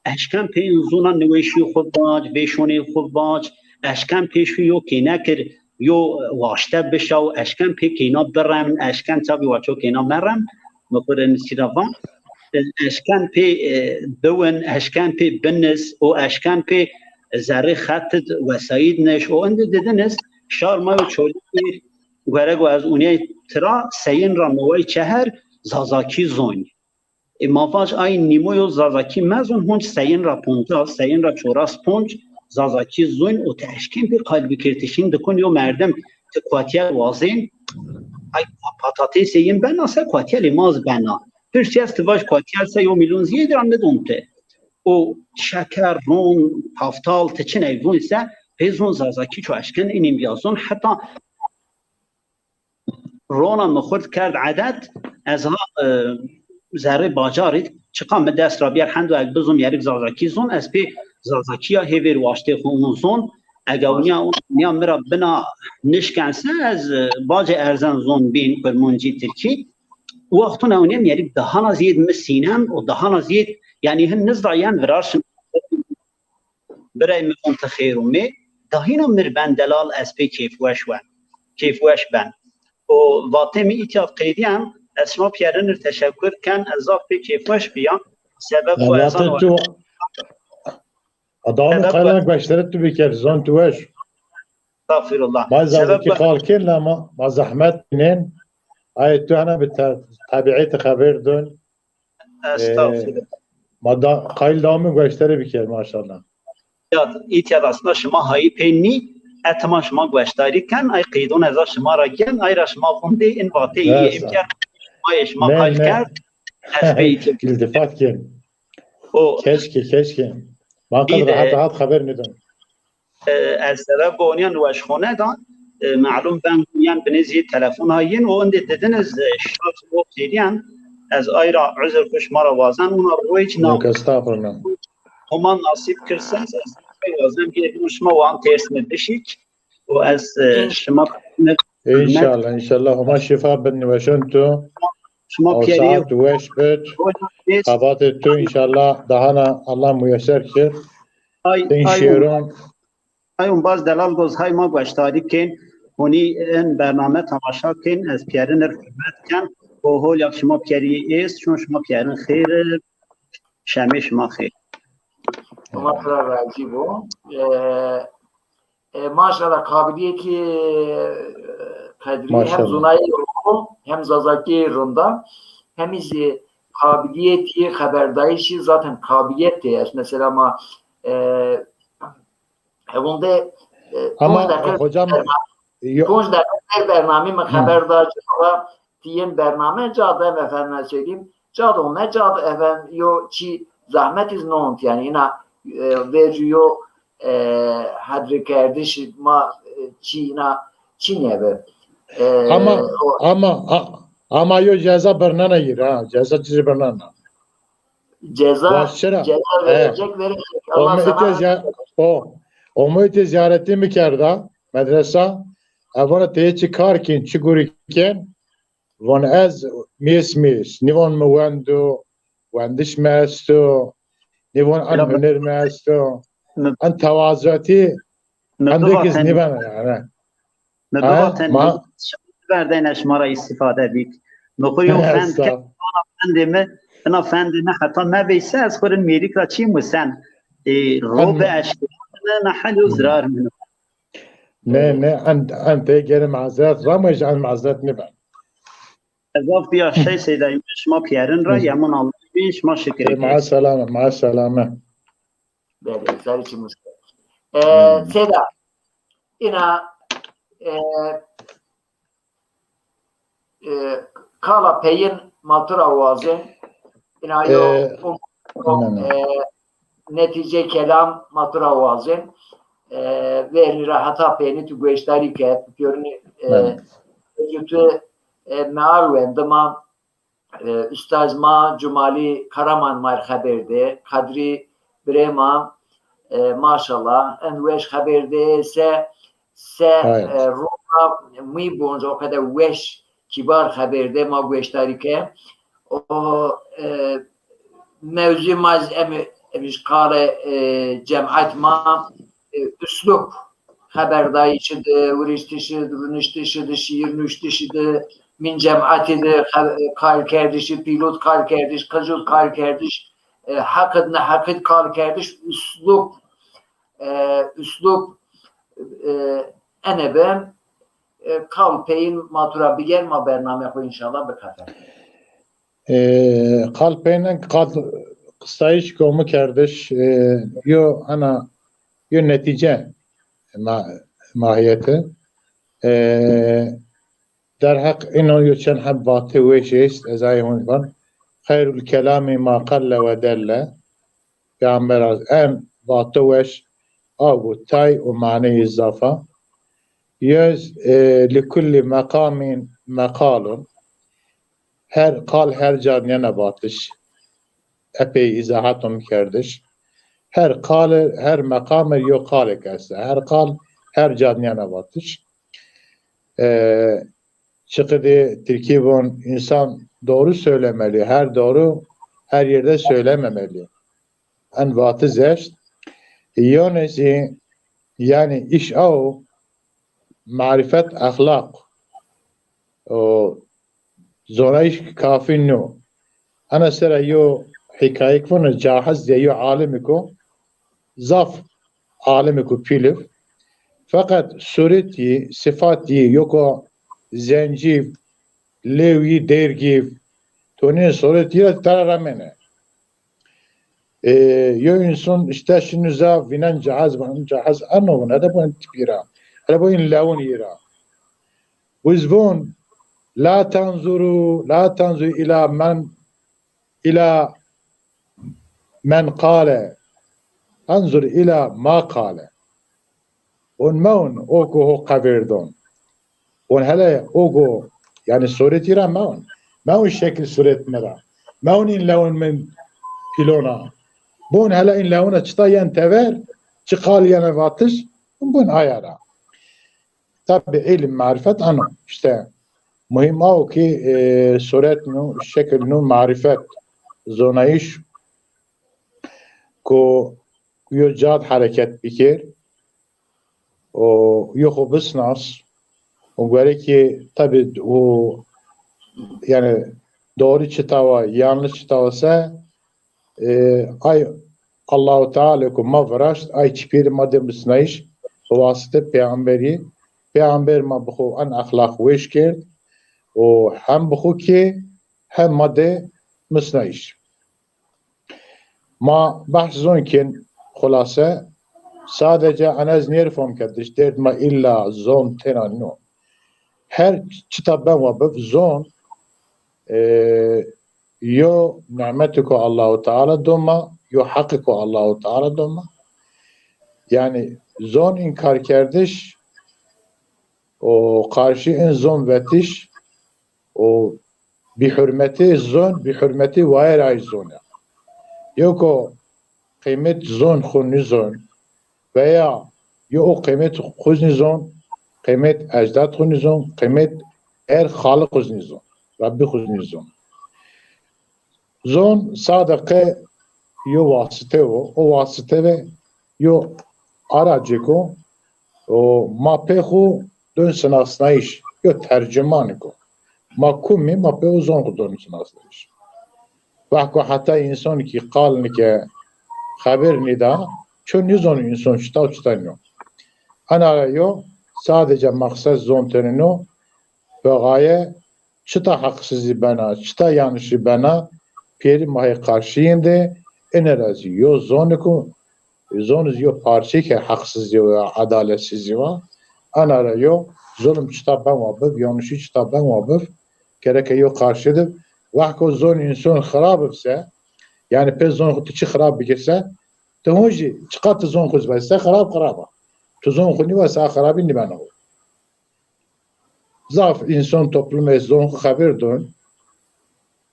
eşken pê în zona niweşî xwu vac, vêşonê xwu vac, eşken pê şu yo kênekir, yo waşte bişaw, eşken pê kêna birem, eşken tabî waço kêna merem, mi xwu rê nisîra va. Eşken pê, e, biwin, eşken pê binis û eşken pê zerrê xetid wesayîd niş û indi didiniz şar ma yo Çolîgêr, werego ez unîyay tira, seyin ra noway çeher Zazakî zon. E, ma vac ay nîmo yo Zazakî mezon, honc seyin ra poncas, seyin ra çoras ponc Zazakî zon û ti eşkên pê qal bikir, ti şîn dikun yo merdim ti kuatiyel wazên, ay patatêsê yin bena se, kuatiyelê ma zi bena. Pirsî ez ti vaj kuatiyel se, yo mîlyon ziyêd ra nidon ti. O şeker, ron, taftal, ti çiney vûn se, pê zon Zazakî ço eşken inîn bîya zon. Heta rona mi xurt kerd edet, ez ha, e, zerrê bacarî, çiqa mi dest ra bîyer hendo eg bizon yerik Zazakî zon, ez pê Zazakîya hêvêr waştê xwu ûn zon. Ege unîya, unîya mi ra bina nişken se, ez, e, bacê erzen zon bîn, kurmuncî, tirkî. Wextûn ewnê mi yerik dahana ziyêd mi sînen û dahana ziyêd, yanî hin nizda yen virar şin. Birey mi von ti xêr ûmê, dahîna mir ben delal ez pê kêfweş wen. Kêfweş ben. O vatê mi îtya qeydîyen, ez şima pîyerinir teşekur ken, ez zaf pê kêfweş bîya. Sebeb ku ez vatê tu, adamı sebeb ku qaylan gueşteri tu biker, zon tu weş. Estağfirullah. Ma Zazakî qal kên la ma, ma zehmet nên. Ay tu hena bi te-, tebiîtî xeber dun. Estağfirullah. E, ma da qayl dami gueşteri biker maşallah. Ya, îtya aslında şima hayî pê nî, etma şima gueştarî ken, ay qeydon eza şima ra gen, ay ra şima vun dê in vatê î imkar ma şima qayl kerd. Ez pê îtya. İltifat kên. O keşke, keşke. Ma qed rahat rahat xeber nidon. E, ez sebeb gonîya niweşxone da, e, malum ben gonîyan binê zî telefon ha yin, o indi didiniz, e, şart o qêdiyen, ez ay ra uzr xwu şima ra wazen, ona roj na. Yok, estağfurullah. Homa nasip kirses, ez wazen bir gün şima wan ters mi bişik, o ez, e, şima. İnşallah, inşallah. Homa şifa bin niweşon tu. Şima piyerî saat weş bit. Xebatê tu inşallah dahana Allah muyeser kir. Ay, ay, şêron. Ay, umbaz delal goz hay ma gueştarî kên. Honî en bername temaşa kên. Ez pîyerin ir hurmet ken. O hol ya şima pîyerî êst, çon şima pîyerin xêr. Şemê şima xêr. Şima pira razî bo. E, e, maşallah, qabiliyetî, e, Qedrî hem zunayê ro, hem Zazakî ronda, hem zî qabiliyetî xeberdayîşî zaten qabiliyet de est. Mesela ma, e, hevonde, e, ama hocam, ponc deqe ver bernamî mi xeber da, cevaba tîyên bername ca de, efendime söyleyeyim, ca de ome, ca de, efendim, yo çî zahmet iz nont, yani ina, e, vercu yo, e, hedri kerdiş ma, e, çî ina çî nebe. E, ama, o, ama, a-, ama yo ceza birnena yir ha, ceza çizi birnena. Ceza, ceza verecek, verecek. Allah sana. O, o mi îtê ziyaretî mi kerda medresa. Evana teyê çi kar kên, çi gurî kên. Von ez mês mês, nîvon mi wendo, wendiş mi esto, nîvon en huner mi esto, en tewazuatî, endek iz nîbena yani. Mi bivaten, verdene şima ra îstîfade bîk. Mi xwu yo fend kerd, vana fendê mi, ina fendê mi heta meveyse ez xwu rin mêrik ra çî musen. E, ro bi eşkine, na hel yo zirar min. Ne, ne, en, en tê gere mazeret, rama jî en mazeret nêben. Ez zaf bîya şey Seyda, şima pîyerin ra, yemun Allah bin, şima şikir. Ma selame, ma selame. Belê, serê çimuş. E, Seyda, Ina e, e, kala peyin ma tu ra wazên. Ina yo e, um, e, netîce kelam ma tu ra wazên. E, vernî ra heta peynî tu gueştarî ke, tu pîyorinî e, tu e, meal wendima. E, ustaz ma Cumalî Karaman ma rê xeber dê, Kadrî birê ma, e, maşallah, en weş xeber dê, se, se, e, rona mî bonc o qede weş, kîbar xeber dê, ma gueştarî ke. O, e, mewzû ma zî em, em îşqalê, e, cemat ma, e, uslub xeberdayîşî de, wiriştişî de, runiştişî de, şîîr nuştişî de, mîn cematî de, xe-, kalkerdişî, pîlot kalkerdiş, qicot kalkerdiş, e, heqid neheqid kalkerdiş, uslub, e, uslub, e, ene bi, e, kal peyin ma tu ra biger, ma bername xo înşallah biqefen. E, qal peynen qal qisayîş ke mi kerdiş, e, yo hena, yo netîce ma-, mahîyeti. E, derheq ino yo çend heb vate weş est, ez ay hûn van. Xeyrul kelamî ma qelle ve delle. Peyamber az en vato weş, aw û tay û maneyî zaf a. Yez, e, li kullî meqamîn meqalun. Her qal her ca nêna vatiş. Epey îzahat mi kerdiş. Her qal, her meqam yo qalêk esta. Her qal her ca nêna vatiş. E, çiqidî Tirkî von, insan doğru söylemeli, her doğru her yerde söylememeli. En vatiz eşt. Yonê zî, yanî îş aw, marîfet, exlaq. O zonayîş kafî nîyo. Ana sera yo hîkayek vano, Cahiz diye yo alimêko, zaf alimêko pîl ib. Feqet suretî, sifat yî, yoko zencî, lêw yî, dêrgî, tonê suretî ra tera ramêne. E, yo însan îşte şin uza vînen cihaz, vînen cihaz eno, nede bo in tipî ra. Hele bo in lewun yî ra. Wiz von, la tenzuru, la tenzur ila men, ila men qale, enzur ila ma qale. On mewn o ku ho qevêrdon. On hele o ku, yanî suretî ra mewn. Mewn şekil suret mi ra. Mewn in lewun min pîlona. Bon hele in lewuna çita yen tever, çi qal yene vatiş, bon aya ra. Tabi îlim, marîfet ano. Îşte muhîm aw ki, e, suret nu, şekil nu, marîfet, zonayîş ku yo cad hereket bikir, o yo xo bisnas, o gore ki tabi o, yanî doğru çita wa, yanlış çita wa se, e, ay Allahu Teala ku ma viraşt, ay çipêrî ma de misnayîş, bi wasite peyamberî, peyamber ma bi xo en exlaq weş kerd û hem bi xo ki hem ma de misnayîş. Ma behs zon kên, xulase, sadece enez nêr fom kerdiş, derd ma îlla zon tena nîyo. Her çita ben wa biv zon, e, yo nîmetiko Allahu Teala do ma, yo heqiko Allahu Teala do ma. Yanî zon înkarkerdiş û qarşî in zon vetiş û bîhurmetî zon, bîhurmetî wayîrayîş zon ya. Yo ko qîmet zon xwu nîzon veya yo o qîmet xwu nîzon, qîmet ecdad xwu nîzon, qîmet er Xaliq xwu nîzon, Rebbî xwu nîzon. Zon sade qe yo wasite wo, o wasite ve yo aracêko, o ma pê xwu don sinasnayîş, yo tercumanêko. Ma kumî, ma pê o zon xwu don sinasnayîş. Wexko heta însan ki qal nike xeber nîda, ço nîzon însan çita û çita nîyo. Ana ra yo sadece maqsed zon tenê no, bi gaye çita heqsizî bena, çita yanlişî bena, pêrî ma hê qarşîyên de, ene ra zî yo zoniko, zon zî yo parçeyêkê heqsizî wa, edaletsizî wa. Ana ra yo, zulm çita ben wa bib, yanlışî çita ben wa bib, gereke yo qarşî de, wexko zon înson xirab bib se, yanî pê zon xu tu çi xirab bigir se, tu hûn jî çiqa tu zon xu zî se xirab xirab a. Tu zon xu nîwa se a xirabî nîbeno. Zaf înson toplumê zon xu xebir don,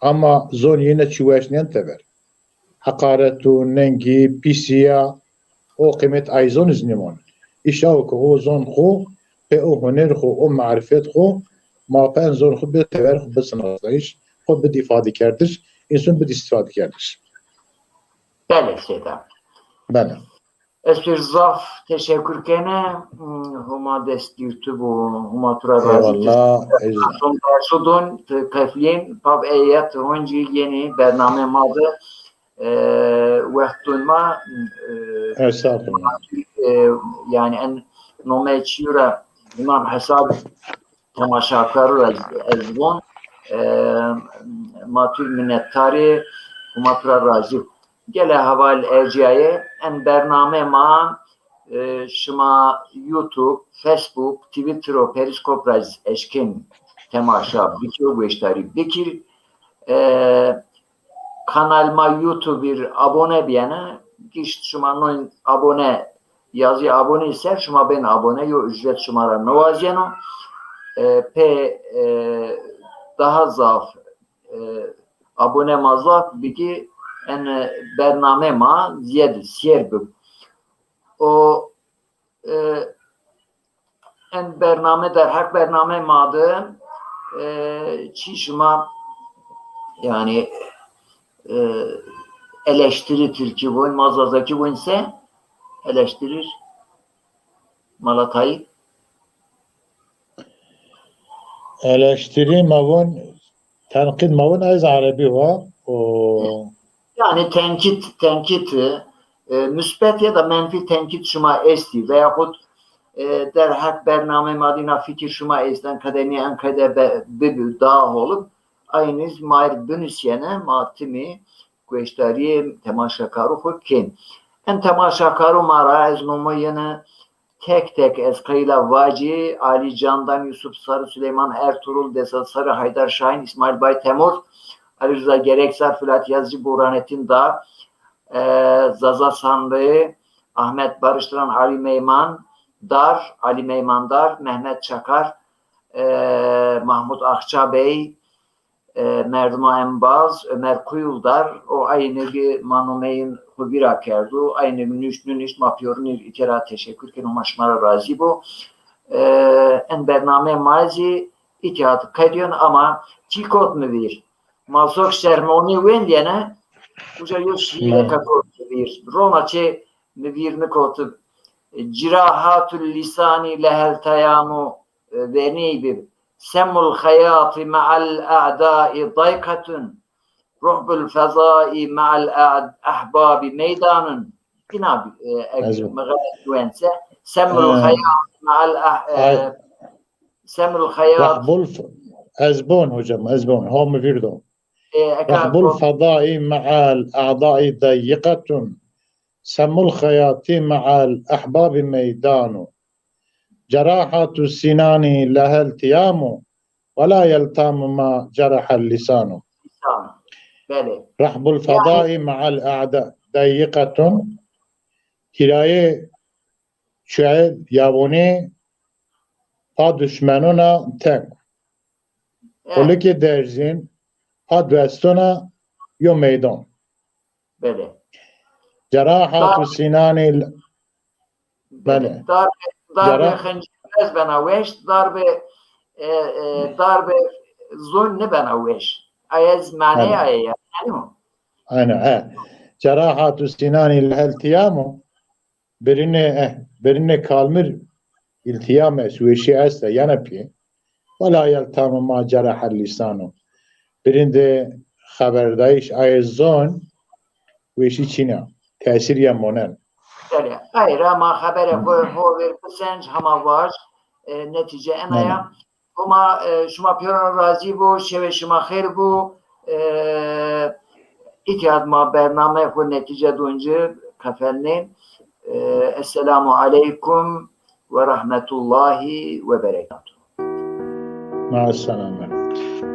ama zon yine çi weş nên tever. Heqaret û nengî, pîsîya, o qîmet ay zon iz nîmon. Îşawo ke o zon xu, pê o huner xu, o marifet xu, ma pê en zon xu bid tever xu, bid sinasnayîş xu, bid îfadekerdiş, înson bid îstîfadekerdiş. Belê Seyda. Belê. Ez pêr zaf teşekur kene, hmm, Homa dest girtib û Homa tu ra razî. Eyvallah. Şon qarşî don, ti qeflîyên, pav eya ti honcî yenî bername ma de, e, wext don ma, e, Estağfurullah. E, yanî en nome çîyo ra îmam hesab temaşakar ra ez, ez von, e, ma tu minnetdar ê, Homa tu ra razî. Gele heval ercîyaye, en bername ma, e, şima YouTube, Facebook, Twitter û Periscope ra ez eşkên temaşa bikir û gueşdarî bikir. E, kanal ma YouTube ir abone biyene, gişt şima non abone yazî abone ser, şima bên abone, yo ücret şima ra niwazîyeno. E, pê, e, daha zaf, e, abone ma zaf bikî, en, e, bername ma ziyed sêr bib. O, e, en bername derheq bername ma de, e, çi şima, yanî, e, eleştiri Tirkî von, ma Zazakî von se, eleştirir. Mala Tayî? Eleştiri ma von, tenqîd ma von ez erebî wa. O... Yanî tenkît, tenkît, e, musbet ya da menfî tenkît şima estî veyaxut, e, derheq bername ma dîna fikir şima est, en qede nî, en qede be-, bibi, daha holib, aynî ma ir binusîyene, ma timî gueşdarîyê temaşakarû xwu kên. En temaşakarû ma ra ez nomo yene tek tek ez qeyla vacî, Alî Candan, Yusuf Sarı, Süleyman Ertuğrul, Behzat Sarı, Haydar Şahin, İsmail Bay Temur, Ali Rıza Gereksar, Fırat Yazıcı, Burhanettin Dağ, e, Zaza Sandığı, Ahmet Barıştıran, Ali Meyman Dar, Ali Meyman Dar, Mehmet Çakar, e, Mahmut Akça Bey, e, Merdima Embaz, Ömer Kuyuldar, o aynî gi ma nomeyên xwu vîra kerdo, aynî gi nuşt nunuşt ma pîyorunî îtê ra teşekur keno, ma şima ra razî bo. E, en bername ma zî îtya qedîyon ama çî kot mi vîr. Ma zok sermonî wendîyene, uca yo şîîreka kot mi vîr. Rona çê mi vîr nikotib. Cirahatul lisanî lehel teyamu, e, vernî bib. Semul xeyatî me'al a'dai dayqetun. Ruhbul fezai me'al a'd-, ahbabi meydanun. Îna, e, eg mi xelet wense. Semul xeyatî me'al ah-, e, semul xeyat. Rahbul f-, ez bon hocam, ez bon. Ha mi vîr do. E, eka Rahbul fezai me'al a'dai dayqetun. Semul xeyatî me'al ahbabi meydanu. Cerahatu sinani lehel tiyamu. Ve la yeltamu ma cerahel lisanu. Lisanu. Belê. Rahbul fedai me'al a'da dayqetun. Hîrayê çuye yabonî pa duşmenona teng. Qulikê derzîn pa destona yo meydan. Belê. Cerahatu Sinanî. Belê. Darbe, darbe xencîrez bena weş, darbe, e, e, darbe zon nibena weş. Ay ez maneyê aye ya. Aynen, he. Cerahatu Sinanî lehel tiyamu. Birine, eh, birine kalmir îltîyam est, weşî est, yana pî. Wela yeltamu ma cerahel lîsanu. Birinde xeberdayîş aye zon, weşî çîna. Tesîr ya monen. Belê. Ay ra ma xebere xo, xo ver bisenc, hema vaj, e, netîce ena ya. Homa, e, şima pêro razî bo, şewê şima xêr bo. E, îtya ma bername xo netîce don ci, qefelnên. E, Esselamu aleykum. ve rahmetullahi ve berekatuhu. Ma selamet.